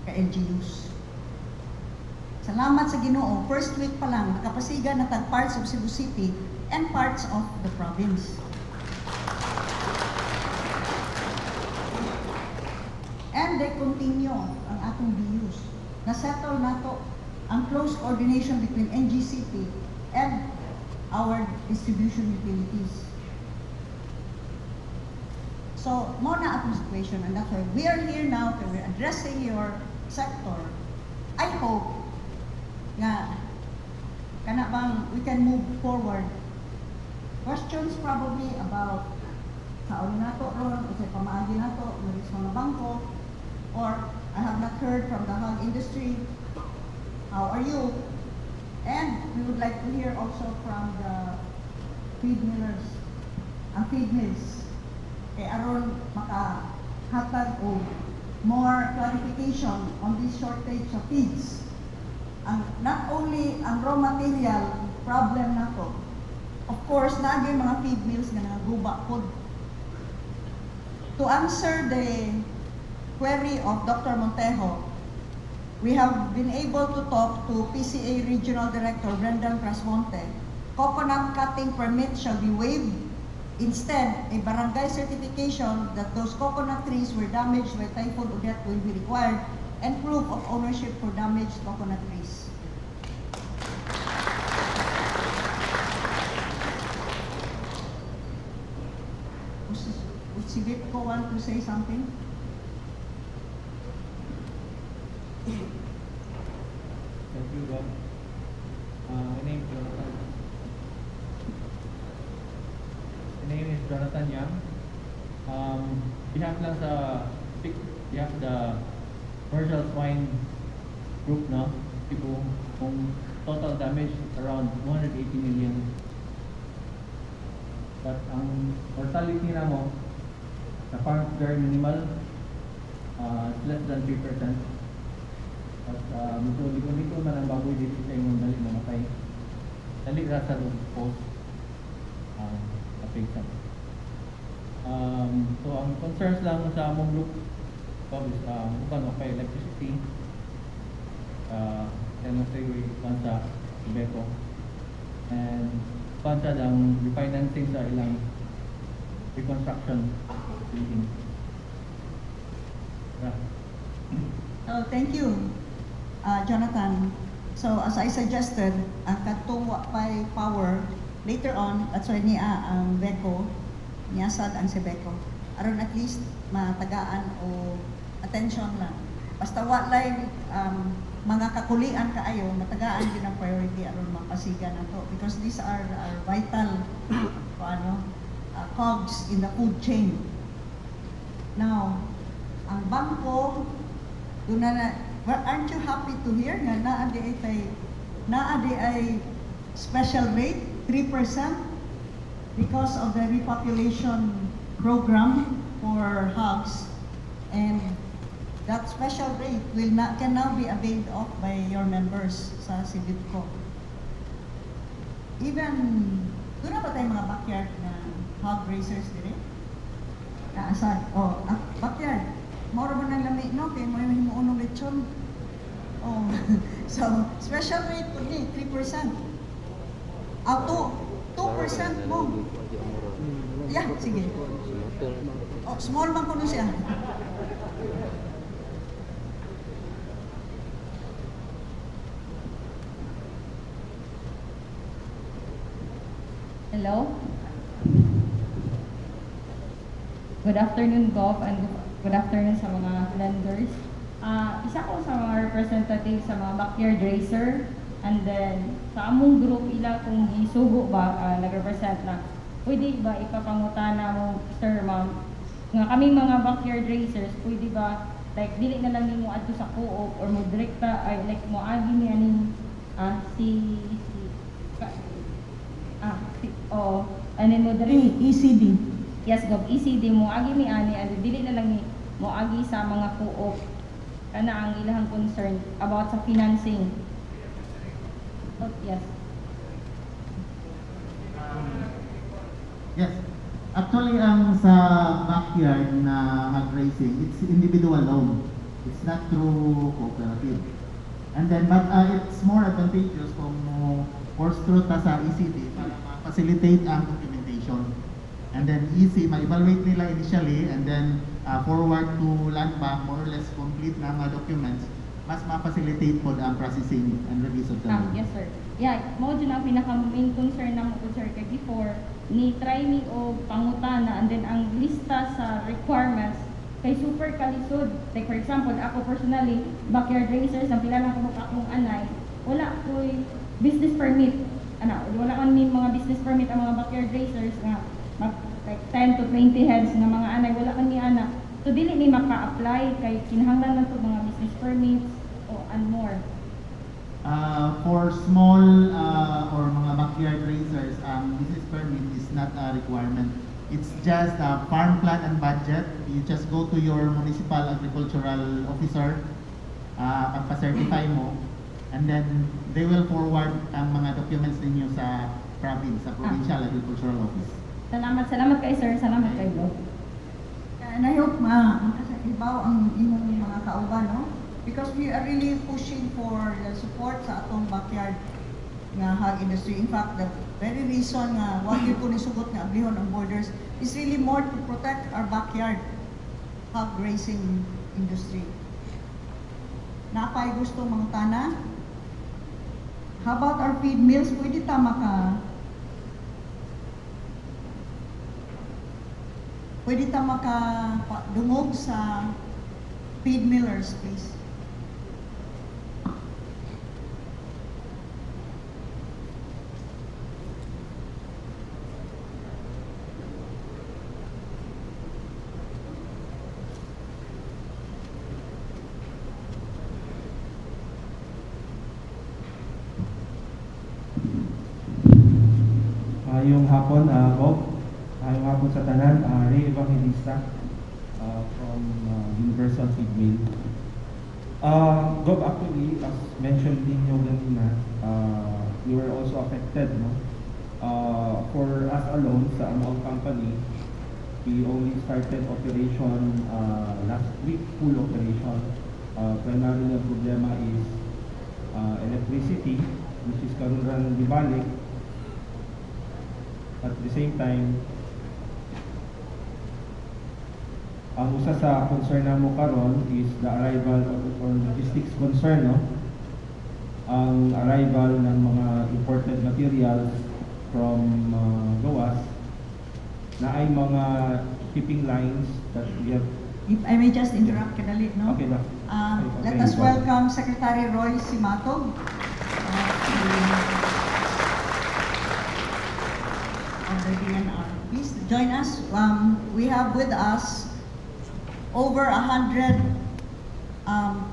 Speaker 4: ka LGUs. Salamat sa Ginoo, first week pa lang nakapasiga na tag parts of Cebu City and parts of the province. And they continue ang atong DUs. Na-settle nato ang close coordination between NGCP and our distribution utilities. So, mao na atong situation, and that's why we are here now, we're addressing your sector. I hope Nga kana bang we can move forward. Questions probably about saon nato ron, unsay pamaagi nato, diri sa mga bangko, or I have not heard from the hog industry. How are you? And we would like to hear also from the feed millers, ang feed mills. Kay aron makahatag og more clarification on this shortage of feeds. Ang not only ang raw material problem nato. Of course, naa gyud mga feed mills nga nagaguba pod. To answer the query of Dr. Montejo, we have been able to talk to PCA Regional Director Brendan Trasmonte. Coconut cutting permit shall be waived. Instead, a barangay certification that those coconut trees were damaged by Typhoon Odette will be required and proof of ownership for damaged coconut trees. Would CEBIPCO want to say something?
Speaker 17: Thank you, Rob. My name is Jonathan. My name is Jonathan Yang. Behalf lang sa speak behalf of the commercial swine group, no? Cebu, kung total damage is around 180 million. But ang mortality namo sa farm is very minimal. It's less than 3%. At medyo ligon-ligon man ang baboy dito sa imong dali mamatay. Dali ra sa post ang uh, So ang concerns lang sa among group is uban okay electricity. Then say we kuan sa Ibeco. And kuan sa ang refinancing sa ilang reconstruction building. Yeah.
Speaker 4: Oh, thank you, Jonathan. So as I suggested, ang katong wa pay power, later on, that's why niya ang VECO, niya sad ang Cebeco. Aron at least matagaan o attention lang. Basta wa lay mga kakulian kaayo, matagaan din ang priority aron mapasiga nato because these are vital kung ano, cogs in the food chain. Now, ang bangko, doon na, well, aren't you happy to hear nga naa di ay tay, naa di ay special rate, 3% because of the repopulation program for hogs, and that special rate will not can now be availed of by your members sa CEBIPCO. Even, doon na ba tayo mga backyard na hog raisers dire? Naasad. Oh, ah, backyard. Moro ba ng lami, no? Kaya mo yung himuon ng lechon. Oh. So, special rate po ni, 3%. Ah, 2, 2% mo. Yeah, sige. Oh, small man kuno siya.
Speaker 18: Hello. Good afternoon, Gov, and good afternoon sa mga lenders. Isa ko sa mga representative sa mga backyard racer, and then sa among group ila kung gisugo ba nag-represent na pwede ba ipapangutana mo, sir, ma'am, nga kaming mga backyard racers pwede ba like dili na lang nimo adto sa co-op or mo direkta ay like mo agi ni aning si si si, oh, and then mo direct
Speaker 4: ECD.
Speaker 18: Yes, Gov, ECD mo agi mi ani and dili na lang ni mo agi sa mga co-op, kana ang ilahang concern about sa financing. Oh, yes.
Speaker 6: Yes. Actually, ang sa backyard na hog raising, it's individual loan. It's not through cooperative. And then, but it's more advantageous kung mo course through ta sa ECD para ma-facilitate ang documentation. And then easy, ma-evaluate nila initially and then forward to land bank, more or less complete na mga documents, mas ma-facilitate po ang processing and release of the
Speaker 18: Ah,
Speaker 6: loan.
Speaker 18: yes, sir. Yeah, mao jud ang pinaka main concern namo po, sir, kay before ni try mi og pangutana and then ang lista sa requirements kay super kalisod. Like for example, ako personally, backyard racers, ang pila lang ko akong anay. Wala ko'y business permit. Ana, wala man ni mga business permit ang mga backyard raisers nga like 10 to 20 heads nga mga anay, wala man ni ana. So dili mi maka-apply kay kinahanglan man to mga business permits o and more.
Speaker 6: For small or mga backyard raisers, business permit is not a requirement. It's just a farm plan and budget. You just go to your municipal agricultural officer, pagpa-certify mo, and then they will forward ang mga documents ninyo sa province, sa provincial agricultural office.
Speaker 18: Salamat, salamat kay sir, salamat kay Gov.
Speaker 4: And I hope ma makasahibaw ang imong mga kauban, no? Because we are really pushing for the support sa atong backyard nga hog industry. In fact, the very reason nga wa gyud ko nisugot nga ablihon ang borders is really more to protect our backyard hog raising industry. Naa pay gusto mangutana? How about our feed mills? Pwede ta maka dungog sa feed millers, please.
Speaker 19: Maayong hapon, Bob. Maayong hapon sa tanan. Ray Evangelista from Universal Feed Mill. Gob, actually, as mentioned ninyo ganina, we were also affected, no? For us alone, sa among company, we only started operation last week, full operation. Primarily, ang problema is electricity, which is karon ra gibalik. At the same time, ang usa sa concern namo karon is the arrival or logistics concern, no? Ang arrival ng mga imported materials from gawas na ay mga shipping lines that we have.
Speaker 4: If I may just interrupt kadali, no?
Speaker 19: Okay ba?
Speaker 4: Let us welcome Secretary Roy Cimatu of the DENR. Please join us. We have with us over 100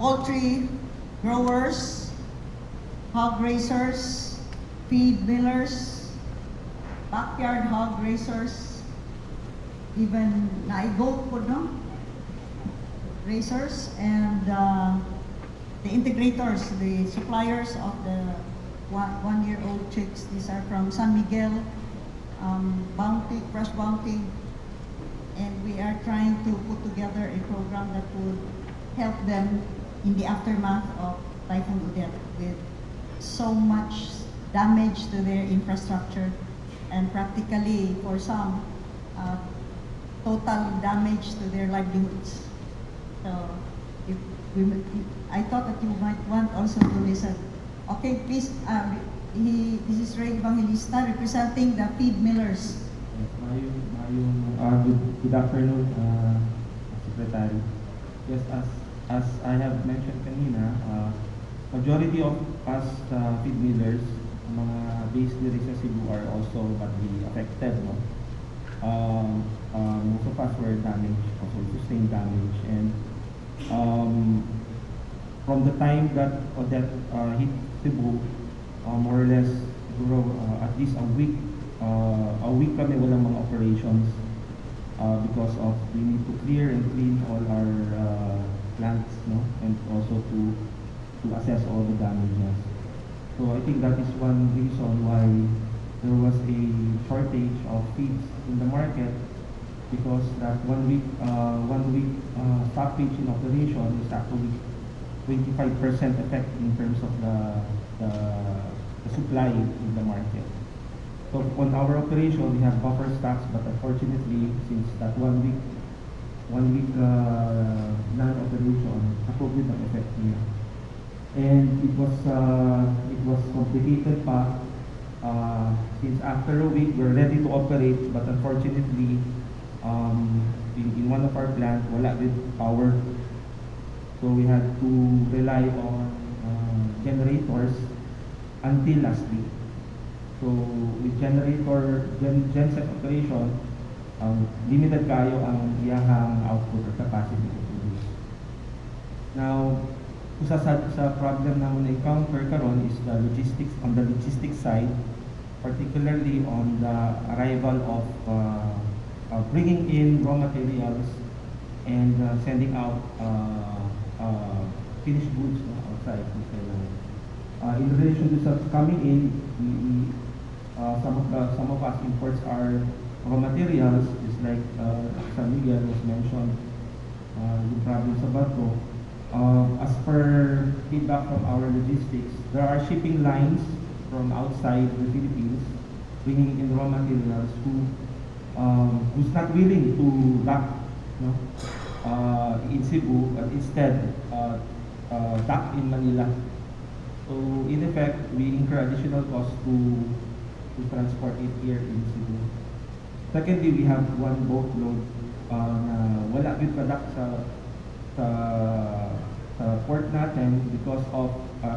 Speaker 4: poultry growers, hog raisers, feed millers, backyard hog raisers, even naigo po, no? Raisers and the integrators, the suppliers of the one-year-old chicks. These are from San Miguel, Bounty, Fresh Bounty, and we are trying to put together a program that would help them in the aftermath of Typhoon Odette with so much damage to their infrastructure and practically for some, total damage to their livelihoods. So, if we, I thought that you might want also to listen. Okay, please, this is Ray Evangelista representing the feed millers.
Speaker 19: Yes, maayong good afternoon, Secretary. Yes, as I have mentioned kanina, majority of us feed millers, mga based diri sa Cebu, are also badly affected, no? Most of us were damaged, also sustained damage, and from the time that Odette hit Cebu, more or less, siguro at least a week kami walang mga operations because of we need to clear and clean all our plants, no, and also to assess all the damages. So I think that is one reason why there was a shortage of feeds in the market, because that one week stoppage in operation is actually 25% effect in terms of the supply in the market. So on our operation, we have buffer stocks, but unfortunately, since that one week non-operation, ako ang effect niya. And it was complicated pa since after a week we're ready to operate, but unfortunately, in one of our plant, wala din power. So we had to rely on generators. until last week. So with generator, genset operation, limited kayo ang iyahang output or capacity to produce. Now, usa sa problem na na encounter karon is the logistics, on the logistics side, particularly on the arrival of bringing in raw materials and sending out finished goods, no, outside kung kailangan. In relation to sa coming in, we some of us imports our raw materials, just like San Miguel was mentioned, yung problem sa barko. As per feedback from our logistics, there are shipping lines from outside the Philippines bringing in raw materials who's not willing to dock, no, in Cebu, but instead dock in Manila. So in effect, we incur additional cost to transport it here in Cebu. Secondly, we have one boatload na wala gyud ka-dock sa port natin because of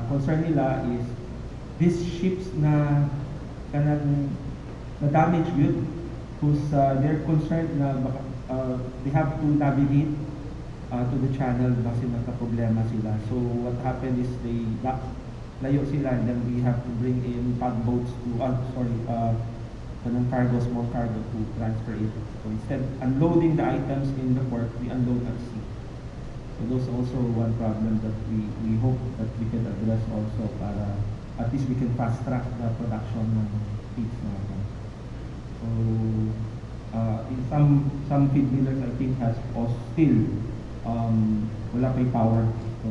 Speaker 19: concern nila is these ships na kanang na damage gyud, who's they're concerned na baka, they have to navigate to the channel kasi nagka-problema sila. So what happened is they dock, layo sila, and then we have to bring in tugboats to, sorry, kanang cargo, small cargo to transfer it. So instead unloading the items in the port, we unload at sea. So those also one problem that we hope that we can address also para at least we can fast track the production ng feeds natin. So in some feed millers, I think, has also still wala pa'y power. So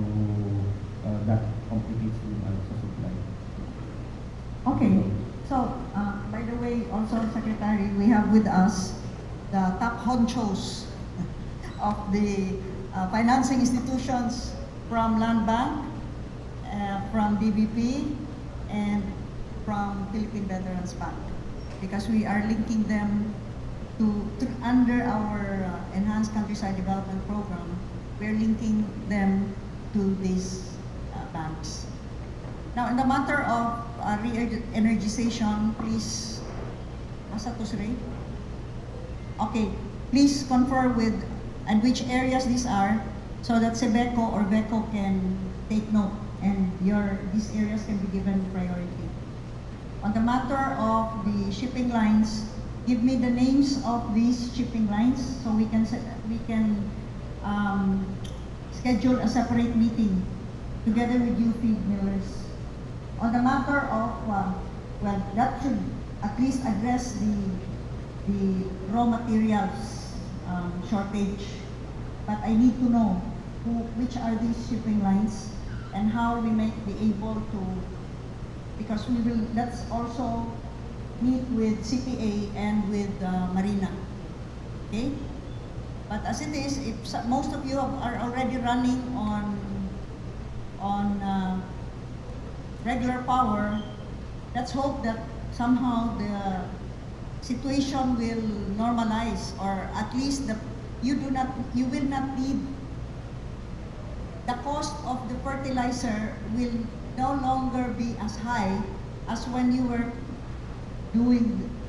Speaker 19: that complicates yung ano sa supply.
Speaker 4: Okay. So, by the way, also, Secretary, we have with us the top honchos of the financing institutions from Land Bank, from DBP, and from Philippine Veterans Bank, because we are linking them to under our Enhanced Countryside Development Program, we're linking them to these banks. Now, in the matter of re-energization, please, asa to si Ray? Okay, please confer with, and which areas these are, so that Cebeco or VECO can take note, and these areas can be given priority. On the matter of the shipping lines, give me the names of these shipping lines so we can schedule a separate meeting together with you feed millers. On the matter of, well, that should at least address the raw materials shortage. But I need to know which are these shipping lines and how we might be able to, because we will, let's also meet with CPA and with Marina. Okay? But as it is, if most of you are already running on regular power, let's hope that somehow the situation will normalize, or at least the you do not you will not need the cost of the fertilizer will no longer be as high as when you were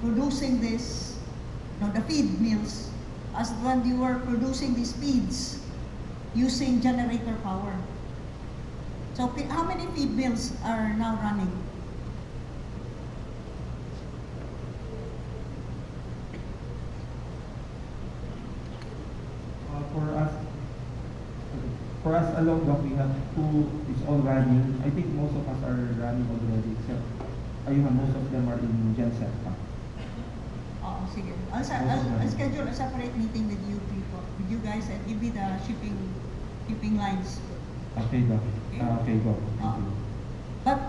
Speaker 4: producing this, the feed mills, as when you were producing these feeds using generator power. So how many feed mills are now running?
Speaker 19: For us alone, Doc, we have two, it's all running. I think most of us are running already, except, ayun, most of them are in genset pa.
Speaker 4: Oo, sige.
Speaker 19: Most of them.
Speaker 4: I'll schedule a separate meeting with you people, with you guys, and give me the shipping lines.
Speaker 19: Okay, Doc.
Speaker 4: Okay.
Speaker 19: Okay, go. Thank you.
Speaker 4: But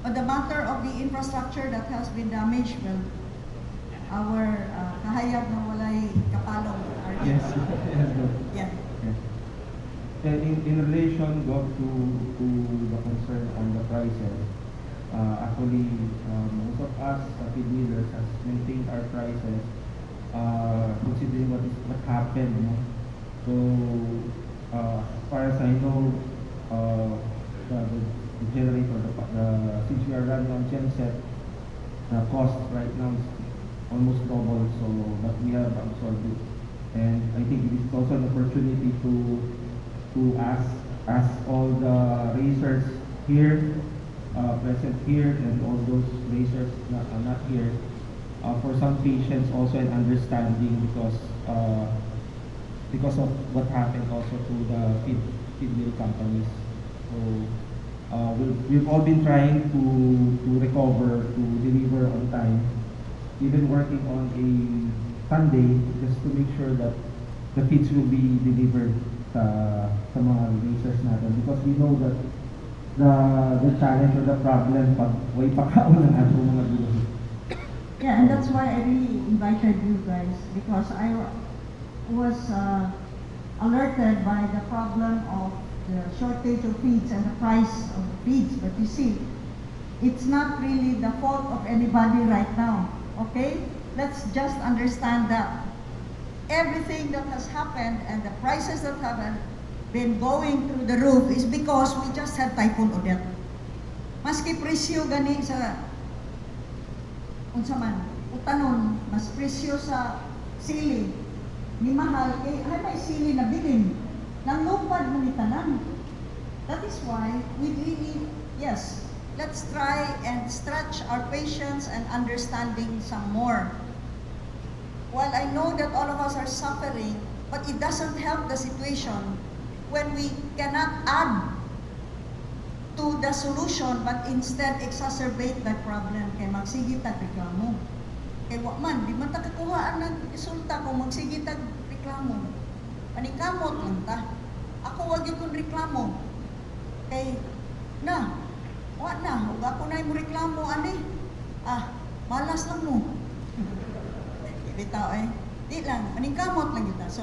Speaker 4: on the matter of the infrastructure that has been damaged, well, our kahayag na walay kapalong are here.
Speaker 19: Yes, yes, Doc.
Speaker 4: Yeah.
Speaker 19: Yeah. In relation, Gov, to the concern on the prices, actually, most of us, feed millers, has maintained our prices, considering what happened. No? So, as far as I know, the the generator, since we are running on genset, the cost right now is almost double, so, but we have absorbed it. And I think this is also an opportunity to ask all the racers here, present here, and all those racers not, are not here, for some patience also and understanding because of what happened also to the feed mill companies. So we've all been trying to recover, to deliver on time, even working on a Sunday just to make sure that the feeds will be delivered sa mga racers natin because we know that the challenge or the problem pag way pakaon ng atong mga binuhi.
Speaker 4: Yeah, and that's why I really invited you guys because I was alerted by the problem of the shortage of feeds and the price of the feeds. But you see, it's not really the fault of anybody right now. Okay? Let's just understand that. Everything that has happened and the prices that have been going through the roof is because we just had Typhoon Odette. Maski presyo gani sa unsa man, utanon, mas presyo sa sili ni mahal kay ay may sili na bilin. Nanglupad man ni tanan. That is why we really, yes, let's try and stretch our patience and understanding some more. While I know that all of us are suffering, but it doesn't help the situation when we cannot add to the solution but instead exacerbate the problem kay magsige tag reklamo. Kay wa man, di man ta kakuhaan ng resulta kung magsige tag reklamo. Paningkamot lang ta. Ako wa gyud kong reklamo. Kay na, wa na, ug ako na mo reklamo ani. Ah, malas lang mo. Bitaw eh. Di lang, paningkamot lang kita. So,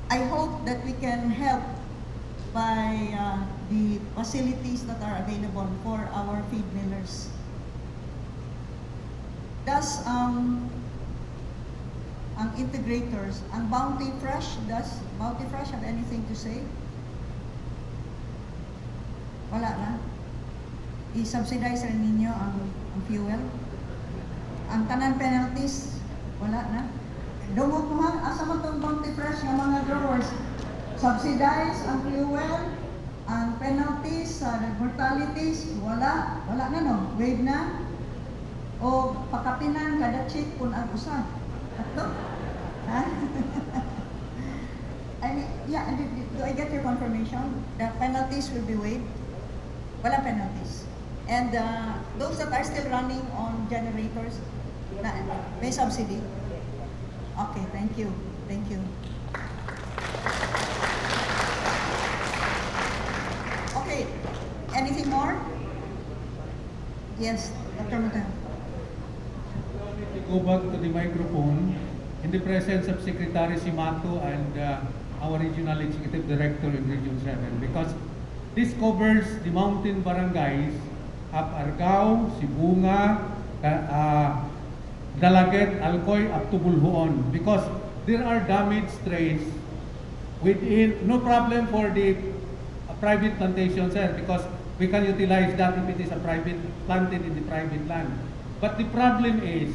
Speaker 4: I hope that we can help by the facilities that are available for our feed millers. Does ang integrators, ang Bounty Fresh, does Bounty Fresh have anything to say? Wala na. I-subsidize rin ninyo ang fuel? Ang tanan penalties, wala na. Dungog mo ha, asa man tong Bounty Fresh nga mga growers? Subsidize ang fuel, ang penalties, the mortalities, wala. Wala na no, waive na. O pakapinan kada chick kung ang usa. Ato? Ha? I mean, yeah, and do I get your confirmation? The penalties will be waived? Wala penalties. And those that are still running on generators, na, may subsidy? Okay, thank you. Thank you. Okay, anything more? Yes, Dr. Montejo.
Speaker 14: To go back to the microphone in the presence of Secretary Simato and our Regional Executive Director in Region 7, because this covers the mountain barangays of Argao, Sibonga, Dalaguete, Alcoy, up to Boljoon, because there are damaged trees within, no problem for the private plantation, sir, because we can utilize that if it is a private, planted in the private land. But the problem is,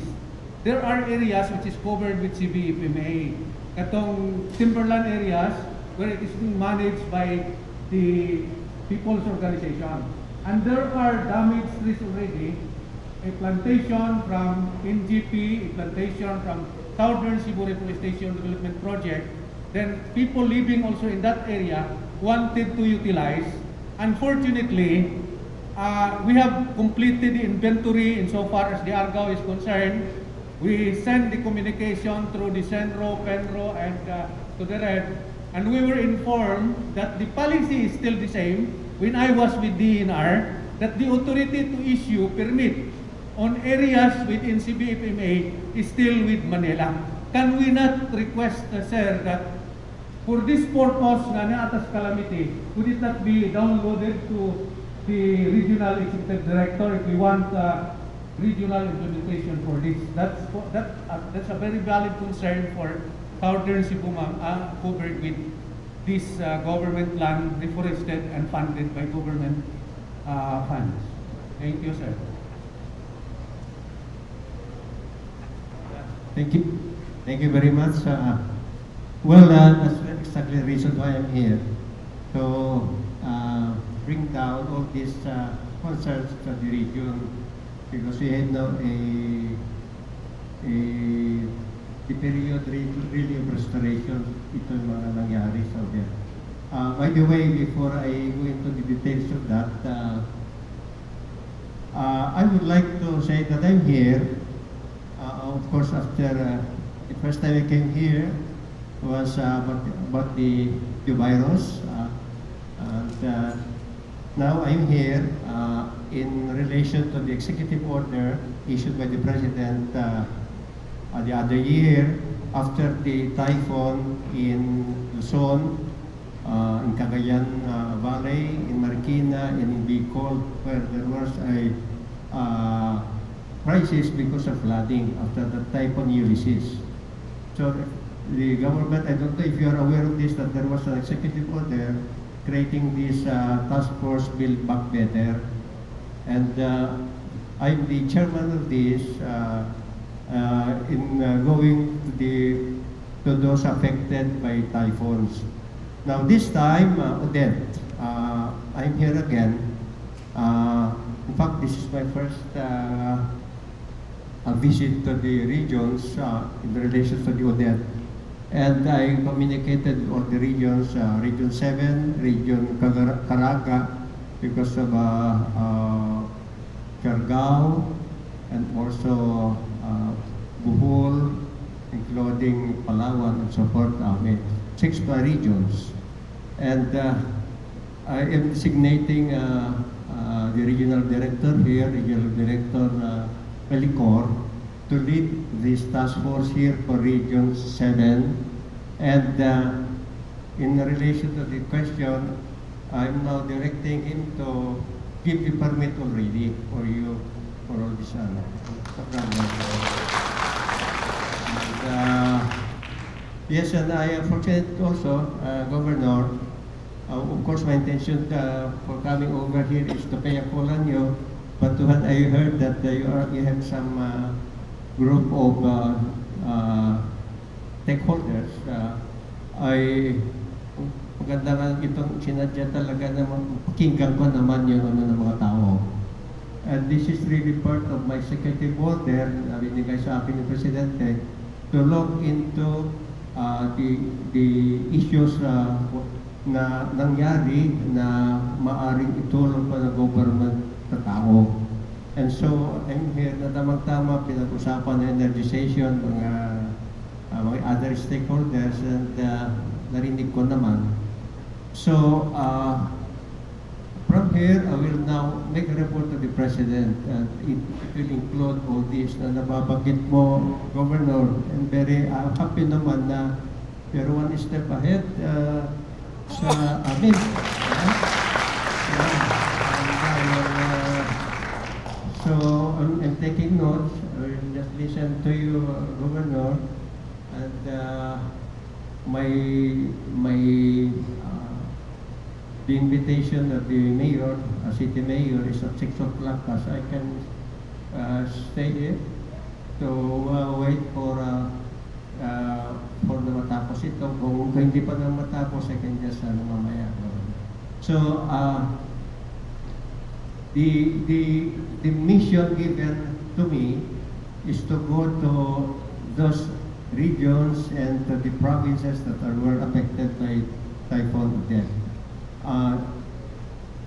Speaker 14: there are areas which is covered with CBFMA. Katong timberland areas where it is being managed by the People's Organization. And there are damaged trees already, a plantation from NGP, a plantation from Southern Cebu Reforestation Development Project. Then people living also in that area wanted to utilize. Unfortunately, we have completed the inventory insofar as the Argao is concerned. We sent the communication through the CENRO, PENRO, and to the RED, and we were informed that the policy is still the same when I was with DENR, that the authority to issue permit on areas within CBFMA is still with Manila. Can we not request, sir, that for this purpose nga naa tas calamity, would it not be downloaded to the regional executive director if we want regional implementation for this? That's a very valid concern for Southern Cebu, ma'am, covered with this government land reforested and funded by government funds. Thank you, sir.
Speaker 20: Thank you. Thank you very much. Well, that's exactly the reason why I'm here. To bring down all these concerns to the region because we have now a the period really of restoration, ito yung mga nangyari sa there. By the way, before I go into the details of that, I would like to say that I'm here. Of course, after the first time I came here was about the virus. And now I'm here in relation to the executive order issued by the President the other year after the typhoon in Luzon, in Cagayan Valley, in Marikina, and in Bicol, where there was a crisis because of flooding after the Typhoon Ulysses. So the government, I don't know if you are aware of this, that there was an executive order creating this task force, Build Back Better. And I'm the chairman of this in going to those affected by typhoons. Now this time, Odette, I'm here again. In fact, this is my first a visit to the regions in relation to the Odette. And I communicated all the regions, Region 7, Region Caraga, because of Siargao, and also Bohol, including Palawan and so forth, may six regions. And I am designating the regional director here, Regional Director Pelicor, to lead this task force here for Region 7. And in relation to the question, I'm now directing him to give the permit already for you, for all this program. And yes, and I am fortunate also, Governor, of course, my intention for coming over here is to pay a call on you, but when I heard that you have some group of stakeholders, ay maganda nga itong sinadya talaga na pakinggan ko naman yung ano ng mga tao. And this is really part of my executive order na binigay sa akin ng Presidente to look into the issues na nangyari na maaring itulong pa ng government sa tao. And so, I'm here na tamang-tama pinag-usapan ng energization, mga other stakeholders, and narinig ko naman. So, from here, I will now make a report to the President, and it will include all this na nababanggit mo, Governor, and very happy naman na pero one step ahead sa amin. Yeah. And so, I'm taking notes. I will just listen to you, Governor, and my the invitation of the mayor, city mayor, is at 6 o'clock, as I can stay here to wait for na matapos ito. Kung hindi pa na matapos, I can just ano, mamaya. So, the mission given to me is to go to those regions and to the provinces that are were affected by Typhoon Odette.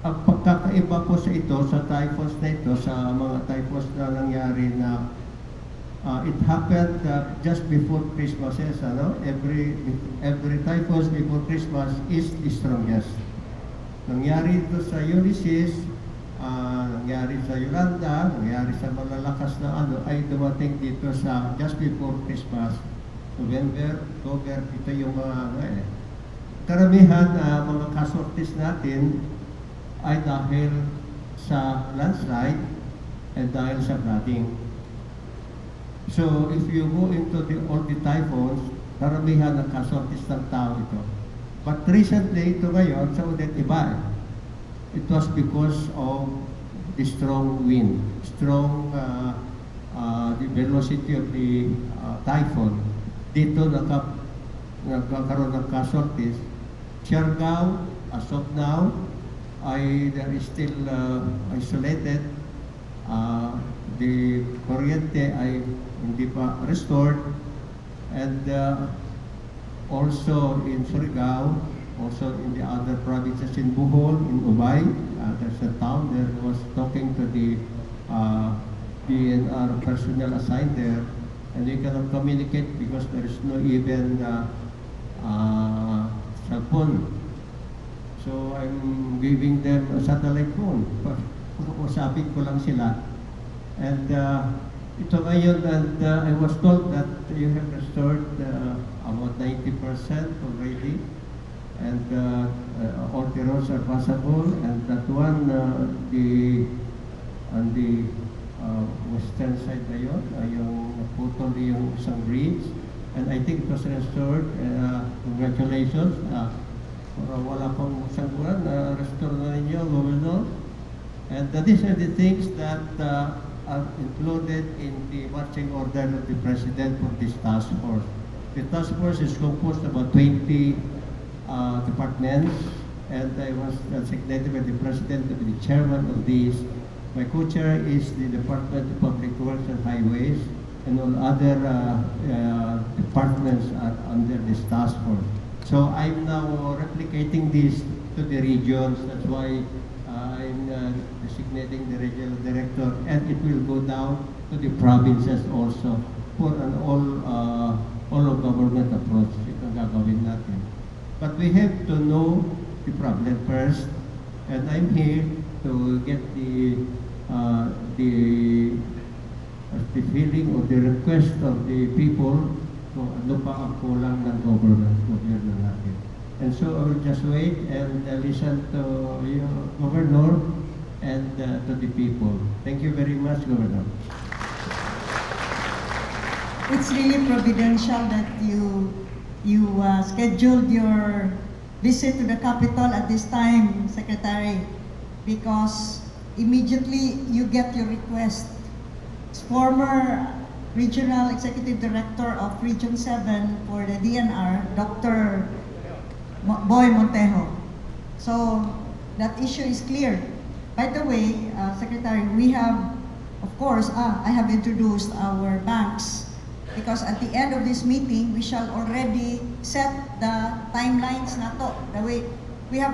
Speaker 20: Ang pagkakaiba po sa ito, sa typhoons na ito, sa mga typhoons na nangyari na it happened just before Christmas, yes, ano? Every typhoons before Christmas is the strongest. Nangyari ito sa Ulysses, nangyari sa Yolanda, nangyari sa malalakas na ano, ay dumating dito sa just before Christmas, November, October, ito yung mga ano eh. Karamihan mga casualties natin ay dahil sa landslide and dahil sa flooding. So if you go into all the typhoons, karamihan ng casualties ng tao ito. But recently, ito ngayon, sa Odette, iba eh. It was because of the strong wind, strong the velocity of the typhoon. Dito nagkakaroon ng casualties. Siargao, as of now, ay there is still isolated. The kuryente ay hindi pa restored. And also in Surigao, also in the other provinces in Bohol, in Ubay, there's a town there was talking to the DENR personnel assigned there, and they cannot communicate because there is no even cell phone. So I'm giving them a satellite phone. Usapin ko lang sila. And ito ngayon, and I was told that you have restored about 90% already. And all the roads are passable. And that one, the on the western side na yun, yung naputol yung isang bridge. And I think it was restored. Congratulations. Pero wala pang isang buwan, na-restore na ninyo, Governor. And these are the things that are included in the marching order of the President for this task force. The task force is composed of about 20 departments, and I was designated by the President to be the chairman of this. My co-chair is the Department of Public Works and Highways, and all other departments are under this task force. So I'm now replicating this to the regions. That's why I'm designating the regional director, and it will go down to the provinces also for an all of government approach. Ito ang gagawin natin. But we have to know the problem first, and I'm here to get the feeling or the request of the people kung ano pa ang kulang ng government, gobyerno natin. And so I will just wait and listen to your governor and to the people. Thank you very much, Governor.
Speaker 4: It's really providential that you scheduled your visit to the capital at this time, Secretary, because immediately you get your request. As former Regional Executive Director of Region 7 for the DENR, Dr. Boy Montejo. So that issue is clear. By the way, Secretary, we have, of course, I have introduced our banks because at the end of this meeting, we shall already set the timelines nato. The way we have,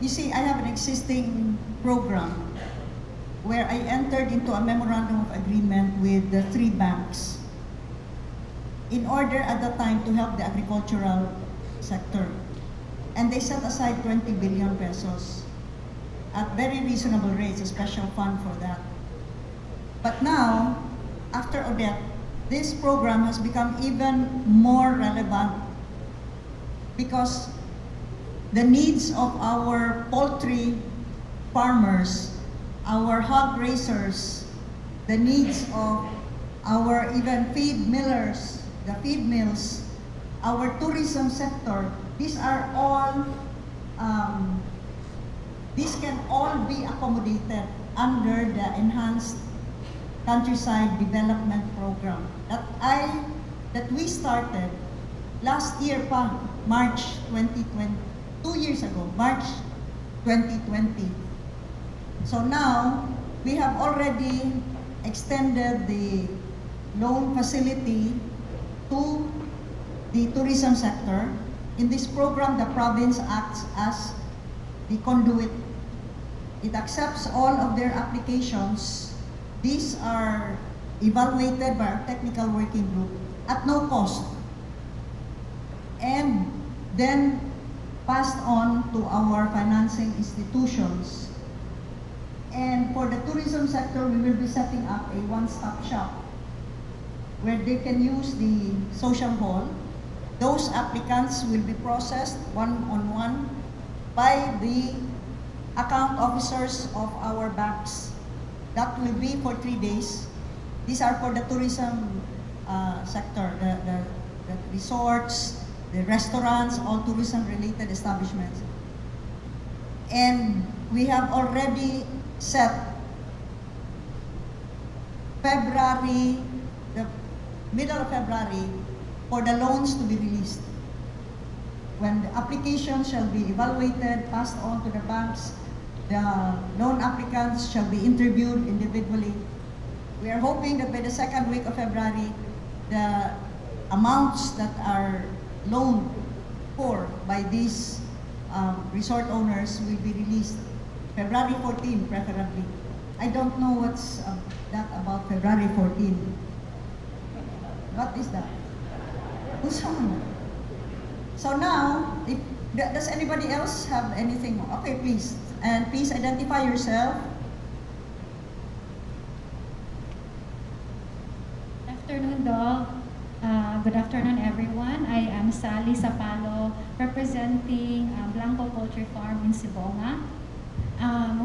Speaker 4: you see, I have an existing program where I entered into a memorandum of agreement with the three banks in order at the time to help the agricultural sector. And they set aside 20 billion pesos at very reasonable rates, a special fund for that. But now, after Odette, this program has become even more relevant because the needs of our poultry farmers, our hog raisers, the needs of our even feed millers, the feed mills, our tourism sector, these can all be accommodated under the Enhanced Countryside Development Program that we started last year pa, March 2020, 2 years ago, March 2020. So now, we have already extended the loan facility to the tourism sector. In this program, the province acts as the conduit. It accepts all of their applications. These are evaluated by our technical working group at no cost and then passed on to our financing institutions. And for the tourism sector, we will be setting up a one-stop shop where they can use the social hall. Those applicants will be processed one-on-one by the account officers of our banks. That will be for 3 days. These are for the tourism sector, the resorts, the restaurants, all tourism-related establishments. And we have already set February, the middle of February, for the loans to be released. When the application shall be evaluated, passed on to the banks, the loan applicants shall be interviewed individually. We are hoping that by the second week of February, the amounts that are loaned for by these resort owners will be released February 14, preferably. I don't know what's that about February 14. What is that? Unsa man? So now, if, does anybody else have anything? Okay, please. And please identify yourself.
Speaker 21: Good afternoon, Doc. Good afternoon, everyone. I am Sally Sapalo, representing Blanco Poultry Farm in Sibonga.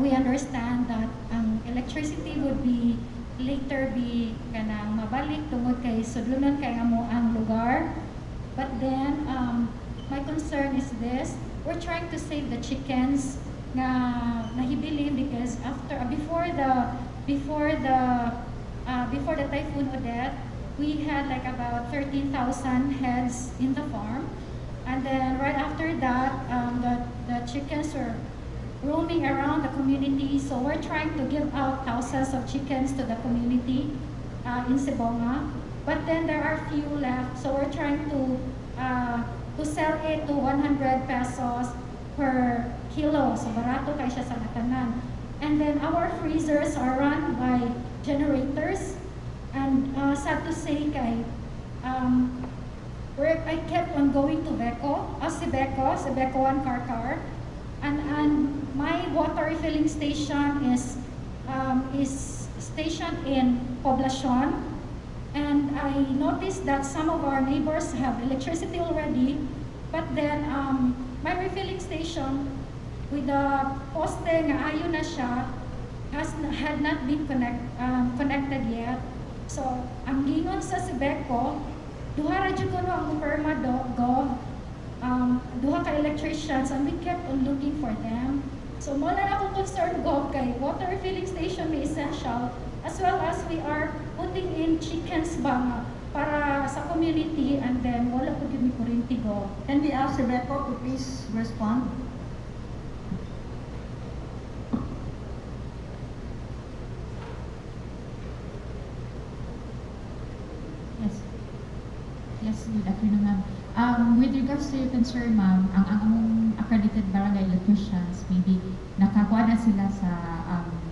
Speaker 21: We understand that ang electricity would be later be kanang mabalik tungod kay sudlonon kay amo ang lugar. But then, my concern is this: we're trying to save the chickens nga nahibilin because after before the Typhoon Odette, we had like about 13,000 heads in the farm. And then right after that, the chickens were roaming around the community. So we're trying to give out thousands of chickens to the community in Sibonga. But then there are few left. So we're trying to sell it to 100 pesos per kilo. So barato kay siya sa tanan. And then our freezers are run by generators. And sad to say kay where I kept on going to Beco, si Beco 1 Carcar. And my water refilling station is stationed in Poblacion. And I noticed that some of our neighbors have electricity already, but then my refilling station with the poste nga ayo na siya had not been connected yet. So, ang gingon sa Cebeco, duha ra jud kuno ang muperma do gov, duha ka electricians, and we kept on looking for them. So, mo na akong concern, gov, kay water refilling station may essential, as well as we are putting in chickens ba nga para sa community, and then wala po gyud mi kuryente, gov.
Speaker 4: Can we ask Rebecca to please respond?
Speaker 12: Yes. Yes, good afternoon, ma'am. With regards to your concern, ma'am, ang among accredited barangay electricians, maybe nakakuha na sila sa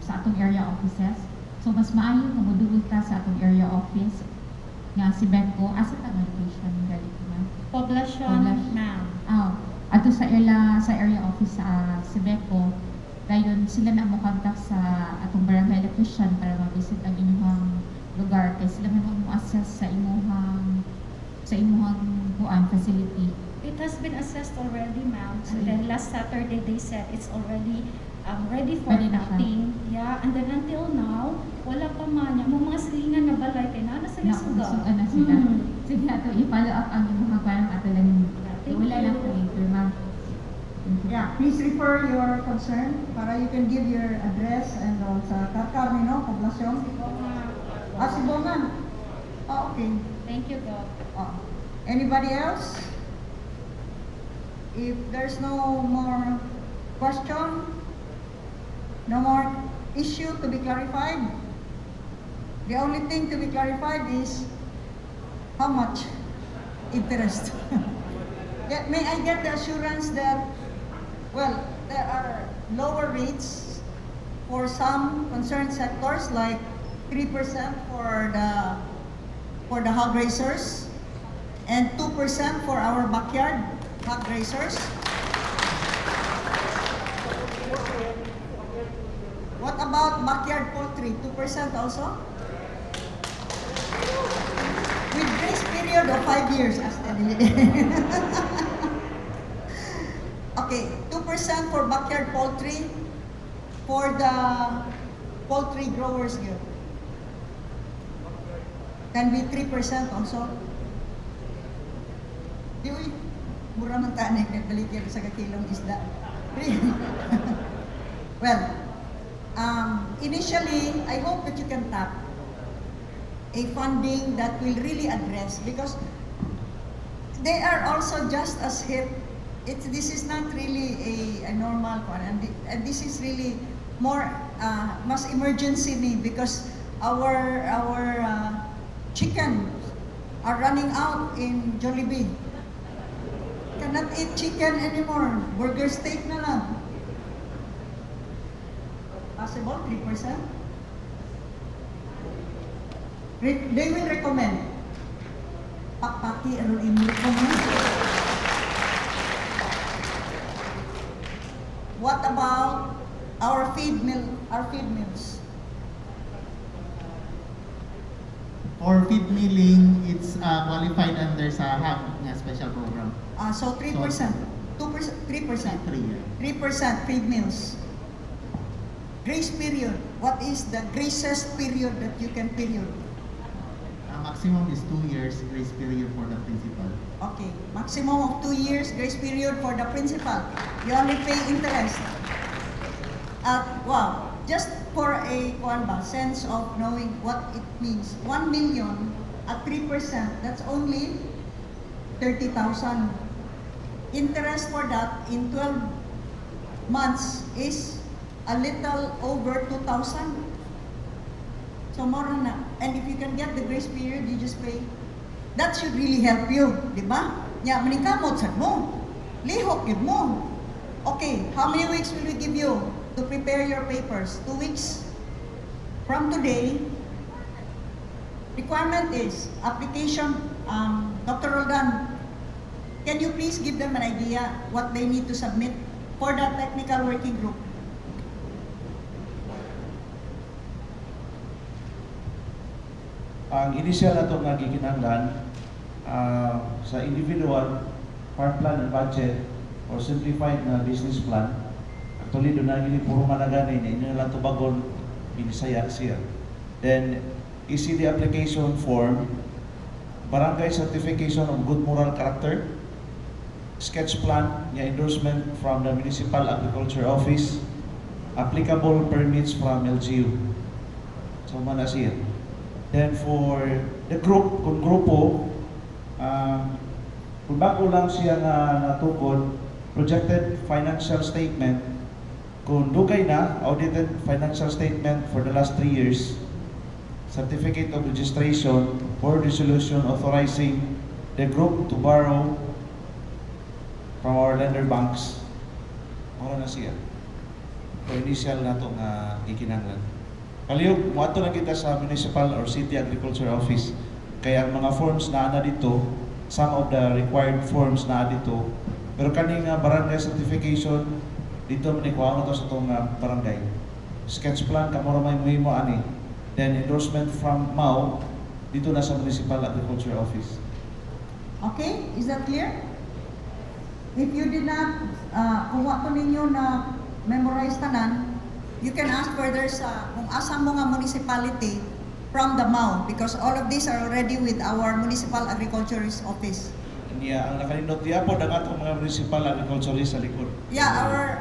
Speaker 12: atong area offices. So mas maayo nga moduol ta sa atong area office nga si Beco. Asa ta nga location galit, ma'am?
Speaker 21: Poblacion, ma'am.
Speaker 12: Ah, ato sa area office sa Cebeco, dayon sila na mo contact sa atong barangay electrician para ma-visit ang inyong lugar kay sila man mo assess sa imuhang kuan facility.
Speaker 21: It has been assessed already, ma'am. And then last Saturday, they said it's already ready for
Speaker 12: Ready na siya.
Speaker 21: tapping. Yeah, and then until now, wala pa man. Yung mga silingan na balay, kay naa na sila
Speaker 12: Na,
Speaker 21: suga.
Speaker 12: suga na sila. Sige, ato i-follow up ang imuhang kuan ato lang.
Speaker 21: Thank
Speaker 12: Wala
Speaker 21: you.
Speaker 12: lang po later, ma'am. Thank you.
Speaker 4: Yeah, please refer your concern para you can give your address and all sa Carcar, no? Poblacion. Ah, Sibongan. Ah, okay.
Speaker 21: Thank you, Gov.
Speaker 4: Ah. Anybody else? If there's no more question, no more issue to be clarified, the only thing to be clarified is how much interest. Yeah, may I get the assurance that, well, there are lower rates for some concerned sectors, like 3% for the hog raisers and 2% for our backyard hog raisers. What about backyard poultry? 2% also? With grace period of 5 years, as Okay, 2% for backyard poultry for the poultry growers guild. Can be 3% also. Di uy, mura man ta nagbaligya sa kakilong isda. Well, initially, I hope that you can tap a funding that will really address, because they are also just as hit. This is not really a normal one, and this is really more mas emergency ni because our chicken are running out in Jollibee. Cannot eat chicken anymore. Burger steak na lang. Possible, 3%? They will recommend. Pakpaki, ano imo recommend? What about our feed mill, our feed mills?
Speaker 6: For feed milling, it's qualified under sa HAB nga special program.
Speaker 4: So 3%, 2%, 3%.
Speaker 6: 3, yeah.
Speaker 4: 3% feed mills. Grace period. What is the gracest period that you can period?
Speaker 6: Maximum is 2 years grace period for the principal.
Speaker 4: Okay, maximum of 2 years grace period for the principal. You only pay interest. Wow, just for a kuan ba, sense of knowing what it means. 1 million at 3%, that's only 30,000. Interest for that in 12 months is a little over 2,000. So more na. And if you can get the grace period, you just pay. That should really help you, di ba? Nya, maningkamot sad mo. Lihok yun mo. Okay, how many weeks will we give you to prepare your papers? 2 weeks from today. Requirement is application. Dr. Roldan, can you please give them an idea what they need to submit for that technical working group?
Speaker 19: Ang initial na ito nga gikinahanglan sa individual farm plan and budget or simplified na business plan. Actually, doon na gini puro managani niya, inyo lang tubagon binisaya siya. Then, ECD application form, barangay certification of good moral character, sketch plan, niya endorsement from the Municipal Agriculture Office, applicable permits from LGU. So, mana siya. Then for the group, kung grupo, kung bago lang siya nga natukod, projected financial statement, kung dugay na, audited financial statement for the last 3 years, certificate of registration, board resolution authorizing the group to borrow from our lender banks. Mao na siya. For initial na to nga gikinahanglan. Palihog, moadto na kita sa Municipal or City Agriculture Office. Kaya ang mga forms na ana dito, some of the required forms na dito, pero kani nga barangay certification, dito man ikuha mo to sa itong barangay. Sketch plan, kamo ra may muhimo ani. Then endorsement from MAO, dito na sa Municipal Agriculture Office.
Speaker 4: Okay, is that clear? If you did not, kung wa ko ninyo na memorize tanan, you can ask further sa kung asa mo nga municipality from the MAO, because all of these are already with our Municipal Agriculturist Office.
Speaker 19: Niya, ang nakanindot diya po ang atong mga municipal agriculturist sa likod.
Speaker 4: Yeah,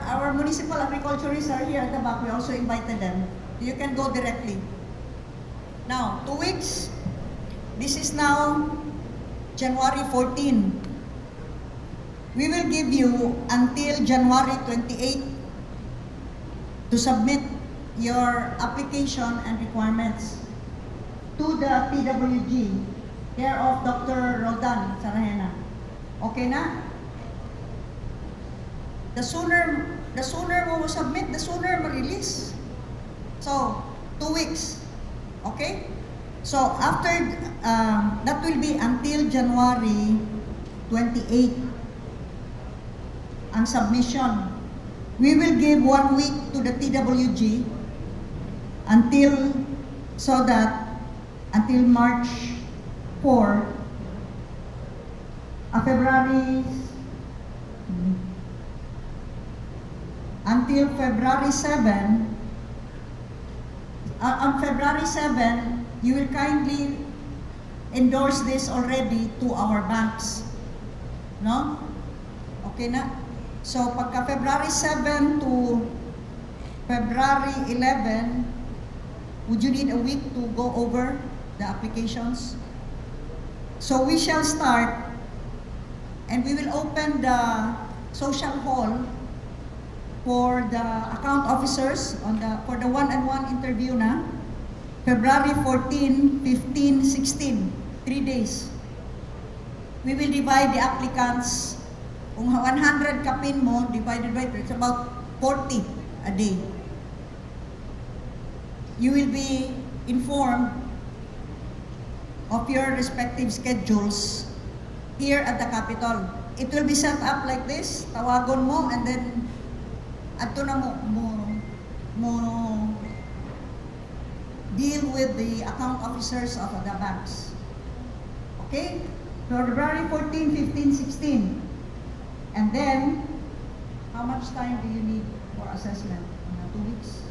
Speaker 4: our municipal agriculturists are here at the back. We also invited them. You can go directly. Now, 2 weeks. This is now January 14. We will give you until January 28 to submit your application and requirements to the TWG, care of Dr. Roldan Sarahena. Okay na? The sooner mo submit, the sooner ma-release. So, 2 weeks. Okay? So, after, that will be until January 28 ang submission. We will give 1 week to the TWG until, so that, until March 4, February, until February 7, on February 7, you will kindly endorse this already to our banks. No? Okay na? So pagka February 7 to February 11, would you need a week to go over the applications? So we shall start and we will open the social hall for the account officers on the for the one-on-one interview na February 14, 15, 16, 3 days. We will divide the applicants. Kung 100 kapin mo, divided by 3, it's about 40 a day. You will be informed of your respective schedules here at the Capitol. It will be set up like this. Tawagon mo and then adto na mo deal with the account officers of the banks. Okay? February 14, 15, 16. And then, how much time do you need for assessment? Mga 2 weeks?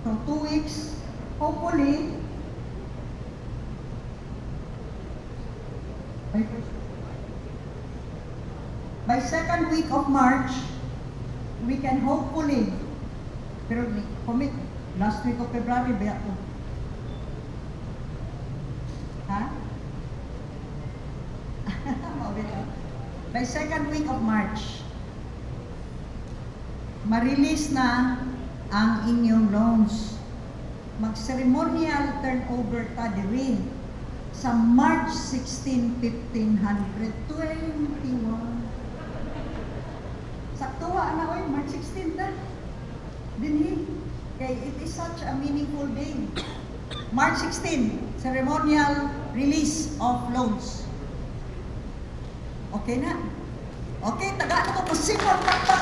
Speaker 4: So 2 weeks, hopefully, by second week of March, we can hopefully, pero commit, last week of February, ba to? Ha? Mao bitaw. By second week of March, ma-release na ang inyong loans. Mag-ceremonial turnover ta diri sa March 16, 1521. Saktuwa na oy, March 16 ta. Dinhi. Kay it is such a meaningful day. March 16, ceremonial release of loans. Okay na? Okay, tagaan ko masimol pakpak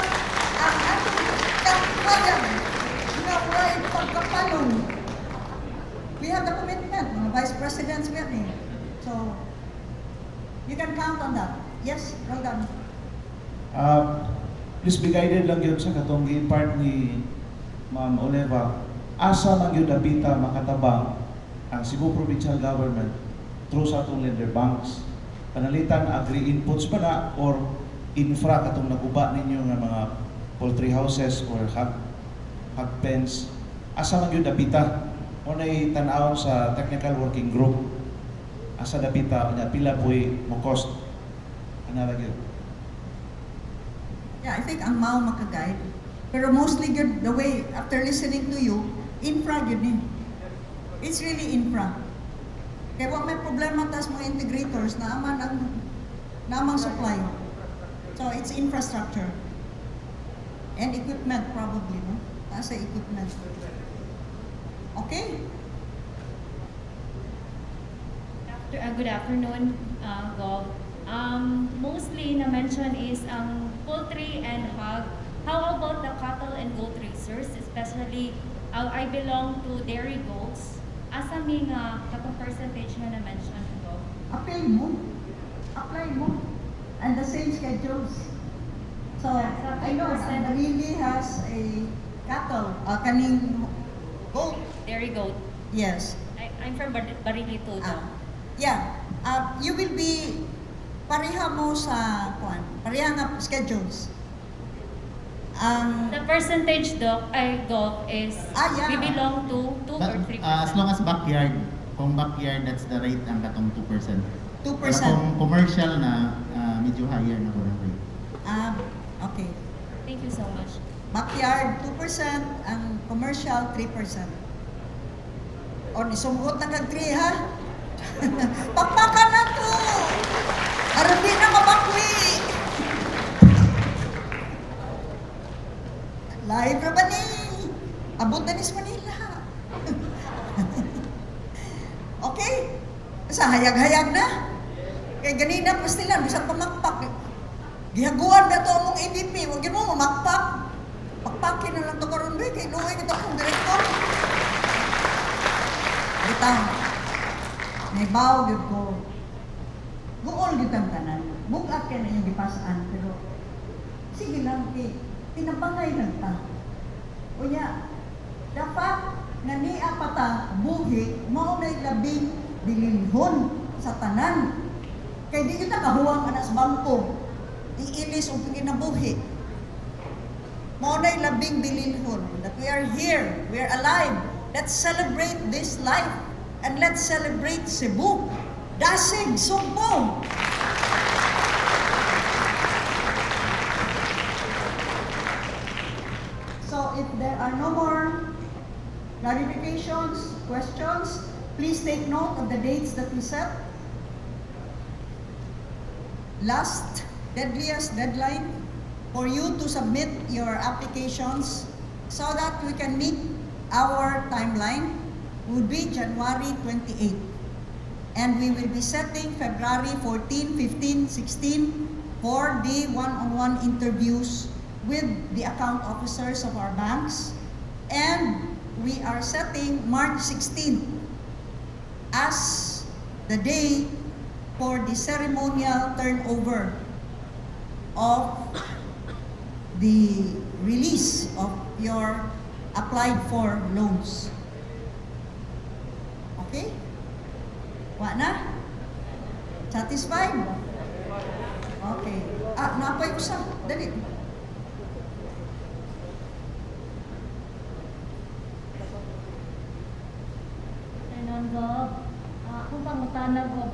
Speaker 4: ang atong kahayag nga way pagkapalong. We have the commitment, mga vice presidents we have eh. So, you can count on that. Yes, Roldan.
Speaker 2: Please be guided lang yun sa katong part ni Ma'am Oleva. Asa man gyud dapita makatabang ang Cebu Provincial Government through sa atong lender banks. Panalitan agri inputs ba na or infra katong naguba ninyo nga mga poultry houses or hog pens. Asa man gyud dapita? Mo nay tan-awon sa technical working group. Asa dapita nya pila po'y mo cost? Ana ra gyud.
Speaker 4: Yeah, I think ang MAO maka-guide. Pero mostly good, the way, after listening to you, infra gyud ni. It's really infra. Kaya wa may problema tas mga integrators na aman ang namang supply. So it's infrastructure. And equipment probably, no? Nasa equipment. Okay?
Speaker 22: Good afternoon, Gov. Mostly na-mention is ang poultry and hog. How about the cattle and goat raisers? Especially, I belong to dairy goats. Asa mi nga katong percentage nga na-mention, Gov?
Speaker 4: Apply mo. Apply mo. And the same schedules. So, I know,
Speaker 22: 3%.
Speaker 4: Barili has a cattle, kaning goat.
Speaker 22: Dairy goat.
Speaker 4: Yes.
Speaker 22: I'm from Barili too, though.
Speaker 4: Yeah. You will be pareha mo sa kuan, pareha nga schedules. Ang
Speaker 22: The percentage, Doc, ay Gov, is we belong to 2 or
Speaker 6: But,
Speaker 22: 3%.
Speaker 6: as long as backyard, kung backyard, that's the rate ang katong 2%.
Speaker 4: 2%.
Speaker 6: Pero kung commercial na, medyo higher na ko ng rate.
Speaker 4: Ah, okay.
Speaker 22: Thank you so much.
Speaker 4: Backyard 2%, ang commercial 3%. O nisumuot na kag 3 ha. Pakpakan na to. Aron di na mabakwi. Live ra ba ni? Abot na ni sa Manila. Okay? Sa hayag-hayag na. Kay ganina pa sila, bisan pamakpak. Gihaguan na to among ADP, wag yun mo mamakpak. Pakpakin na lang to karon be kay luoy kita akong direktor. Bitaw. Nahibaw gyud ko. Guol gyud ang tanan. Bugat kay na inyong gipasan pero sige lang kay tinabangay lang ta. Unya, dapat nga niya pa ta buhi mao nay labing bililhon sa tanan. Kay di kita kahuwang ana sa bangko. Iilis og kinabuhi. Mao na'y labing bililhon that we are here, we are alive. Let's celebrate this life and let's celebrate Cebu. Dasig, Sugbo! So if there are no more clarifications, questions, please take note of the dates that we set. Last, deadliest deadline for you to submit your applications so that we can meet our timeline would be January 28. And we will be setting February 14, 15, 16 for the one-on-one interviews with the account officers of our banks. And we are setting March 16 as the day for the ceremonial turnover of the release of your applied for loans. Okay? Wa na? Satisfied? Okay. Ah, naa pay usa. Dali.
Speaker 22: Afternoon, Gob. Akong pangutana, Gob,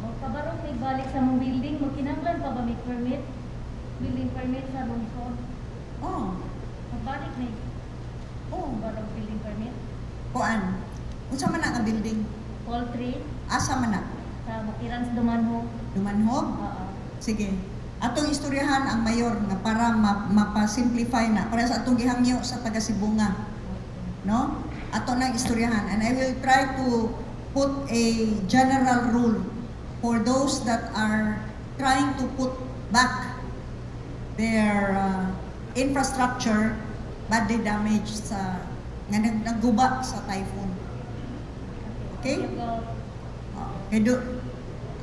Speaker 22: magkabarong may balik sa mong building, magkinahanglan pa ba may permit? Building permit sa lungsod?
Speaker 4: Oh.
Speaker 22: Magbalik may.
Speaker 4: Oh.
Speaker 22: Barong building permit?
Speaker 4: Kuan. Unsa man na nga building?
Speaker 22: Poultry?
Speaker 4: Asa man na?
Speaker 22: Sa Bukiran sa Dumanhog.
Speaker 4: Dumanhog?
Speaker 22: Oo.
Speaker 4: Sige. Atong istoryahan ang mayor nga para mapa-simplify na para sa atong gihangyo sa taga Sibonga. No? Ato nang istoryahan, and I will try to put a general rule for those that are trying to put back their infrastructure badly damaged sa nga nagguba sa typhoon. Okay? Okay, do,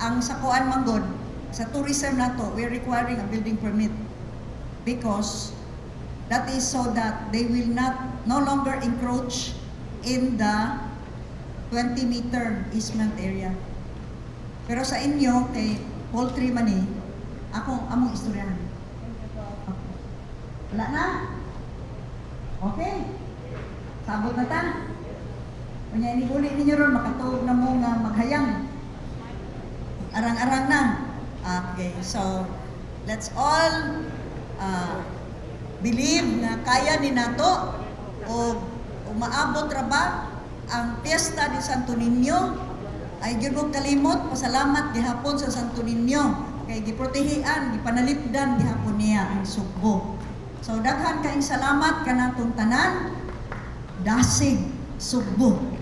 Speaker 4: ang sa kuan manggod, sa tourism nato, we're requiring a building permit because that is so that they will not no longer encroach in the 20-meter easement area. Pero sa inyo, kay poultry man eh, ako among istoryahan. Okay. Wala na? Okay. Sabot na ta. Unya iniguli ninyo ron, makatuog na mo nga maghayang. Arang-arang na. Okay, so let's all believe na kaya ni nato o umaabot ra ba ang piyesta ni Santo Niño. Ay gyud mo kalimot, pasalamat gihapon sa Santo Niño kay giprotehian, gipanalipdan gihapon niya ang Sugbo. So daghan kaayong salamat kanatong tanan. Dasig Sugbo.